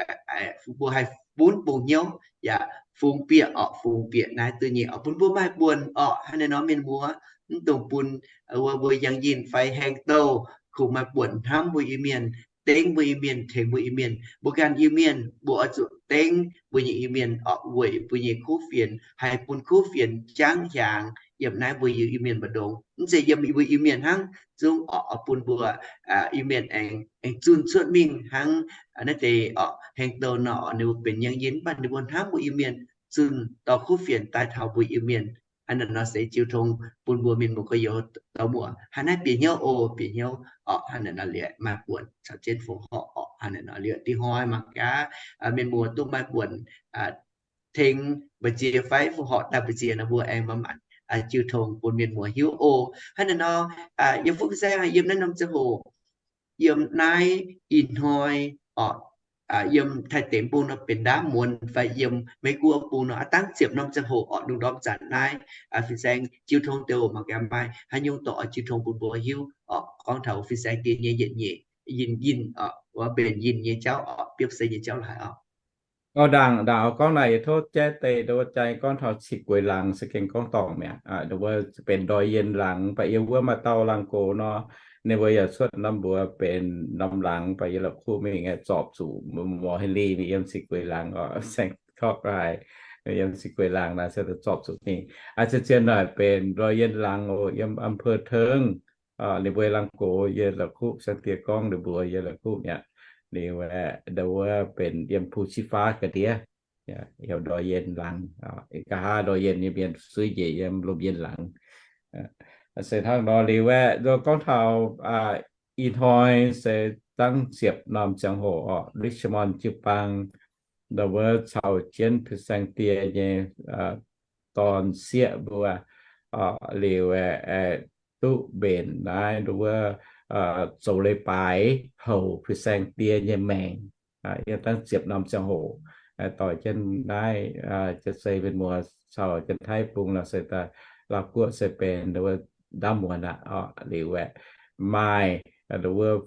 mbuo haih gunv bungx hnyouv yaac fungx bieqc orqc, fungx bieqc naaiv duqv nyei orqc, bun mbuo maaih buonc orqc. Hnangv naaiv nor mienh muoz, mv dungx bun wuov mbuo yangh yinh fai haeng douh kungx maaih buonc hnamv mbuo Iu-Mienh, dengv mbuo Iu-Mienh, tengx mbuo Iu-Mienh. Mbuo ganh Iu-Mienh mbuo oix zuqc dengv mbuo nyei Iu-Mienh orqc, weic mbuo nyei kuv fienx, haih bun kuv fienx jangv hiaangx yiem naaiv mbuo Iu-Mienh mbu'ndongx. Mv zeiz yiem mbuo Iu-Mienh hnangv, zungv orqc bun mbuo Iu-Mienh aengx, aengx zunh cuotv mingh hnangv naaiv deix orqc, haeng douh nor orqc, ninh mbuo benx yangh yinh mv baac ninh mbuo hnamv mbuo Iu-Mienh, zunh dorh kuv fienx daaih taux mbuo Iu-Mienh. Hnangv naaic nor se jiu tong bun mbuo mienh muoz gorx-youz dauh muoz haaix naaiv bieqc hnyouv oc, bieqc hnyouv orqc. Hnangv naaic nor liuz maaih buonc caux jienv fongc horc orqc. Hnangv naaic nor liuz dih hnoi mangc gaax mienh muoz duqv maaih buonc tengx mbu'ziex fai fongc horc daaih mbu'ziex nor, mbuo aengx manc-manc jiu tong bun mienh muoz hiuv oc. Hnangv naaic nor yiem fuqv saeng yiem naaiv norm ziangh hoc, yiem naaiv ih hnoi orqc, yiem Taiv deic bung nor benx ndaamv muonz fai yiem Meiv guoqv bung nor, aav dangv ziepc norm ziangh hoc orqc, lungh ndorm zanc naaiv fin-saeng jiu tong deix oc, mangc gaax maaih haaix nyungc dorh oix jiu tong bun mbuo hiuv orqc, gorngv taux fin-saeng dieh nyei yietc nyeic yinh, yinh orqc, wuov mbenc yinh nyei jauv orqc, biopv seix nyei jauv laaix orqc. Gorngv ndaangc, ndaangc oix gorngv naaic, yie tov jaiv deix nduov jai gorngv taux cih gueix laangz se gengh gorngv dorngc mi'aqv. Nduov benx ndorh yien laangz, baac yiem wuov maaih dauh laangz gox nor, ninh mbuo yaac cuotv norm mbuox benx norm laangz, baac yie la'kuqv mingh zorpc zuqc, mor hei li mingh yiem cih gueix laangz oc, saeng korqv haic, yiem cih gueix laangz naaic se zorpc zuqc mingh. Aa, zien-zien naaic benx ndorh yien laangz oc, yiem อำเภอเทิง ninh mbuo laangz gox yie la'kuqv, saeng dieh gorngv ninh mbuo yie la'kuqv mi'aqv. Liuz aeqv, nduov benx yiem ภูชี้ฟ้า ga'ndiev, heuc ndorh yien laangz, nqa'haav ndorh yien nyei mienh suiv njiec yiem lomh yien laangz. Se hnangv nor liuz aeqv, nduov gorngv taux ih hnoi se dangv ziepc norm ziangh hoc orqc, Richmond jiu-baang nduov caux jienv fin-saeng dieh nyei dorn sieqv mbuo liuz aeqv, duqv mbenc naaiv nduov zoux leiz-baaix houc fin-saeng dieh nyei maengc. Yiem dangv ziepc norm ziangh hoc doix jienv naaiv, jienv sei mienh muoz caux Janx-Taiv bung nor se daaih, Laauv guoqv se benx nduov ndaamv muonz aqv orqc. Liuz aeqv, maaih nduov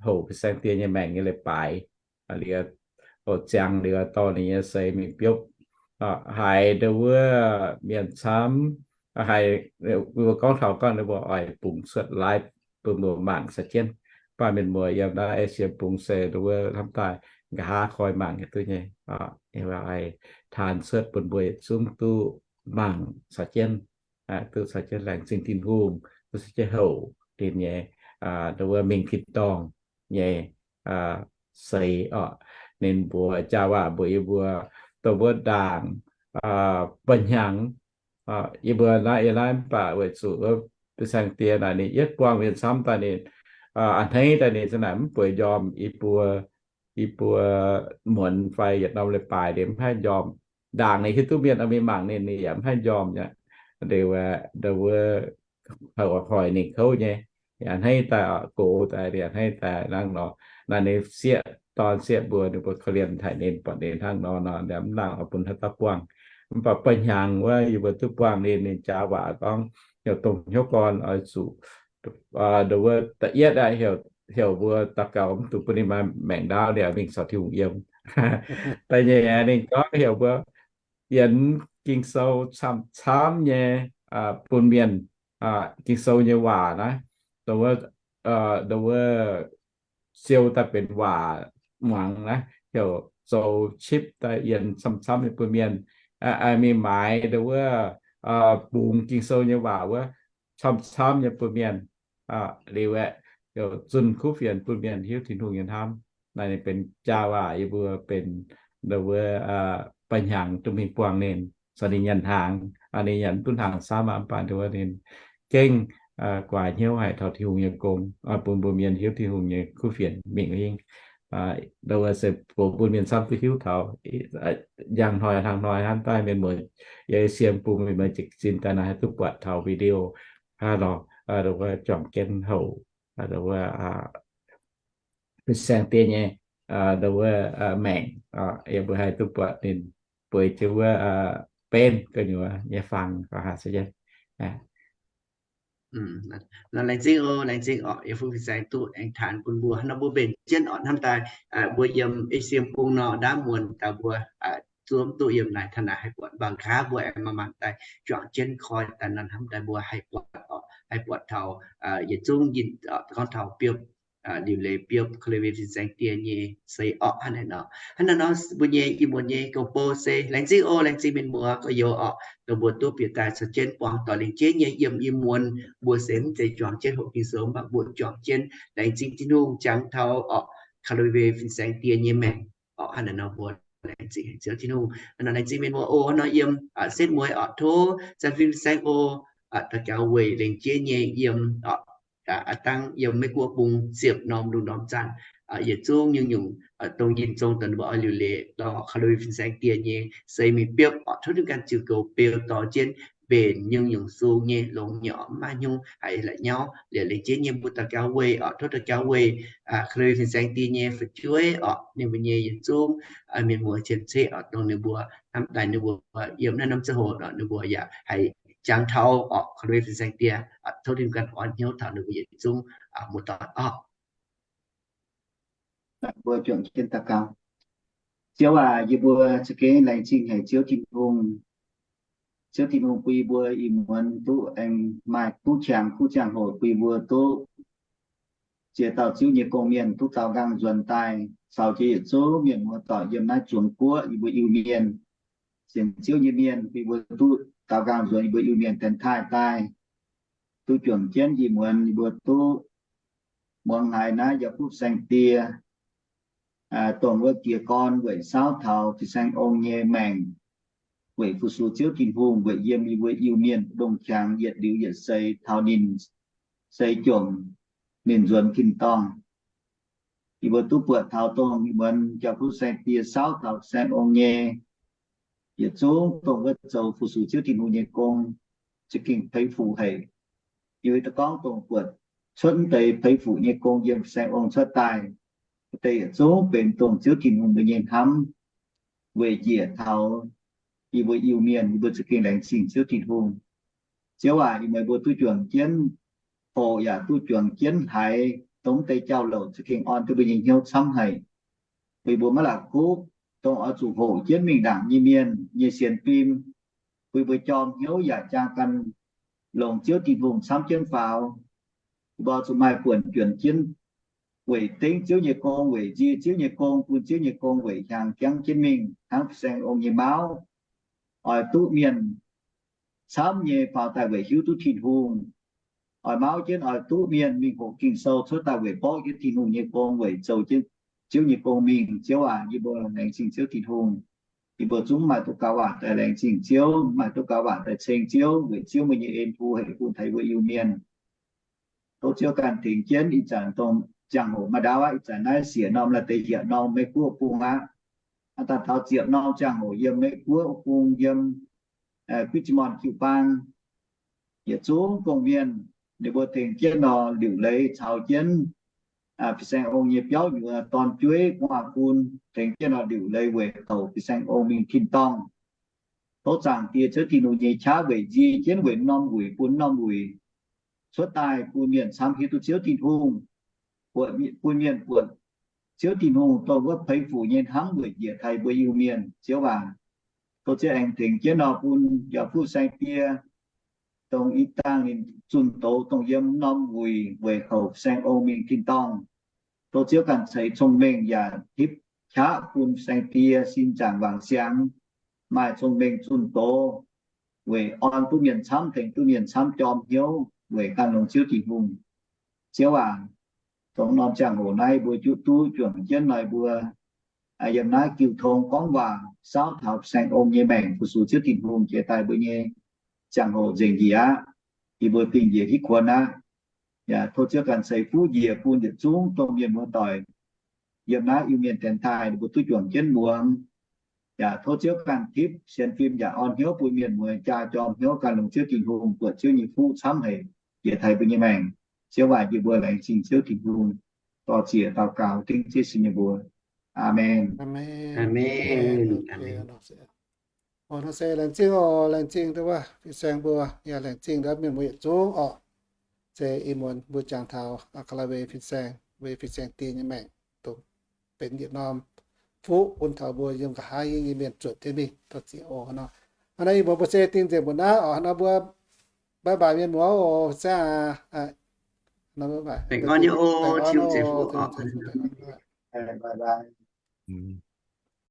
houc fin-saeng dieh nyei maengc nyei leiz-baaix liuz, ziangx liuz dorh ninh nyei seix mingh biopv. Haiz nduov mienh camv, haiz mbuo gorngv taux gorngv ninh mbuo oix bungx cuotv live bun mbuo mangc caux jienv. Mv baac mienh muoz yiem naaiv Esie bung se nduov hnamv daaih nqa'haav koi mangc duqv nyei. Oix taan cuotv bun mbuo yietc zungv duqv mangc caux jienv, duqv caux jienv laengz zingh Tin-Hungh, duqv caux jienv houc ninh nyei nduov mingh tin-dorngh nyei seix orqc. Ninh mbuox jaa waac mbuox yie mbuo, dongh wuov ndaangc ba'hnyangx, yie mbuo naaiv, yie naaiv mv baac weic zuqc fin-saeng dieh naaic ninh yietv buangh mienh camv daaih ninh a'hneiv daaih ninh za'naaic mv bueix njormh yie mbuo, yie mbuo muonz fai yietc norm leiz-baaix ninh mv haih njormh. Ndaangc ninh hiuv duqv mienh oix mingh mangc ninh, ninh yaac mv haih njormh aqv. Liuz aeqv, nduov hoic ninh kouv nyei, a'hneiv daaih gox daaih, a'hneiv daaih hnangv nor. Naaiv ninh sieqv, dorn sieqv mbuo, ninh mbuo korv-lienh haic ninh, buatc ninh hnangv nor nor, mv nangc oix bun haaix dauh buangh. Mv baac ba'hnyangx wuov yie mbuo duqv buangh ninh, ninh jaa waac gorngv heuc dongh hnyouv gorn oix zuqc nduov da'yietv aeqv, heuc mbuo daux gaux mv dungx bun ninh maaih maengc ndaauv, ninh mingh caux Tin-Hungh yiem. Da'nyeic aeqv, ninh gorngv heuc mbuo yienx Ging-Sou camv-camv nyei bun mienh, Ging-Sou nyei waac naaiv, dongh wuov siou daaih benx waac muangx naaiv, heuc zoux chip daaih yienx camv-camv nyei bun mienh, mingh maaiz nduov wuov bungx Ging-Sou nyei waac wuov camv-camv nyei bun mienh. Liuz aeqv, zunh kuv fienx bun mienh hiuv Tin-Hungh nyei hnamv. Naaiv ninh benx jaa waac yie mbuo benx nduov wuov ba'hnyangx duqv mingh buangh ninh, caux ninh nyanc hnaangx. Ninh nyanc mv duqv hnaangx camv aqv, mv baac nduov ninh gengh guaax hnyouv haic taux Tin-Hungh nyei gong, bun mbuo mienh hiuv Tin-Hungh nyei kuv fienx mingh hingv. Nduov wuov se bun mienh camv duqv hiuv taux. Njang hnoi hnangv hnoi hnamv daaih mienh muoz, yie siem bun mienh muoz jiez sin daaih naaiv haih duqv buatc taux video hnangv nor, nduov wuov juangc jienv houc, nduov wuov fin-saeng dieh nyei, nduov wuov maengc, yie mbuo haih duqv buatc ninh bueix jienv wuov benv gu'nyuoz nyei fangx, nor laengz zingh oc, laengz zingh orqc, yie fungx fin-saeng duqv aengx taanx bun mbuo. Nor mbuo mbenc jienv orqc, hnamv daaih mbuo yiem Esie bung nor, ndaamv muonz daaih mbuo zuov mv duqv yiem naaic taux naaic haih buatc, mv baac nqa'haav mbuo aengx maaih mangc daaih juangc jienv koi daaih nor, hnamv daaih mbuo haih buatc orqc, haih buatc taux yietc zungv yinh, gorngv taux biopv, liuc leiz biopv korv-lienh fin-saeng dieh nyei seix orqc. Hnangv naaiv nor, hnangv naaiv nor mbuo nyei ih muonz nyei gong-bou se laengz zingh oc, laengz zingh mienh muoz gorx-youz orqc, dongh mbuo duqv bieqc daaih caux jienv buangh doic lengc jeiv nyei yiem ih muonz. Mbuo se mv zeiz juangc jienv hoqc Ging-Sou, mv baac mbuo juangc jienv laengz zingh Tin-Hungh, jangx taux orqc, korv-lienh fin-saeng dieh nyei maengc orqc. Hnangv naaiv nor mbuo laengz zingh Ziouv Tin-Hungh. Hnangv nor laengz zingh mienh muoz oc. Hnangv nor yiem setv mueiz orqc, tov Zanc Fin Fin-Saeng oc, daux gaux weic lengc jeiv nyei yiem orqc, aa, dangv yiem Meiv Guoqv bung ziepc norm lungh ndorm zanc, yietc zungv nyungc-nyungc dongh yinh zong daaih mbuo oix liuc leiz dorh korv-lienh fin-saeng dieh nyei seix mingh biopv orqc, tov ninh ganh ziux goux beu dorh jienv mbenc nyungc-nyungc sung nyei longx nyei orqc, mv maaih hnyouv haiz la'nyauv. Liuz laengz zingh nyei mbuo dauh gauv weih orqc, tov dauh gauv weih Kali fin-saeng die nyei fu'jueiv orqc, ninh mbuo nyei yietc zungv mienh muoz cien-ceqv orqc, dongh ninh mbuo hnamv daaih ninh mbuo yiem naaiv norm ziangh hoc orqc, ninh mbuo yaac haiz jangx taux orqc, Kali fin-saeng die, tov ninh ganh orn hnyouv taux ninh mbuo yietc zungv muoz-doic orqc. Mbuo juangc jienv daux gaux. Ziouv aac, yie mbuo za'gengh laengz zingh haic Ziouv Tin-Hungh. Ziouv Tin-Hungh bun yie mbuo ih muonz duqv aengx maaih kuv qangx kuv ziangh hoc bun yie mbuo duqv ziex dauh Ziouv nyei gong-mienh duqv daaux nqaang nzuonx daaih caux jienv yietc zungv mienh muoz-doic yiem naaiv zuangx guoqv yie mbuo Iu-Mienh, sienx Ziouv nyei mienh, bun yie mbuo duqv daaux nqaang nzuonx yie mbuo Iu-Mienh dienx taaih daaih, duqv juangc jienv ih muonz yie mbuo duqv muangx haiz naaiv Yauv Fuqv Saeng Die dongh wuov jiez gorn weic saauv taux fin-saeng ong nyei maengc, weic fu-sux Ziouv Tin-Hungh, weic yiem yie mbuo Iu-Mienh mbu'ndongx qangx yietc liuz yietc seix taux ninh seix jomc, ninh nzuonx tin-dorngh. Yie mbuo duqv buatc taux dongh ih muonz Yauv Fuqv Saeng Die saauv taux fin-saeng ong nyei yietc zungv dongh wuov zoux fu-sux Ziouv Tin-Hungh nyei gong, za'gengh peix fuc haic. Yie mbuo daaih gorngv dongh buatc cuotv deix peix fuc nyei gong yiem fin-saeng ong cuotv daaih, wuov deix yietc zungv benx dongh Ziouv Tin-Hungh mbuo nyei hnamv weic njiec taux yie mbuo Iu-Mienh. Yie mbuo za'gengh laengz zingh Ziouv Tin-Hungh. Ziouv aac, yie mbuo duqv juangc jienv hoqc yaac duqv juangc jienv haiz dongh deix jauv-louc za'gengh orn duqv mbuo nyei hnyouv camv haic. Bun yie mbuo maiv la'kuqv kuv dongh oix zuqc hoqc jienv mingh ndaangc nyei mienh nyei sienx fim, bun yie mbuo jorm hnyouv yaac jaa gan longx Ziouv Tin-Hungh camv jienv faaux. Yie mbuo zuqc maaih buonc juonc jienv weic dengv Ziouv nyei gong, weic nzie Ziouv nyei gong, bun Ziouv nyei gong weic hiaangx jangv jienv mingh hnangv fin-saeng ong nyei mauv. Oix duqv mienh camv nyei faaux daaih weic hiuv duqv Tin-Hungh. Oix mauv jienv oix duqv mienh mingh hoqc Ging-Sou cuotv daaih weic mborqv jienv Tin-Hungh nyei gong, weic zoux jienv Ziouv nyei gong mingh. Ziouv aac, yie mbuo laengz zingh Ziouv Tin-Hungh. Yie mbuo zungv maaih duqv gaux waac daaih laengz zingh Ziouv, maaih duqv gaux waac daaih ceng Ziouv, weic Ziouv mbuo nyei en pu hec bun taux Iu-Mienh. Tov Ziouv ganh tengx jienv ih zanc dongh ziangh hoc maaih ndaauv aqv. Ih zanc naaiv siec norm la'deix hietc norm Meiv Guoqv bung aqv. Aa, daaih taux ziepc norm ziangh hoc yiem Meiv Guoqv bung yiem Guitv Jim Morn jiu-baang, yietc zungv gong-mienh ninh mbuo tengx jienv nor liuc leiz caux jienv fin-saeng ong nyei biauv nyuoz dorn-jueiv gu'nguaaz-fun, tengx jienv nor liuc leiz weic kouc fin-saeng ong mingh tin-dorngh. Tov Zaangc Diex Ziouv Tin-Hungh nyei qaqv weic nzie jienv weic norm wuic bun norm wuic cuotv daaih bun mienh camv hiuv duqv Ziouv Tin-Hungh, bun mienh buatc Ziouv Tin-Hungh dongh wuov peix fuc nyei hnamv weic njiec taux mbuo Iu-Mienh. Ziouv aac, tov Ziouv aengx tengx jienv nor bun Yauv Fuqv Saeng Die dongh ih dangh ninh zunh doz dongh yiem norm wuic weic kouc fin-saeng ong mingh tin-dorngh. Tov Ziouv ganh ceix cong-mengh yaac tipv qaqv bun fin-saeng die sin nzaangc wangc siangx, maaih cong-mengh zunh doz weic orn duqv mienh camv, tengx duqv mienh camv jorm hnyouv weic gan longx Ziouv Tin-Hungh. Ziouv aac, dongh norm ziangh hoc naaiv mbuo juqv duqv juangc jienv nor mbuo yiem naaiv jiu tong gorngv waac saauv taux fin-saeng ong nyei maengc fu-sux Ziouv Tin-Hungh jiex daaih mbuo nyei ziangh hoc nzengc njiec aqv. Yie mbuo dingh njiec hitv kuonx aqv. Yaac tov Ziouv ganh ceix fuqv njiec bun yietc zungv domh mienh muoz-doic yiem naaiv Iu-Mienh dienx taaih ninh mbuo duqv juangc jienv muangx. Yaac tov Ziouv ganh tipv sienx fim yaac orn hnyouv bun mienh muoz jaa jorm hnyouv gan longx Ziouv Tin-Hungh buatc Ziouv nyei fuqv camv haic njiec taux mbuo nyei maengc. Ziouv aac, yie mbuo laengz zingh Ziouv Tin-Hungh. Dor-ziec daux gaux dengv Ziouv Yesu nyei mbuox. Aamen. Aamen. Nor se laengz zingh oc, laengz zingh wuov fin-saeng mbuo, yaac laengz zingh wuov mienh muoz yietc zungv oc. Se ih muonz mbuo jangx taux aa ka lai wei fin-saeng, wei fin-saeng die nyei maengc, dongh benx yietc norm fuqv bun taux mbuo yiem nqa'haav nyei mienh zuotc jienv mingh dor-ziec oc. Hnangv nor, ih muonz mbuo se dingh nzengc mbuo naaiv oc. Hnangv nor mbuo bye bye mienh muoz oc. Zaangc, bye bye.